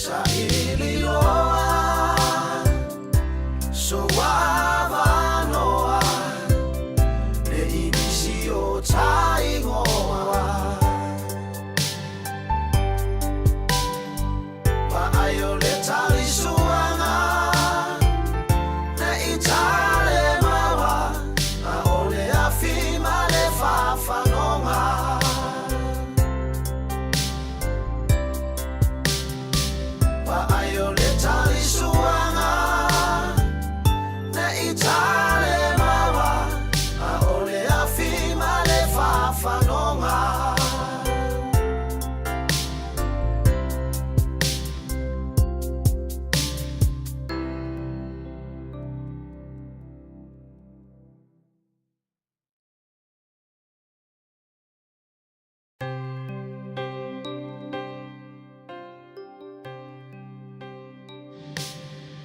Saili loa sou avanoa Ne i misi o ta ingoa Vaai o le talisuaga Ne i tale maua A o le afi ma le fafanoga Vaai o le talisuaga Ne i tale maua A o le afi ma le fafanoga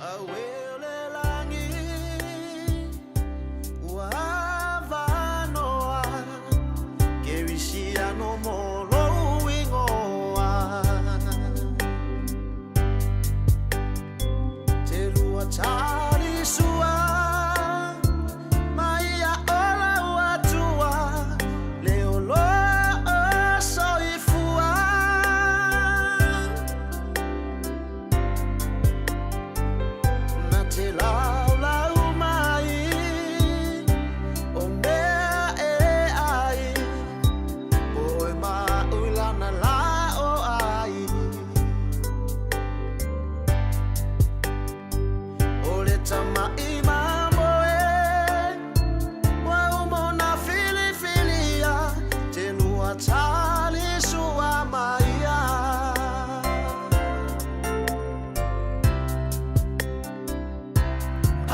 Auē o le lagi ua avanoa Kerisiano mo lou ingoa Te lua talisua ma ia ola ua tua Le o loo soifua Na te laulau mai o mea e ai Oe ma au i lana la o ai O le tama'i mamoe ua uma ona filifilia Te lua talisua ma ia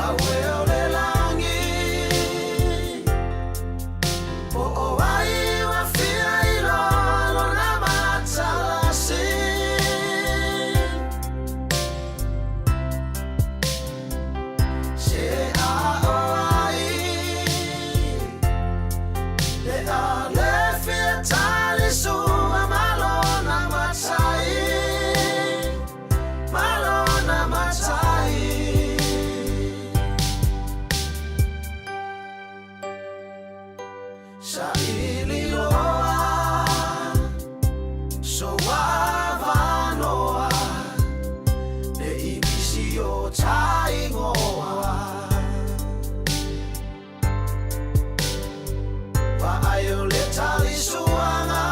Auē o le lagi Po o ai ua fia iloa lona matalasi Se a o ai Le a le fia talisua ma lona matai Ma lona matai Saili loa sou avanoa Ne i misi o ta ingoa Vaai o le talisuaga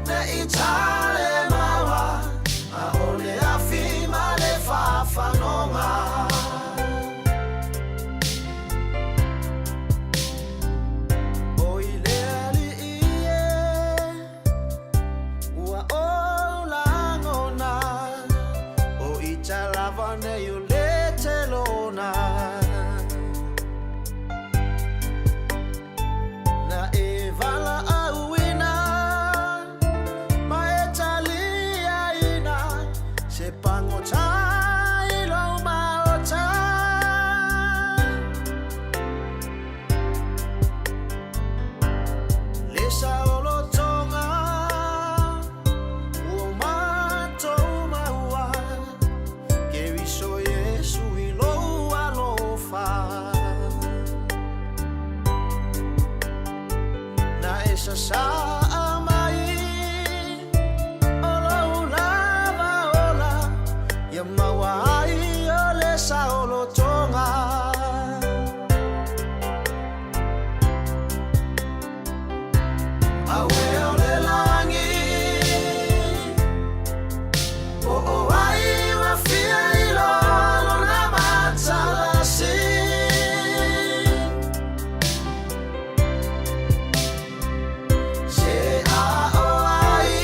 Ne i tale maua A o le afi ma le fafanoga O e sasaa mai o lou lava ola ia maua ai o le saolotoga. Auē o le lagi, po o ai ua fia iloa lona matalasi. Se a o ai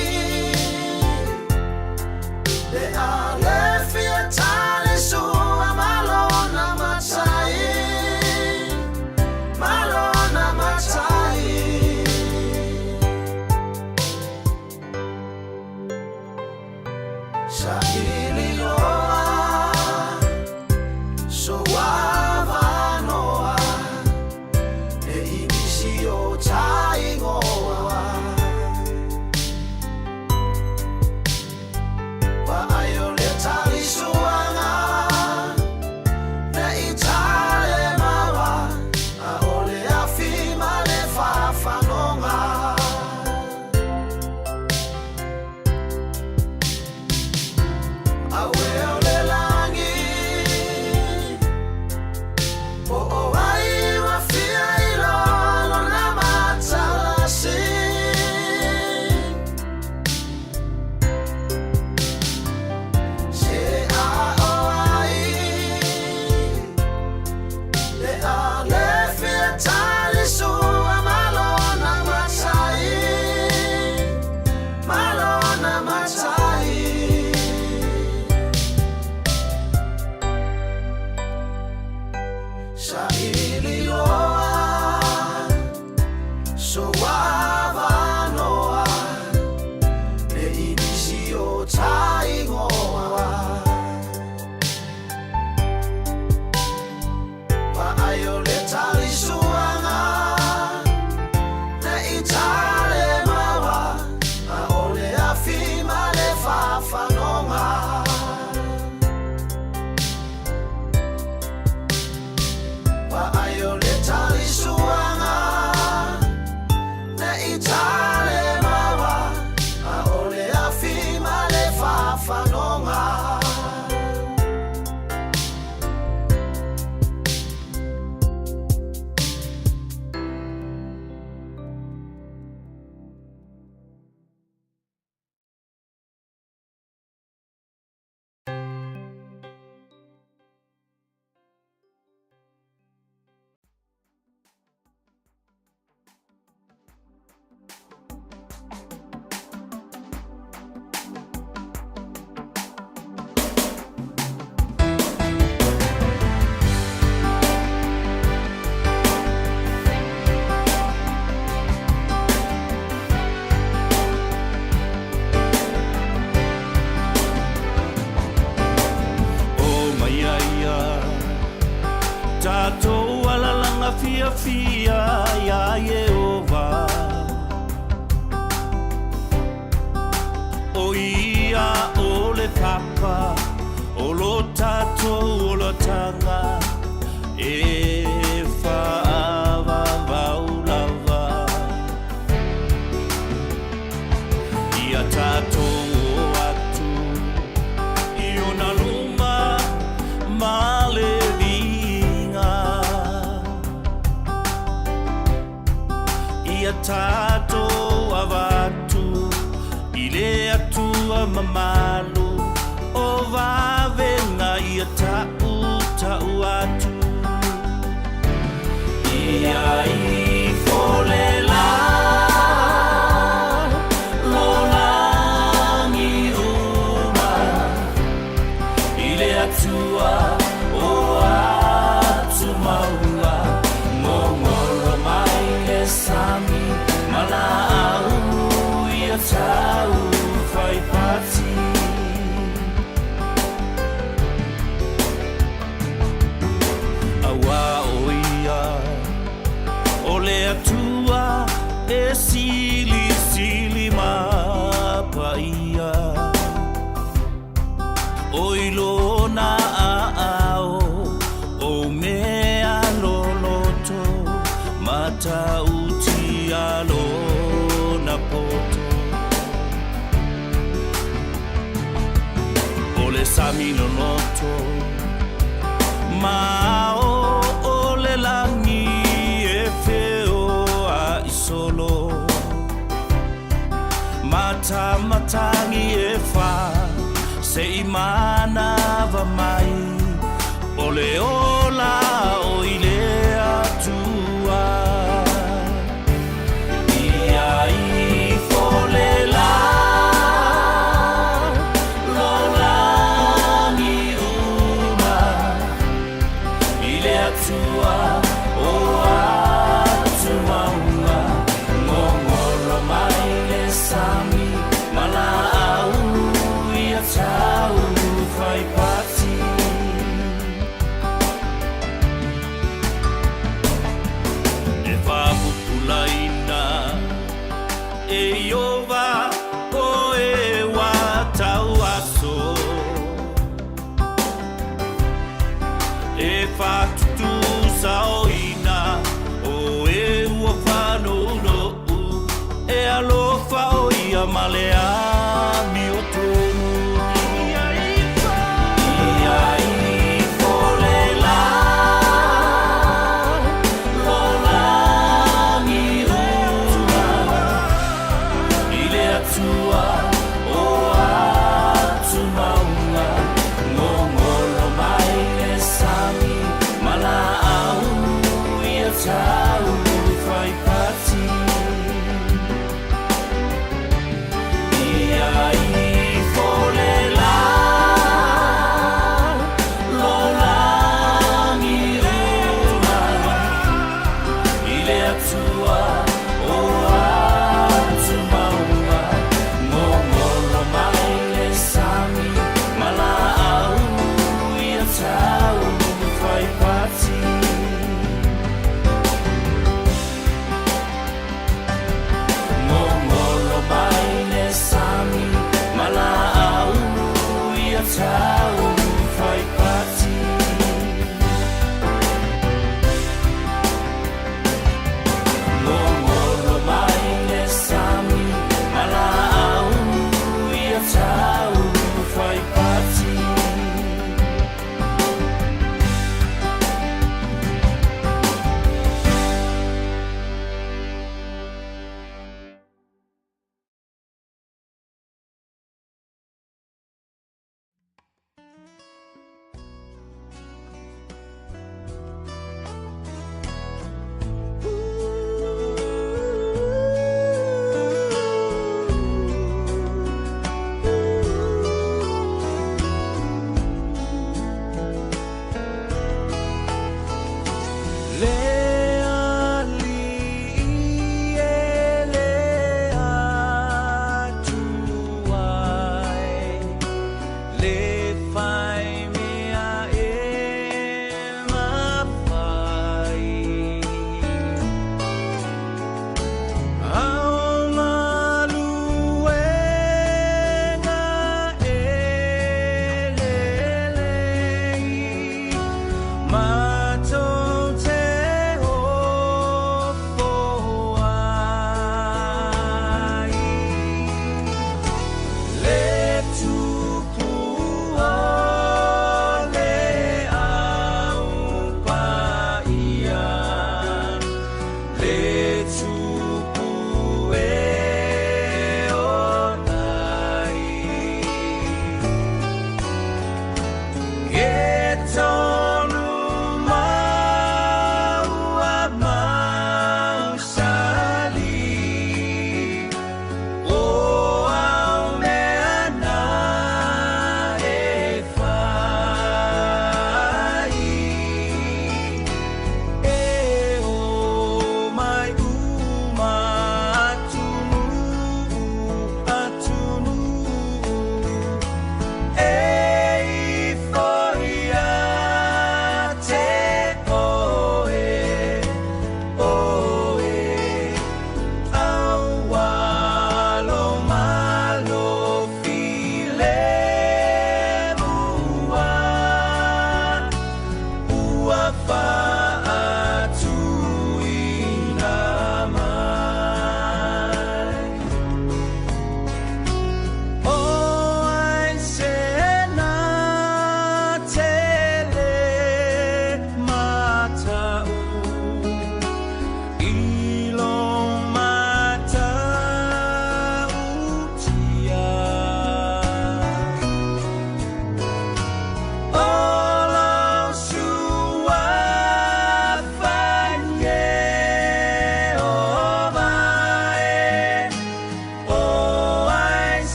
le a le fia tali sua ma lona matai, ma lona matai. Saili loa sou avanoa ne i misi o ta igoa. Vaai o le tali suaga ne i tale maua a o le afi ma le fafanoga. Auē o le lagi, po o ai ua fia iloa lona matalasi. Se a o ai le a le fia tali sua ma lona matai, ma lona matai. Saili loa sou avanoa ne i misi o ta igoa. Vaai o le tali suaga ne i tale maua a o le afi ma le fafanoga. Vaai o le tali suaga ne i tale maua a o le afi ma le fafanoga. O mai ia tatou alalaga fiafia iā Ieova, o ia o le papa o lo tatou olataga e faavavau lava. Ia tatou o atu i ona luma ma le viiga. Ia tatou avatu i le Atua mamalu o vavega ia taʻutaʻu atu. Ia ifo le lalolagi uma i le Atua o atu maua, gogolo mai le sami ma laau ia tau faipati. Auā o ia o le Atua e silisili ma paia, o i lona aao o mea loloto matautia lona. sami loloto Ma o o le lagi e feoaʻi solo Matamatagi e fa seʻi manava mai O le ola o i le Atua Ia ifo le lalolagi uma I le Atua o atua uma Gogolo mai le sami ma laau ia tau fai pati. E faapupulaina e Ieova o e ua tauaso, E faatutusa o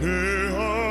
He au au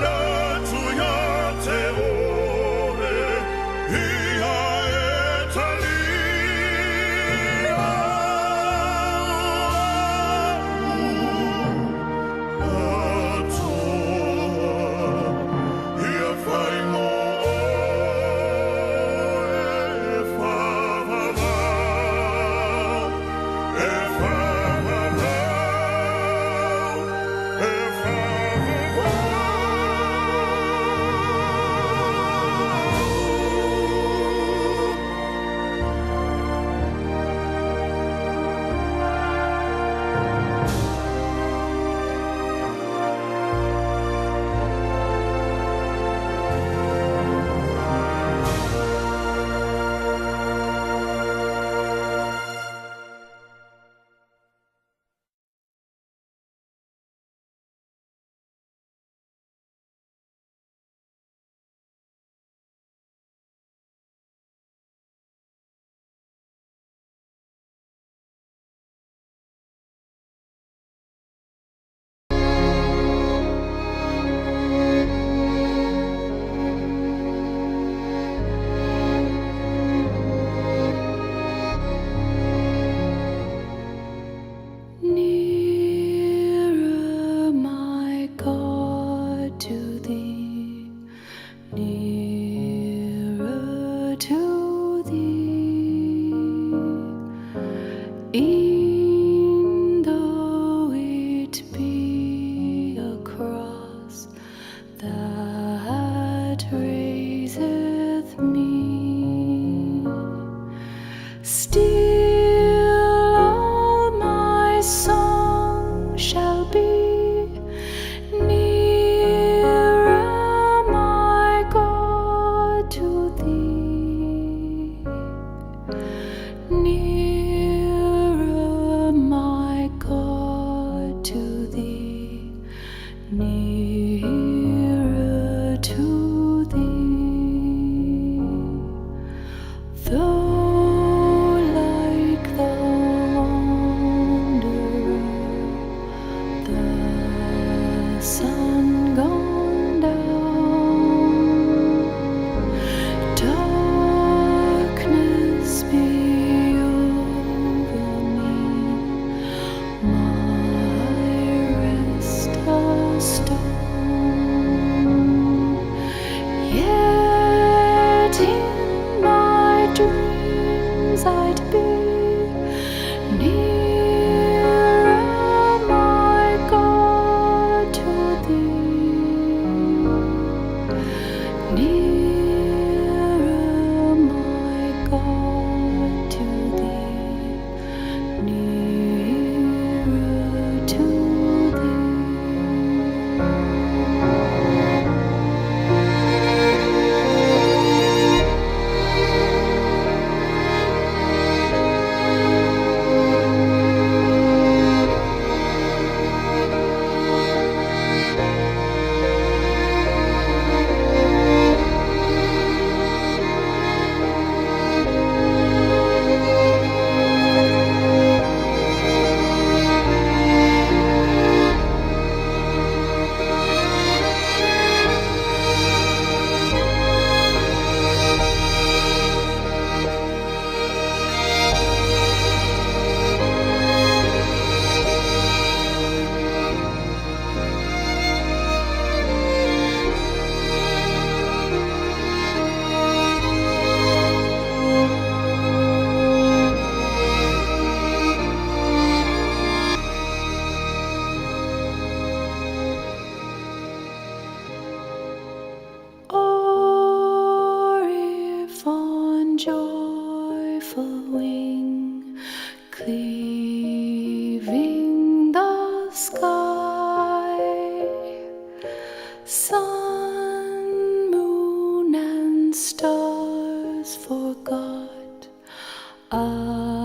na tu ia.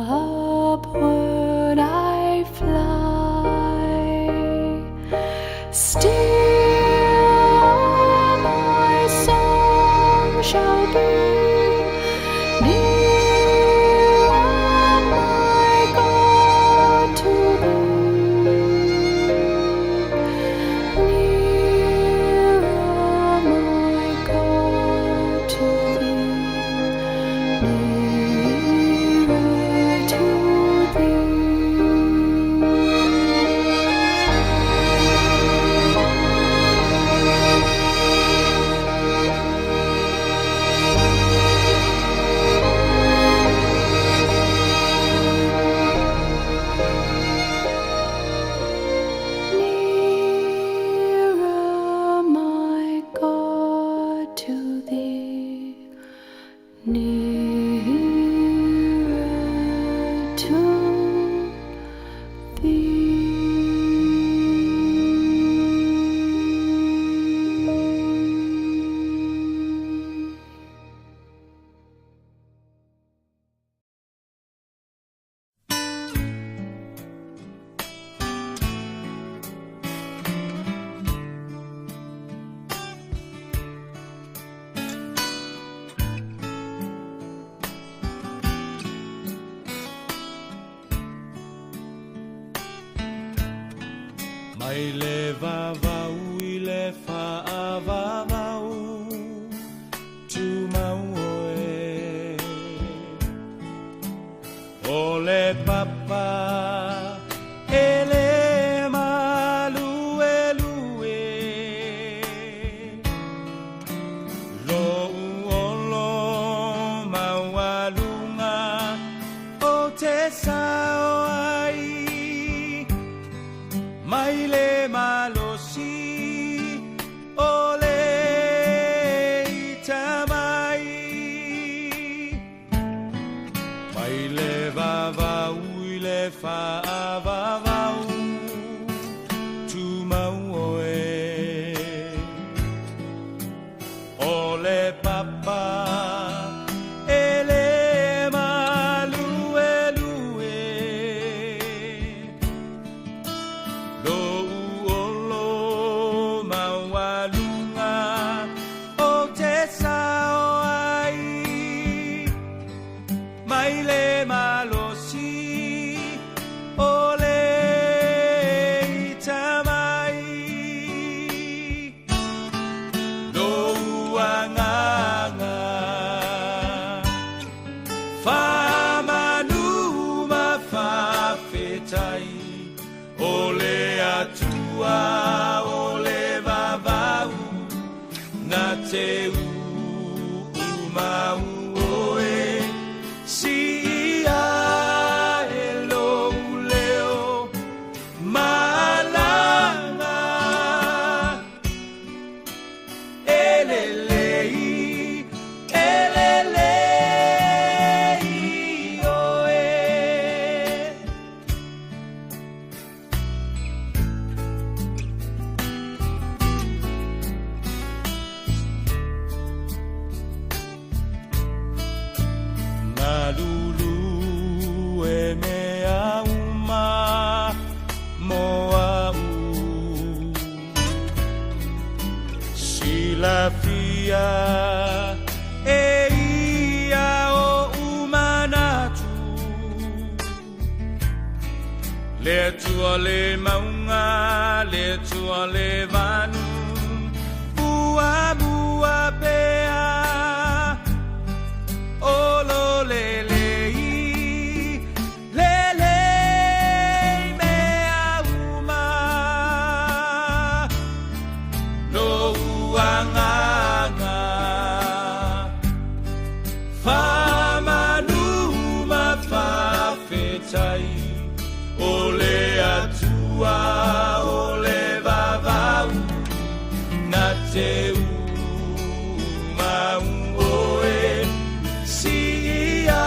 Upward I fly. Still my song shall be nearer, my God, to thee. Nearer, my God, to thee. Nearer to thee. Nearer, my God, to thee. Nearer to thee. Mai le vavau i le faavavau Tumau oe O le papa e le maluelue Lo'u olo maualuga o te sao ai Mai le malosi o le ita mai Mai le vavau i le faavavau Tumau oe O le papa e le maluelue Lo'u olo maualuga o te sao ai Mai le malosi o le ita mai Lo'u agaga Faamanu ma faafetai O le Atua o le vavau Na te uumau oe Siia e lou leo malaga E lelei, e lelei oe. Galulu e mea uma mo a'u Silafia e ia oʻu manatu Le Atua le mauga, le Atua le vanu Muamua pea O lo lelei, lelei mea uma Lo'u agaga Faamanu ma faafetai O le Atua o le vavau Na te uumau oe Siia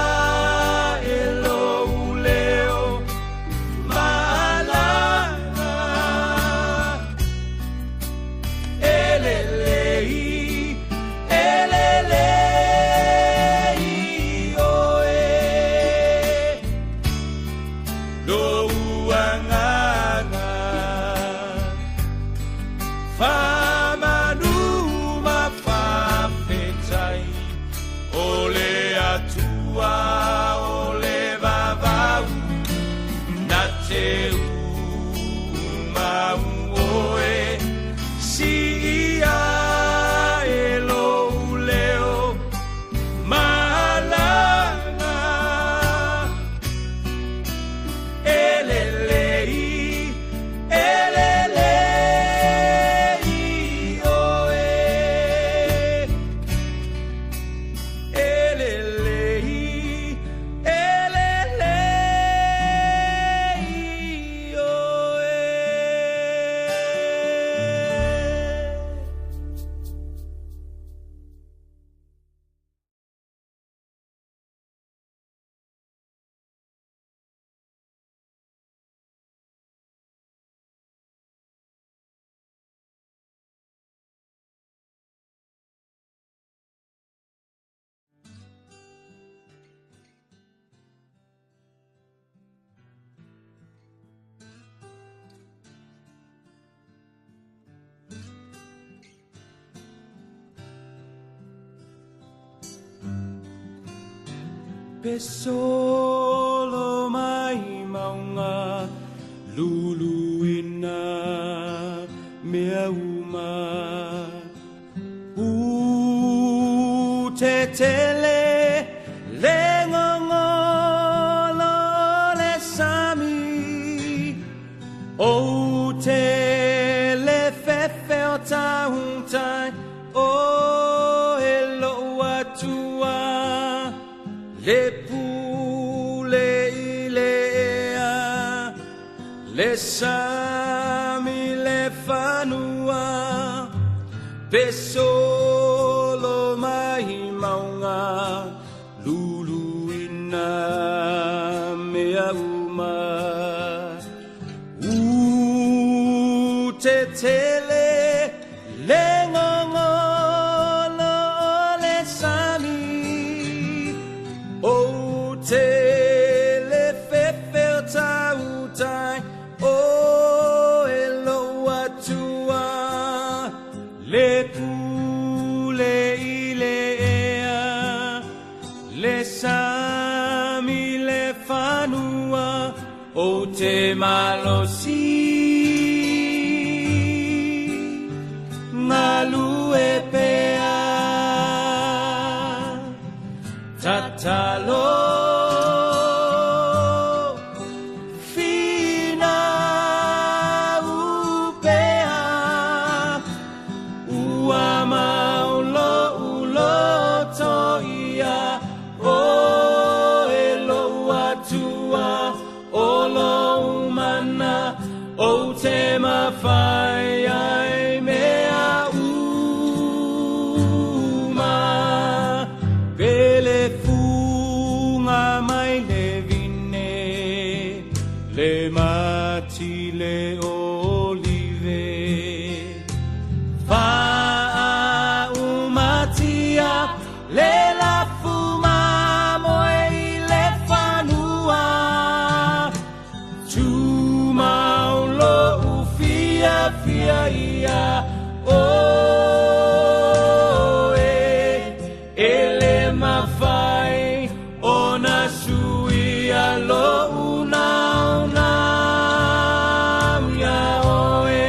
e lou leo malaga E lelei, e lelei oe. Pesolo mai mauga luluina mea uma. U te tele le gogolo o le sami, o te le fefe o tautai o e lou Atua, le pule i le ea, le sami le fanua, pesolo mai mauga luluina mea uma. U te tele le gogolo o le sami, o te le fefe o tautai o e lou Atua, le pule i le ea, le sami le fanua, o te malosi galue pea. Tatalo finau pea, ua mau lou loto ia o e lou Atua, o lou mana o te mafai ai mea uma. Pele fuga mai le vine, le mati le olive, faaumatia le lafu mamoe i le fanua. Tumau lou fiafia ia oe, e le mafai ona suia lou naunau ia oe,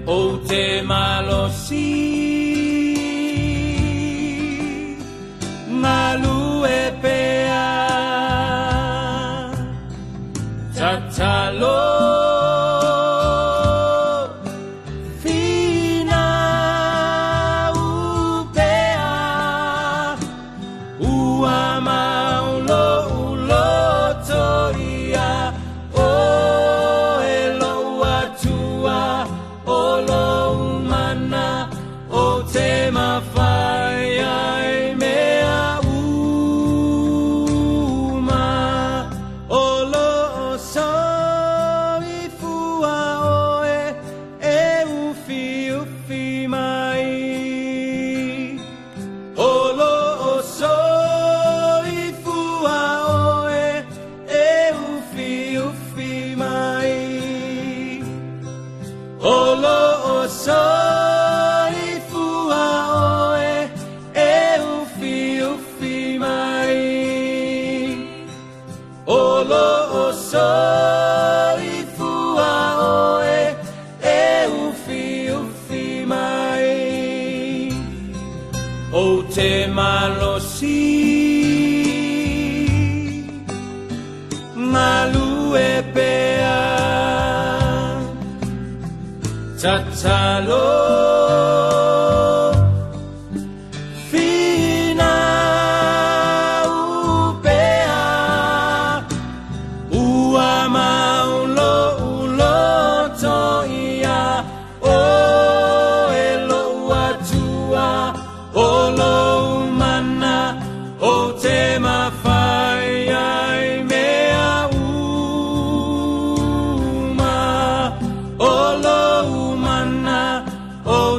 o te malosi galue pea. Tatalo finau pea, ua mau lou loto ia o e lou Atua, o lou mana o te mafai ai mea uma. O loo soifua oe e ufiufi mai, o loo soifua oe e ufiufi mai, o loo soifua oe e ufiufi mai, o loo soifua oe e ufiufi mai, o te malosi galue pea. Tatalo finau pea, ua mau lou loto ia o e lou Atua, o lou mana o te mafai ai mea uma, o lou mana o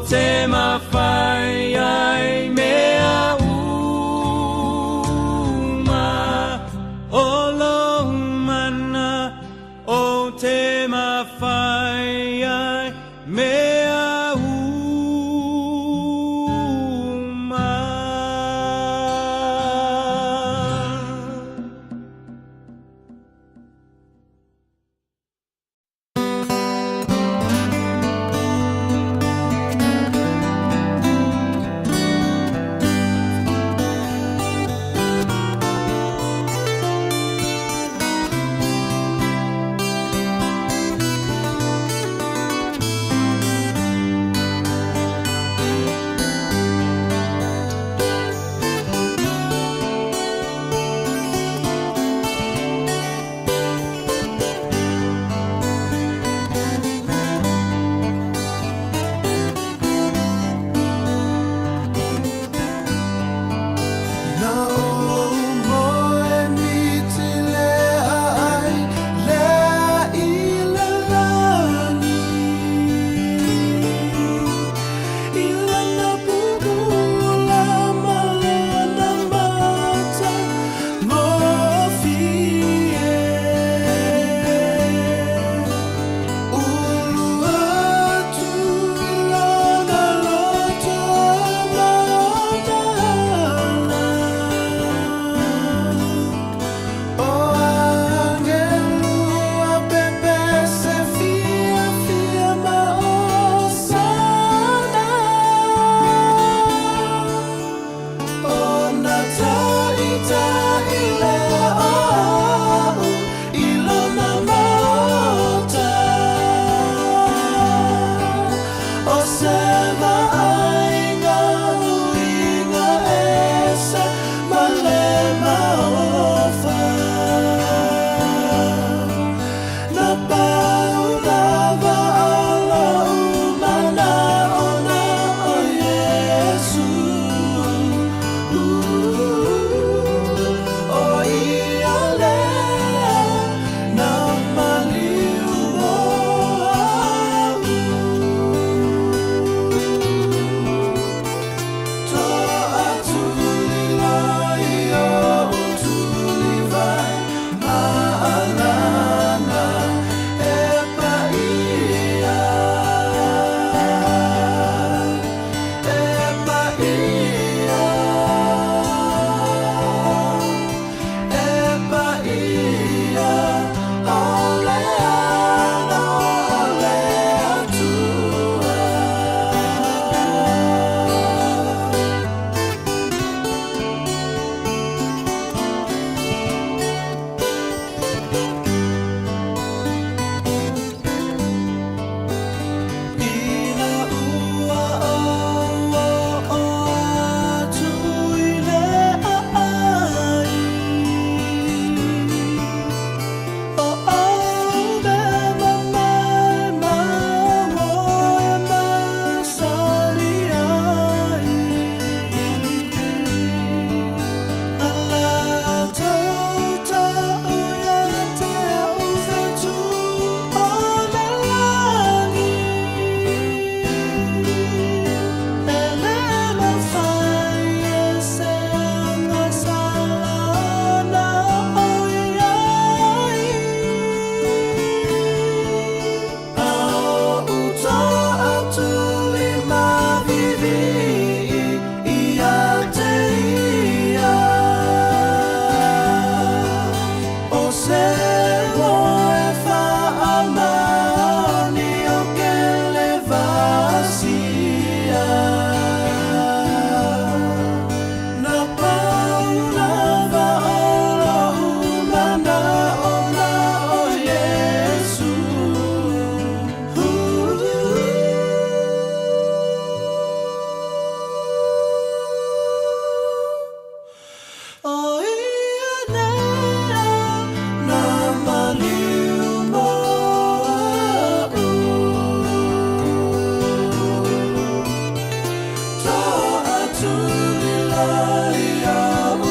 Atulilo ia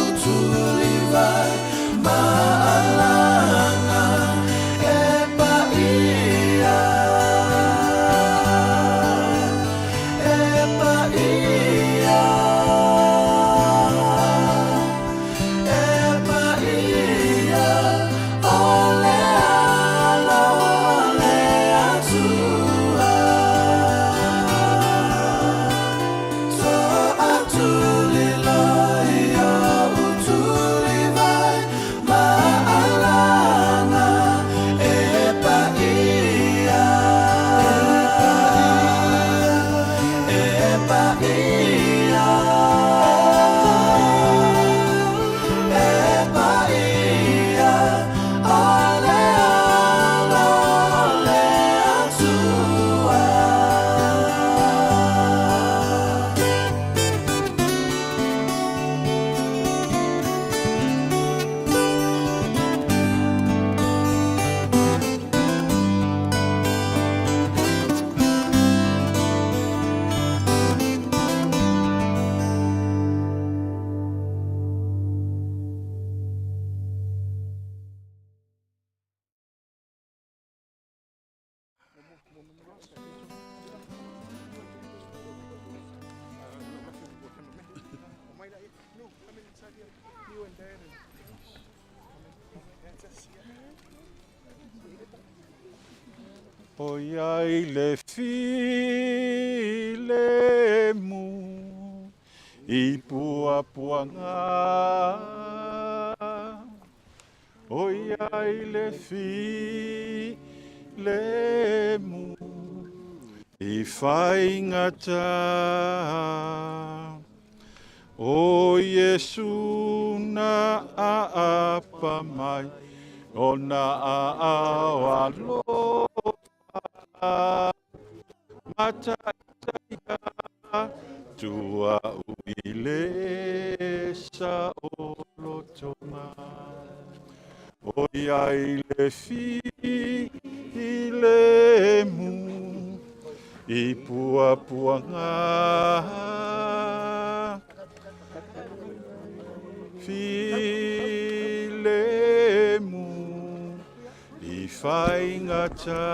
utulivai ma'alaga e paia, e paia, e paia, o le alo o le Atua. To'atulilo ia utulivai ma'alaga e paia, e paia, e paia, o le alo o le Atua. O iai le filemu i puapuaga. O iai le filemu i faigata. O Iesu na aapa mai, o na aao alofa, mataitaia, tua ui le saolotoga. O iai le filemu i puapuaga. Filemu i faigata.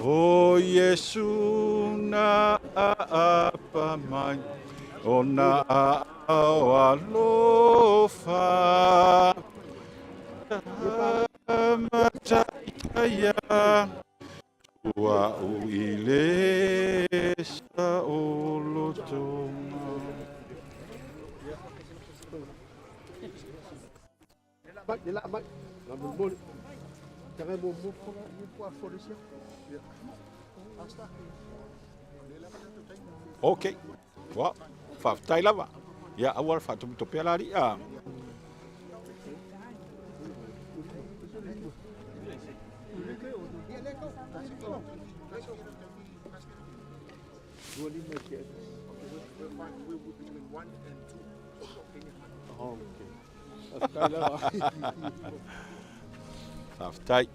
O Iesu na aapa mai, o na aao alofa, mataitaia, ua ui le saolotoga. Ok, ua, faafetai lava. Ia, aua le faatopetopea la alii a. Faafetai.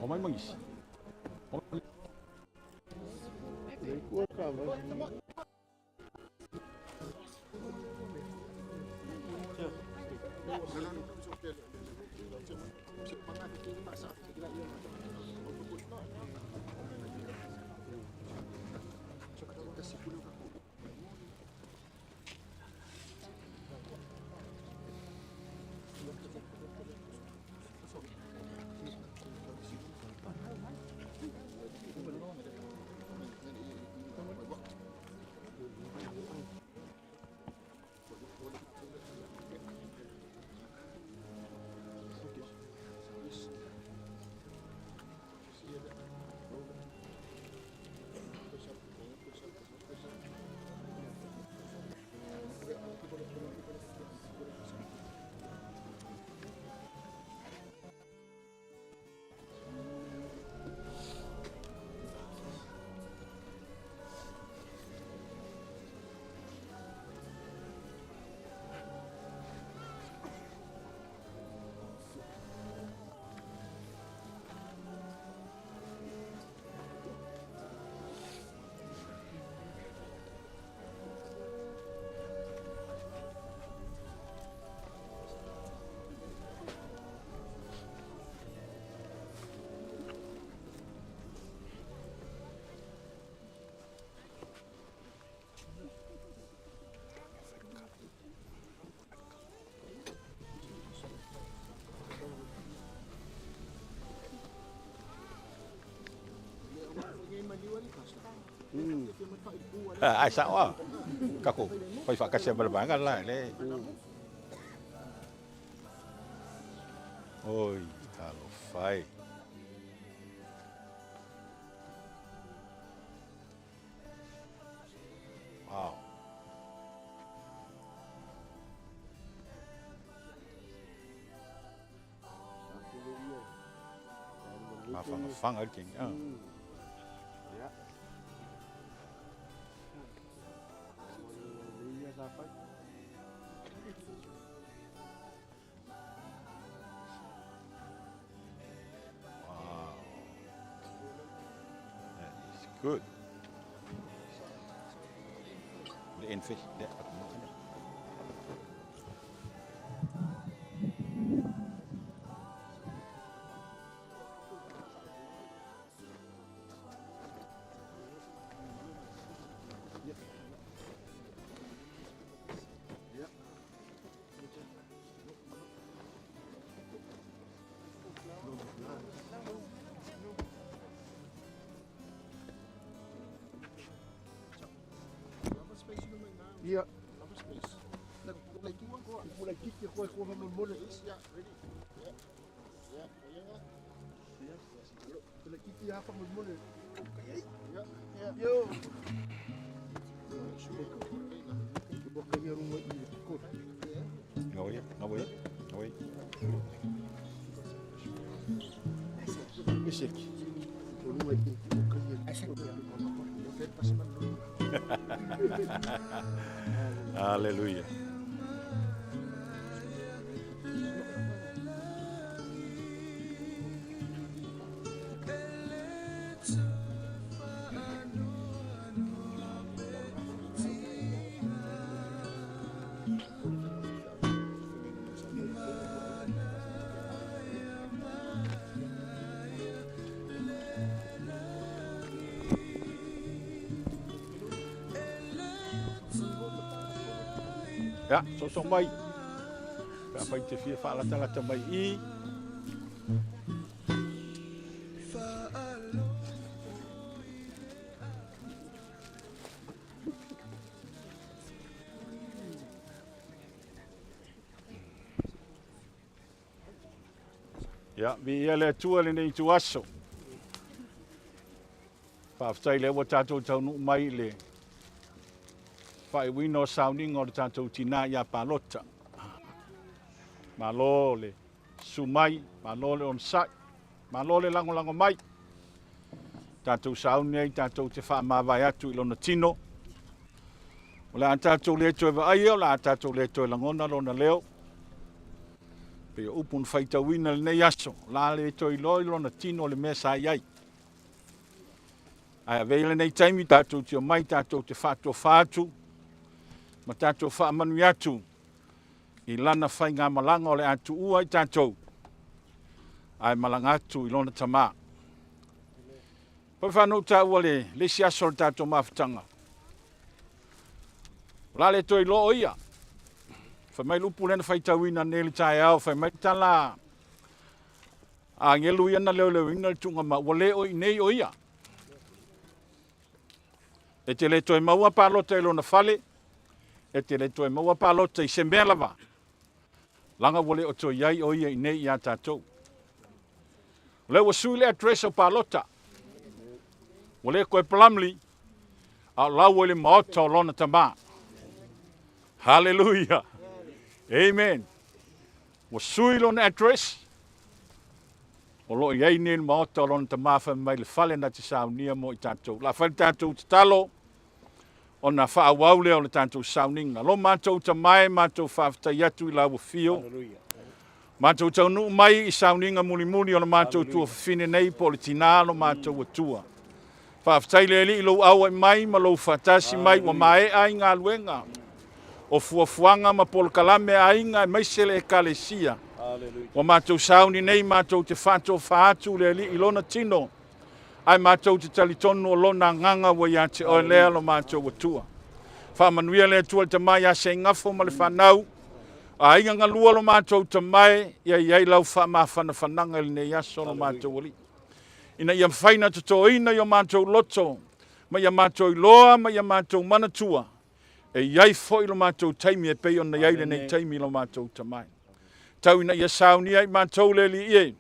Omai ma isi. Ai sa'o a. Tatou fai faatasi ai ma le vaega le la e le. Oi, talofa e. Wow. Mafangafaga le taimi. Ah. Wow. That is good. Le enfish. Ia. Ngau ia, ngau ia, ngau ia. Haleluia. Ia, soosoo mai. Pe afai te fia faalatalata mai i i. Ia, viia le Atua i lenei ituaso. Faafetai lea ua tatou taunuu mai i le faaiuina o sauniga o le tatou tinā ia Palota. Malo le susu mai, malo le onosai, malo le lagolago mai. Tatou sauni ai tatou te faamavae atu i lona tino. O le a tatou le toe vaaia, o le a tatou le toe lagona lona leo. Pei o upu na faitauina i lenei aso, o le a le toe iloa i lona tino le mea sa i ai. Ae avea ia lenei taimi tatou te omai tatou te faatofa atu ma tatou faamanuia atu i lana faigamalaga o le a tuua i tatou ae malaga atu i lona Tama. Pai whanau tāua le, le isi aso o le tātou mafutaga. O la le toe iloa o ia. Fai mai le upu lea na faitauina nei le taeao, fai mai tala a agelu ia na leoleoina le tuuga ma ua le o i nei o ia. E te le toe maua palota i lona fale, e te le toe maua palota i se mea lava. Laga ua le o toe i ai o ia i nei iā tatou. O lea ua sui le address o palota. Ua le koe Plumley, a o la ua i le maota o lona tamā. Hallelujah. Amen. Ua sui lona address, o lo o i ai nei le maota o lona tamā fai mai le fale na te saunia mo i tatou. La fai le tatou tatalo, ona faaauau lea o le tatou sauniga. Lo matou Tama e, matou faafetai atu i lau afio. Matou taunuu mai i sauniga mulimuli o le matou tuafafine nei po o le tinā lo matou Atua. Faafetai le Alii i lou auai mai ma lou faatasi mai ua maea ai galuega o fuafuaga ma polokalame a aiga aemaise le Ekalesia. Ua matou sauni nei matou te faatofa atu le Alii i lona tino ae matou te talitonu o Lona Agaga ua ia te Oe lea lo matou Atua. Faamanuia le Atua i le Tama ia Seigafo ma le fanau, a aiga galua lo matou Tama e, ia i ai lau faamafanafanaga i lenei aso lo matou Alii. Ina ia mafai ona totoina i o matou loto Ma ia matou iloa ma ia matou manatua, e i ai foi lo matou taimi e pei ona i ai lenei taimi i lo matou tamai. Tau ina ia saunia i matou le Alii e,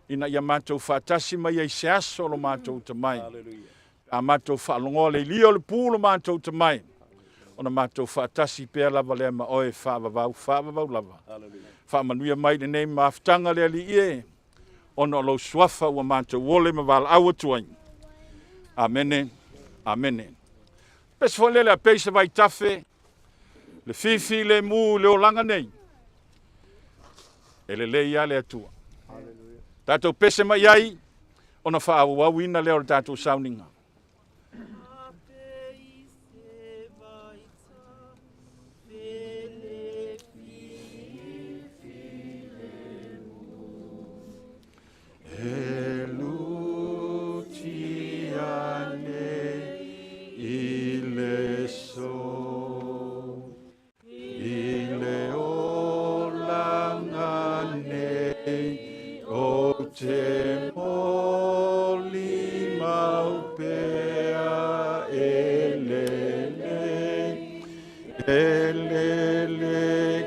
ina ia matou faatasi mai ai i se aso lo matou tamai. Pe a matou faalogoa le ilia o le pu lo matou tamai, ona matou faatasi pea lava lea ma oe faavavau, faavavau lava. Faamanuia mai lenei mafutaga le Alii e, ona o lou suafa ua matou ole ma valaau atu ai. Amene, amene. Pese foi lele a pei se vaitafe, le fifi le mu i le olaga nei, e lelei lava le Atua. Tatou pese mai ai, ona faaauauina lea o le tatou sauniga. E lutia nei i le so, i le olaga nei ou te molimau pea e lelei, e lelei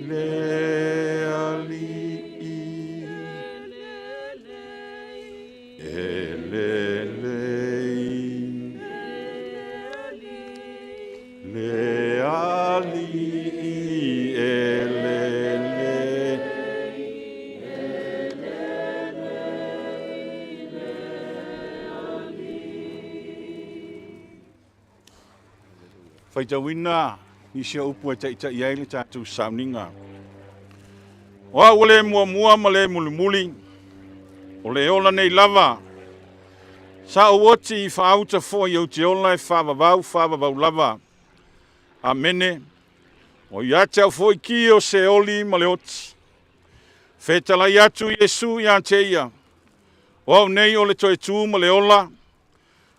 le Alii. E lelei le Alii, e lelei. Faitauina nisi o upu e taitai ai le tatou sauniga. O au o le muamua ma le mulimuli, o le ola nei lava. Sa ou oti i faauta foi ou te ola e faavavau faavavau lava. Amene. O ia te au foi ki o Seoli ma le oti. Fetalai atu Iesu ia te ia, O au nei o le toe tu ma le ola,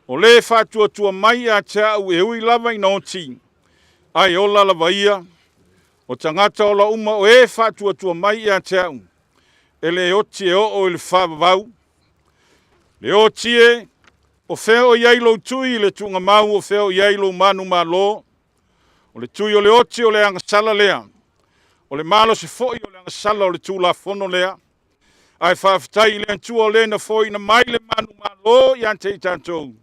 O le faatuatua mai ia te au e ui lava ina oti, ae ola lava ia, o tagata ola uma o e faatuatua mai ia te au, e le oti e oo i le faavavau. Le oti e, o fea o i ai lou tui i le tuugamau o fea o i ai lou manumalo? O le tui o le oti o le agasala lea, o le malosi foi o le agasala o le Tulafono lea. Ae faafetai i le Atua o le na foaiina mai le manumalo ia te i tatou,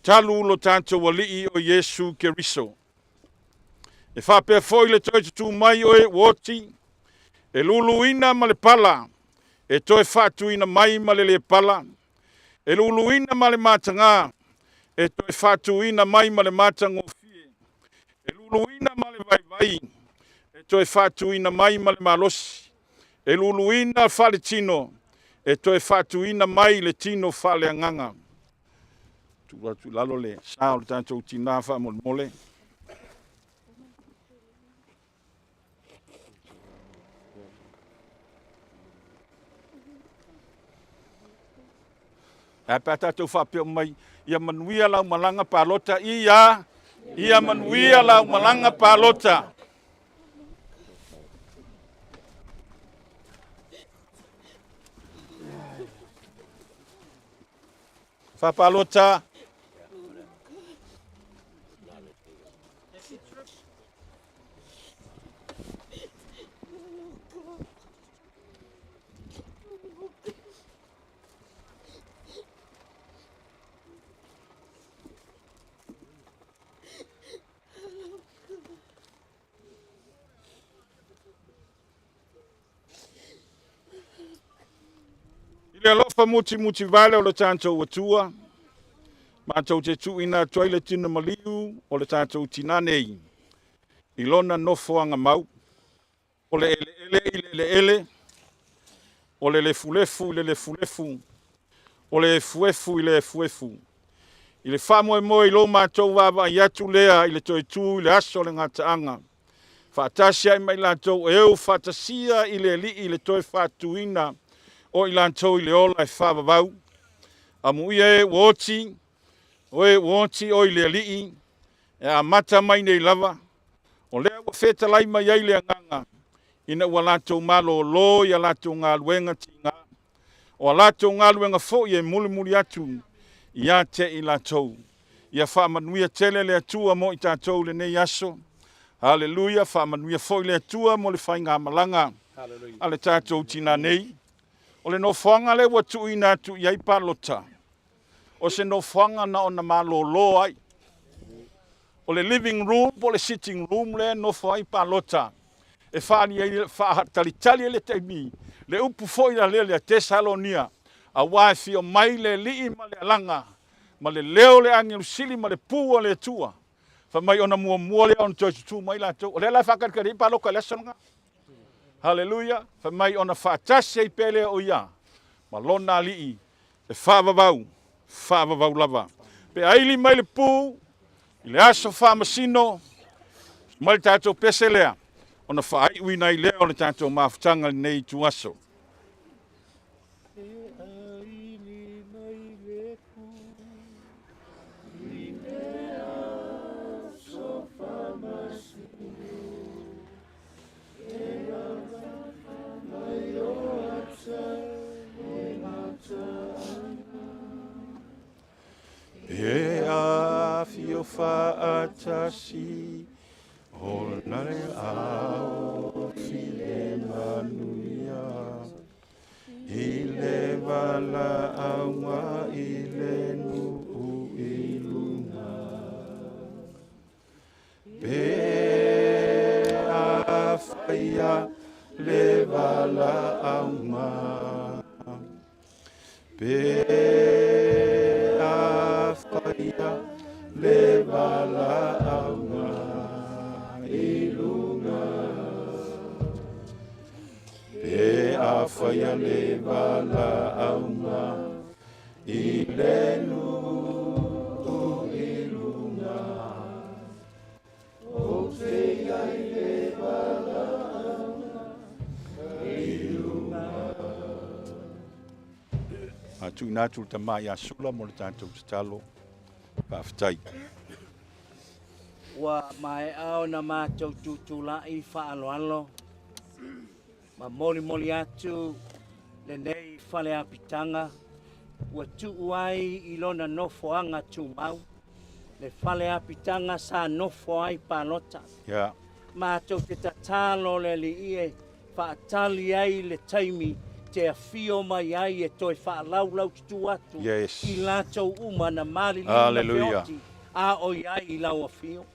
talu lo tatou Alii o Iesu Keriso. E faapea foi le toe tutū mai o e ua oti, e luluina ma le pala, e toe faatuina mai ma le lē pala, e luluina ma le matagā, e toe faatuina mai ma le matagofie, e luluina ma le vaivai, e toe faatuina mai ma le malosi, e luluina faaletino, e toe faatuina mai le tino faaleagaga. Tuu atu i lalo le sa o le tatou tinā faamolemole. Ae pe a tatou faapea mai, ia manuia lau malaga palota, ia, ia manuia lau malaga palota. Faapalota. I le alofa mutimutivale o le tatou Atua, matou te tuuina atu ai le tino maliu o le tatou tinā nei i lona nofoaga mau, o le eleele i le eleele, o le lefulefu i le lefulefu, o le efuefu i le efuefu. I le faamoemoe i lo matou vaavaai atu lea i le toe tu i le aso o le gataaga, faatasi ai ma i latou e eu faatasia i le Alii i le toe faatuina o i latou i le ola e faavavau. Amuia e ua oti, o e ua oti oe i le Alii, e amata mai nei lava, o lea ua fetalai mai ai le Agaga, ina ua latou malōlō i a latou galuega tigā, o a latou galuega foi e mulimuli atu ia te i latou. Ia faamanuia tele le Atua mo i tatou i lenei aso. Haleluia, faamanuia foi le Atua mo le faigamalaga a le tatou tinā nei. O le nofoaga lea ua tuuina atu i ai palota, o se nofoaga na ona malolo ai. O le living room po o le sitting room lea e nofo ai palota e faali ai, faatalitali ai le taimi, le upu foi la lea le Tesalonia, aua e fia mai le Alii ma le alaga ma le leo o le agelu sili ma le pū a le Atua, fai mai ona muamua lea ona toe tutū mai latou. O lea la e faatalitali ai palota i le aso lena. Haleluia! Fai mai ona faatasi ai pea lea o ia ma lona Alii e faavavau, faavavau lava. Pe aili mai le pū i le aso faamasino, mai le tatou pese lea, ona faaiuina ai lea o le tatou mafutaga i lenei ituaso. E afio faatasi ona le ao file manuia i le valaauga i le nuu i luga. Pe afaia le valaauga, pe afaia le valaauga i luga. Pe afaia le valaauga i le nuu i luga. Ou te i ai le valaauga i luga. A tuuina atu le tama ia Sula mo le tatou tatalo. Faafetai. Ua maea ona matou tutulai faaaloalo ma molimoli atu lenei faleapitaga ua tuu ai i lona nofoaga tumau, le faleapitaga sa nofo ai palota. Yeah. Matou te tatalo le Alii e faatali ai le taimi te afio mai ai e toe faalaulau tutu atu yes. i latou uma na maliliu na feoti a o i ai i lau afio.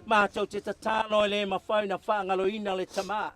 Matou te tatalo e le mafai ona faagaloina le tama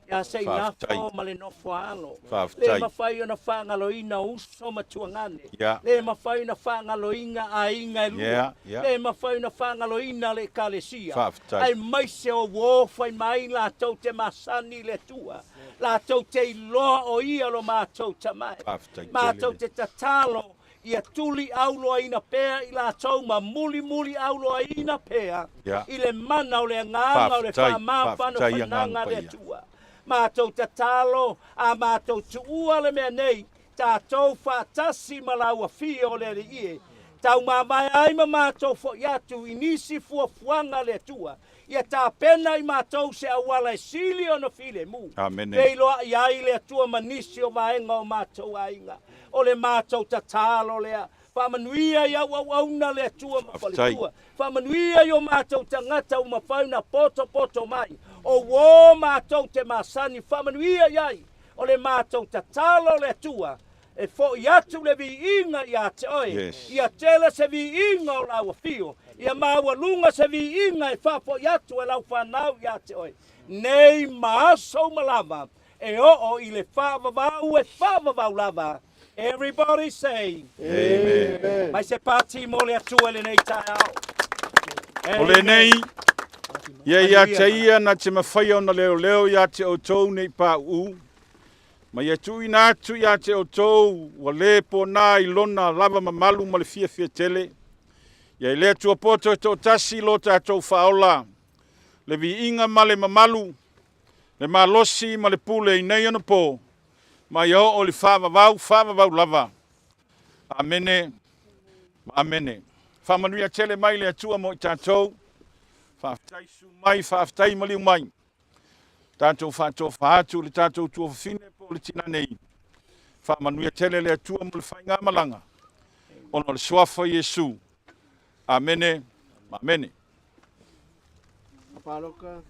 ia Seinafo ma le nofo a alo. Le mafai ona faagaloina uso ma tuagane. Yeah. Le mafai ona faagaloina aiga e lua. Yeah, yeah. Le mafai ona faagaloina le ekalesia. Faafetai. Aemaise o uo fai mai latou te masani i le Atua. Latou te iloa o ia lo matou tamae. Faafetai tele. Matou te tatalo ia tuli auloaina pea i latou ma mulimuli auloaina pea yeah. i le mana o le agaga o le faamafanafanaga a le Atua. Matou tatalo a matou tuua le mea nei, tatou faatasi ma lau afio o le Alii e taumamae ai ma matou foi atu i nisi fuafuaga a le Atua, ia tapena i matou se auala e sili ona filemu, Amene. feiloai ai le Atua ma nisi o vaega o matou aiga. O le matou tatalo lea. Faamanuia i au auauna le Atua ma faletua. Faamanuia i o matou tagata ua mafai ona potopoto mai, o uo matou te masani. Faamanuia i ai. O le matou tatalo le Atua e foi atu le viiga ia te oe, Yes. ia tele se viiga o lau afio, ia maualuga se viiga e faafoi atu e lau fanau ia te oe, nei ma aso uma lava, e oo i le faavavau e faavavau lava. Everybody say Amen. Mai se pati mo le Atua i lenei taeao. O lenei, ia ia te ia na te mafaia ona leoleo ia te outou nei pauu, ma ia tuuina atu ia te outou ua le pona i lona lava mamalu ma le fiafia tele. Ia i le Atua poto e toatasi lo tatou faaola, le viiga ma le mamalu, le malosi ma le pule i nei ona po, ma ia oo i le faavavau, faavavau lava. Amene ma amene. Faamanuia tele mai le Atua mo i tatou. Faafetai su mai, faafetai maliu mai. Tatou faatofa atu le tatou tuafafine po o le tina nei. Faamanuia tele le Atua mo le faigamalaga ona o le suafa o Iesu. Amene ma amene. Paloka.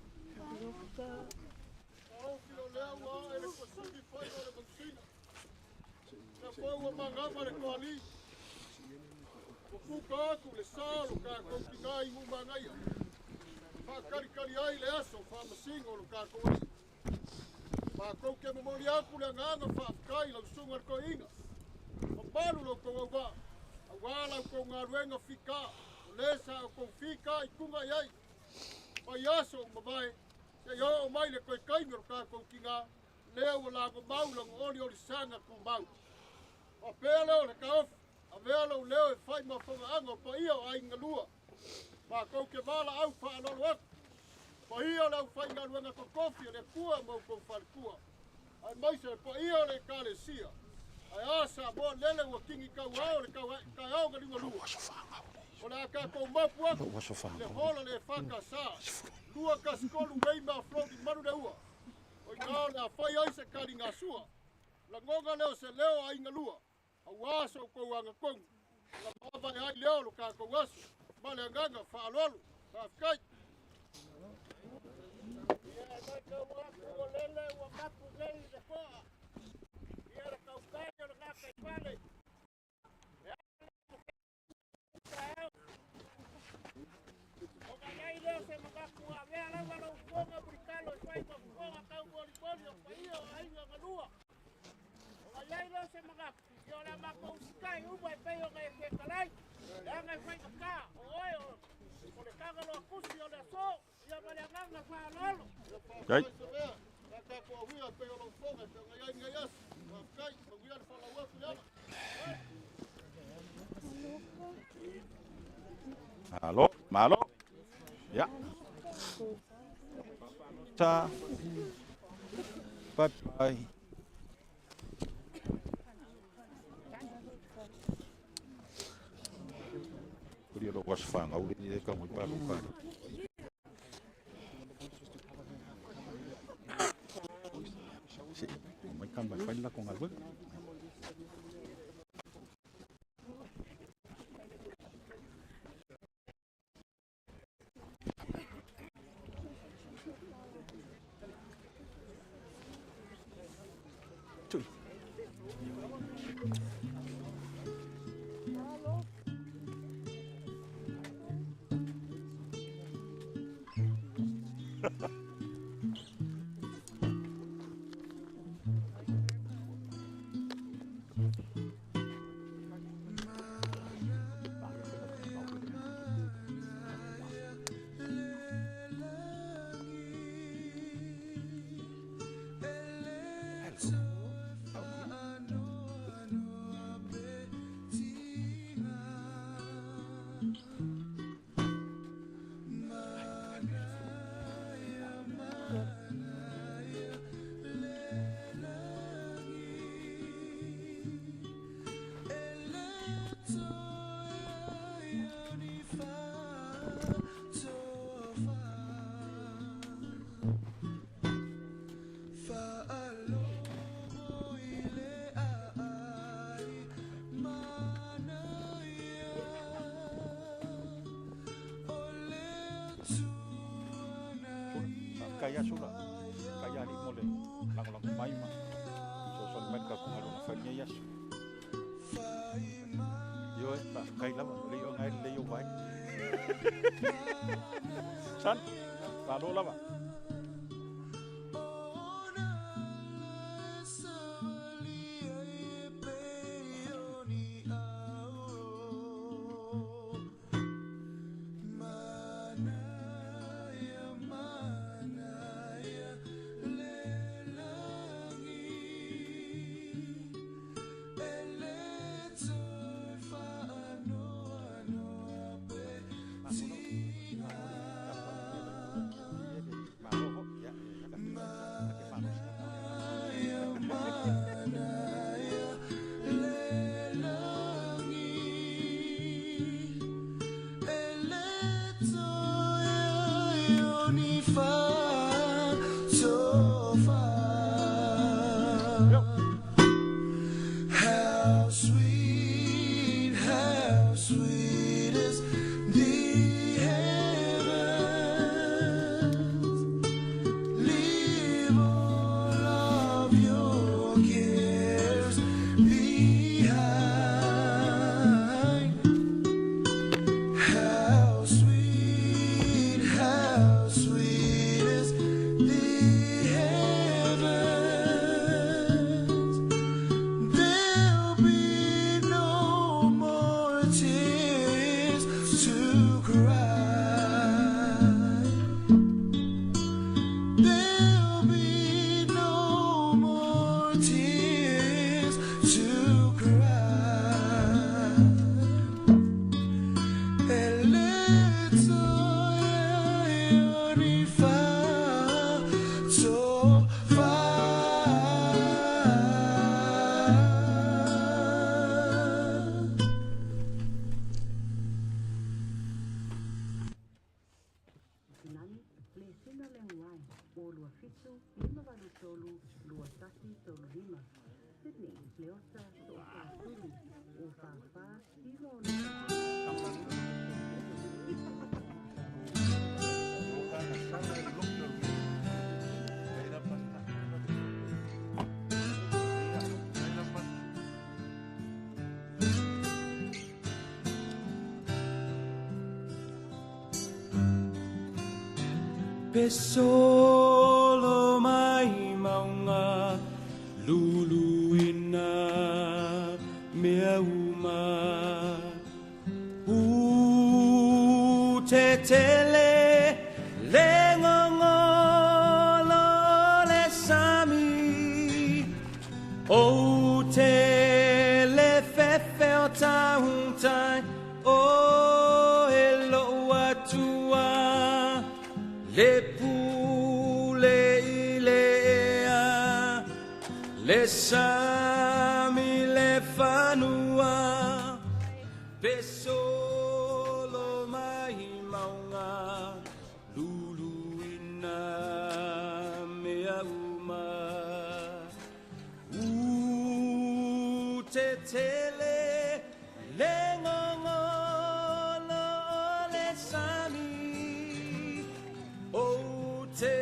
Faakalikali ai le aso faamasino o lo tatou alii. Matou te momoli atu le agaga faafetai i lau susuga i le toeaina, mamalu lo outou auvaa, auā la outou galuega fitā, o lē sa outou fitaituga i ai mai aso ua mavae seia oo mai le toe taimi o lo tatou tinā, lea ua lagomau lana oliolisaga tumau. Faapea lea o le taofi, avea lou leo e fai ma fagaaga o paia o aiga galua, matou te valaau faaaloalo atu, paia o le aufaigaluega totofi a le Atua ma outou faletua, aemaise le paia o le Ekalesia. Ae a Samoa lele ua tini tauao le taeao na liugalua. O le a tatou mapu atu le hola le EFKS 213 Weymouth Road i Manuleua. O i ina o le a fai ai se taligasua. Lagona lea o se leo o aiga lua, auā so outou agatonu, na maavae ai lea o lo tatou aso ma le agaga faaaloalo. Faafetai. Ia e matau atu o lele ua mapu nei le toa, ia le tautai o le gataifale, e ala taeao. Ona i ai lea o se manatu ua avea lava lou fofoga mulitalo e fai ma fofoga taumolimoli o paia o aiga galua. Ona i ai lea o se manatu, ia o le a matou usitai uma e pei ona e fetalai, leaga e faigata o oe o le tagaloa tusi o le aso, ia ma le agaga faaaloalo. Faafetai. Malo, malo. Ia. Ta. Bye bye. Kuri ro was whanga uri e ka ngoi palo ka. Si, mai ka mai whai la ko ngalwe. Tui. Faafetai aso la. Faafetai alii mo le lagolago mai ma fesoasoani mai i le tatou galuega fai i lenei aso. Ioe, faafetai lava, lelei oe na e lelei ou vaega. Son, malo lava. How sweet, how sweet is 7 583 2135. Sydney, Leota 43 o 44 96. Pe solo mai maunga luluina mea uma U te tele le ngongolo le sami O te le fefe o tauntai o e lo atua le pule i le ea le sami le fanua pe solo mai maunga luluina mea uma U te tele le ngongolo le sami O te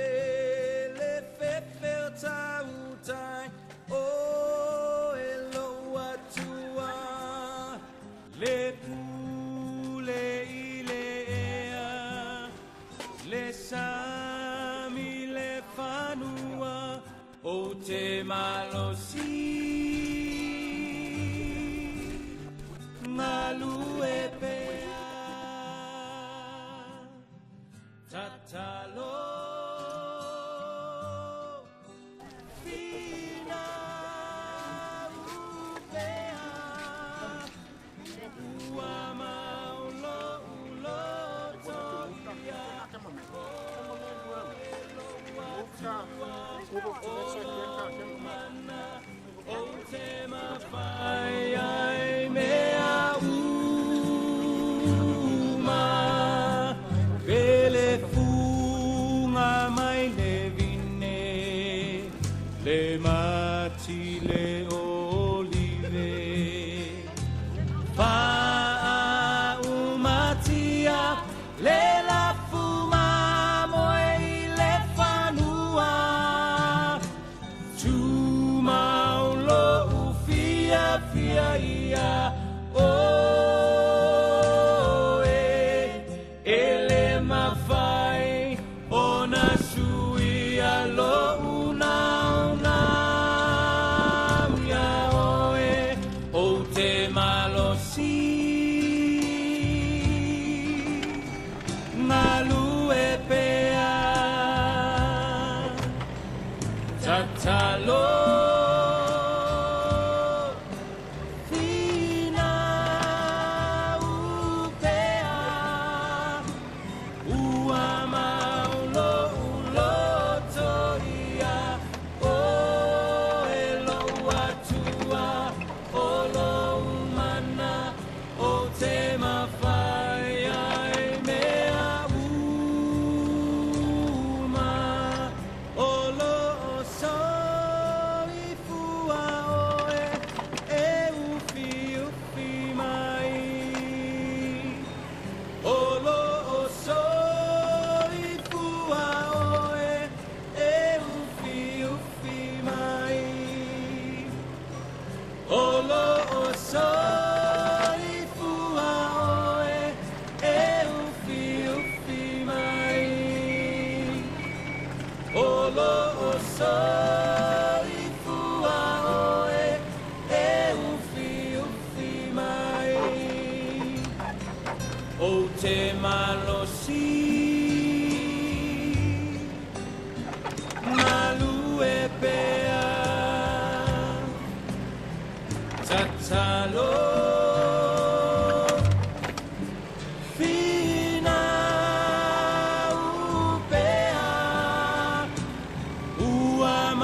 le fefe o tautai o e lo atua le pule i le ea le sami le fanua o te malosi galue pea tatalo fina upea ua mau lo'u loto ia o te mawhai ai mea uma Pele funga mai le vine le mati le olive Faaumatia le lafu mamoe i le fanua Tumau lo'u fiafia ia oe E le mafai ona suia lo'u naunau ia oe O te malosi galue pea Tatalo fina upea ua mau lo'u loto ia oe lo'u Atua o lou mana o te mafai ai mea uma o loo soifua oe e ufiufi mai o loo soifua oe e ufiufi mai o loo soifua oe e ufiufi mai o loo soifua oe e ufiufi mai o te malosi galue pea tatalo fina upea ua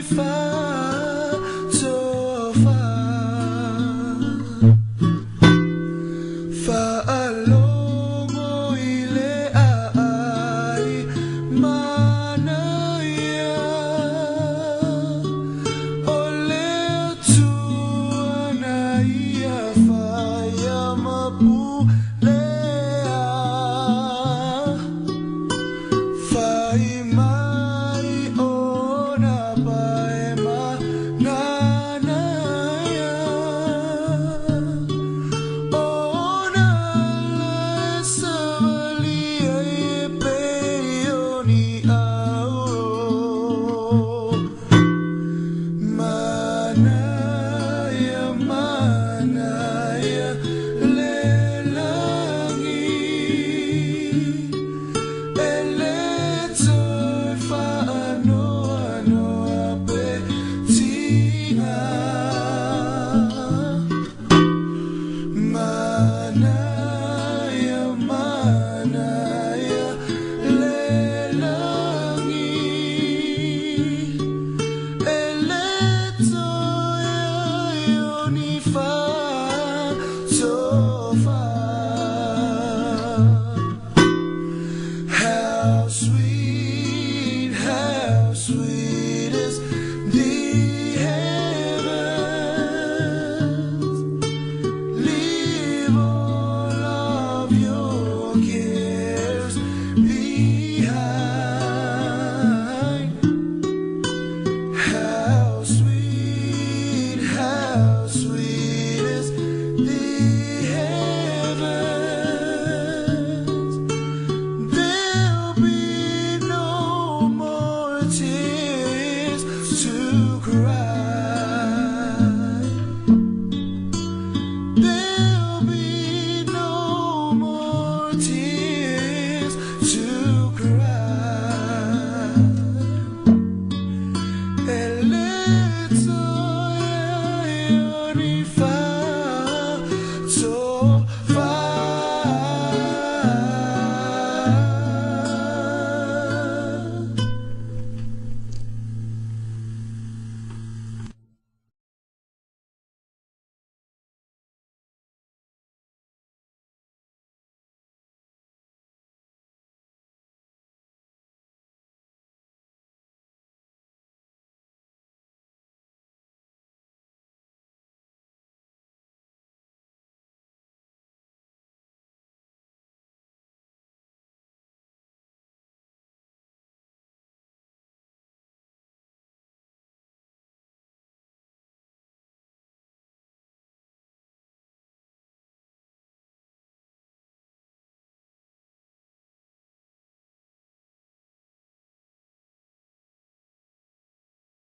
Fa'atofa. Fa'alogo i le a'ai manaia O le Atua na ia faia ma pulea. Fai mai ona pae mananaia Ona le savalia e pei o ni auro. Manaia, manaia le lagi E le toe fa'anoanoa pe tiga. Manaia, manaia le lagi E le toe ai o ni fa'atofa. How sweet is the heavens. Leave all of your cares behind. How sweet is the heavens. There'll be no more tears to cry.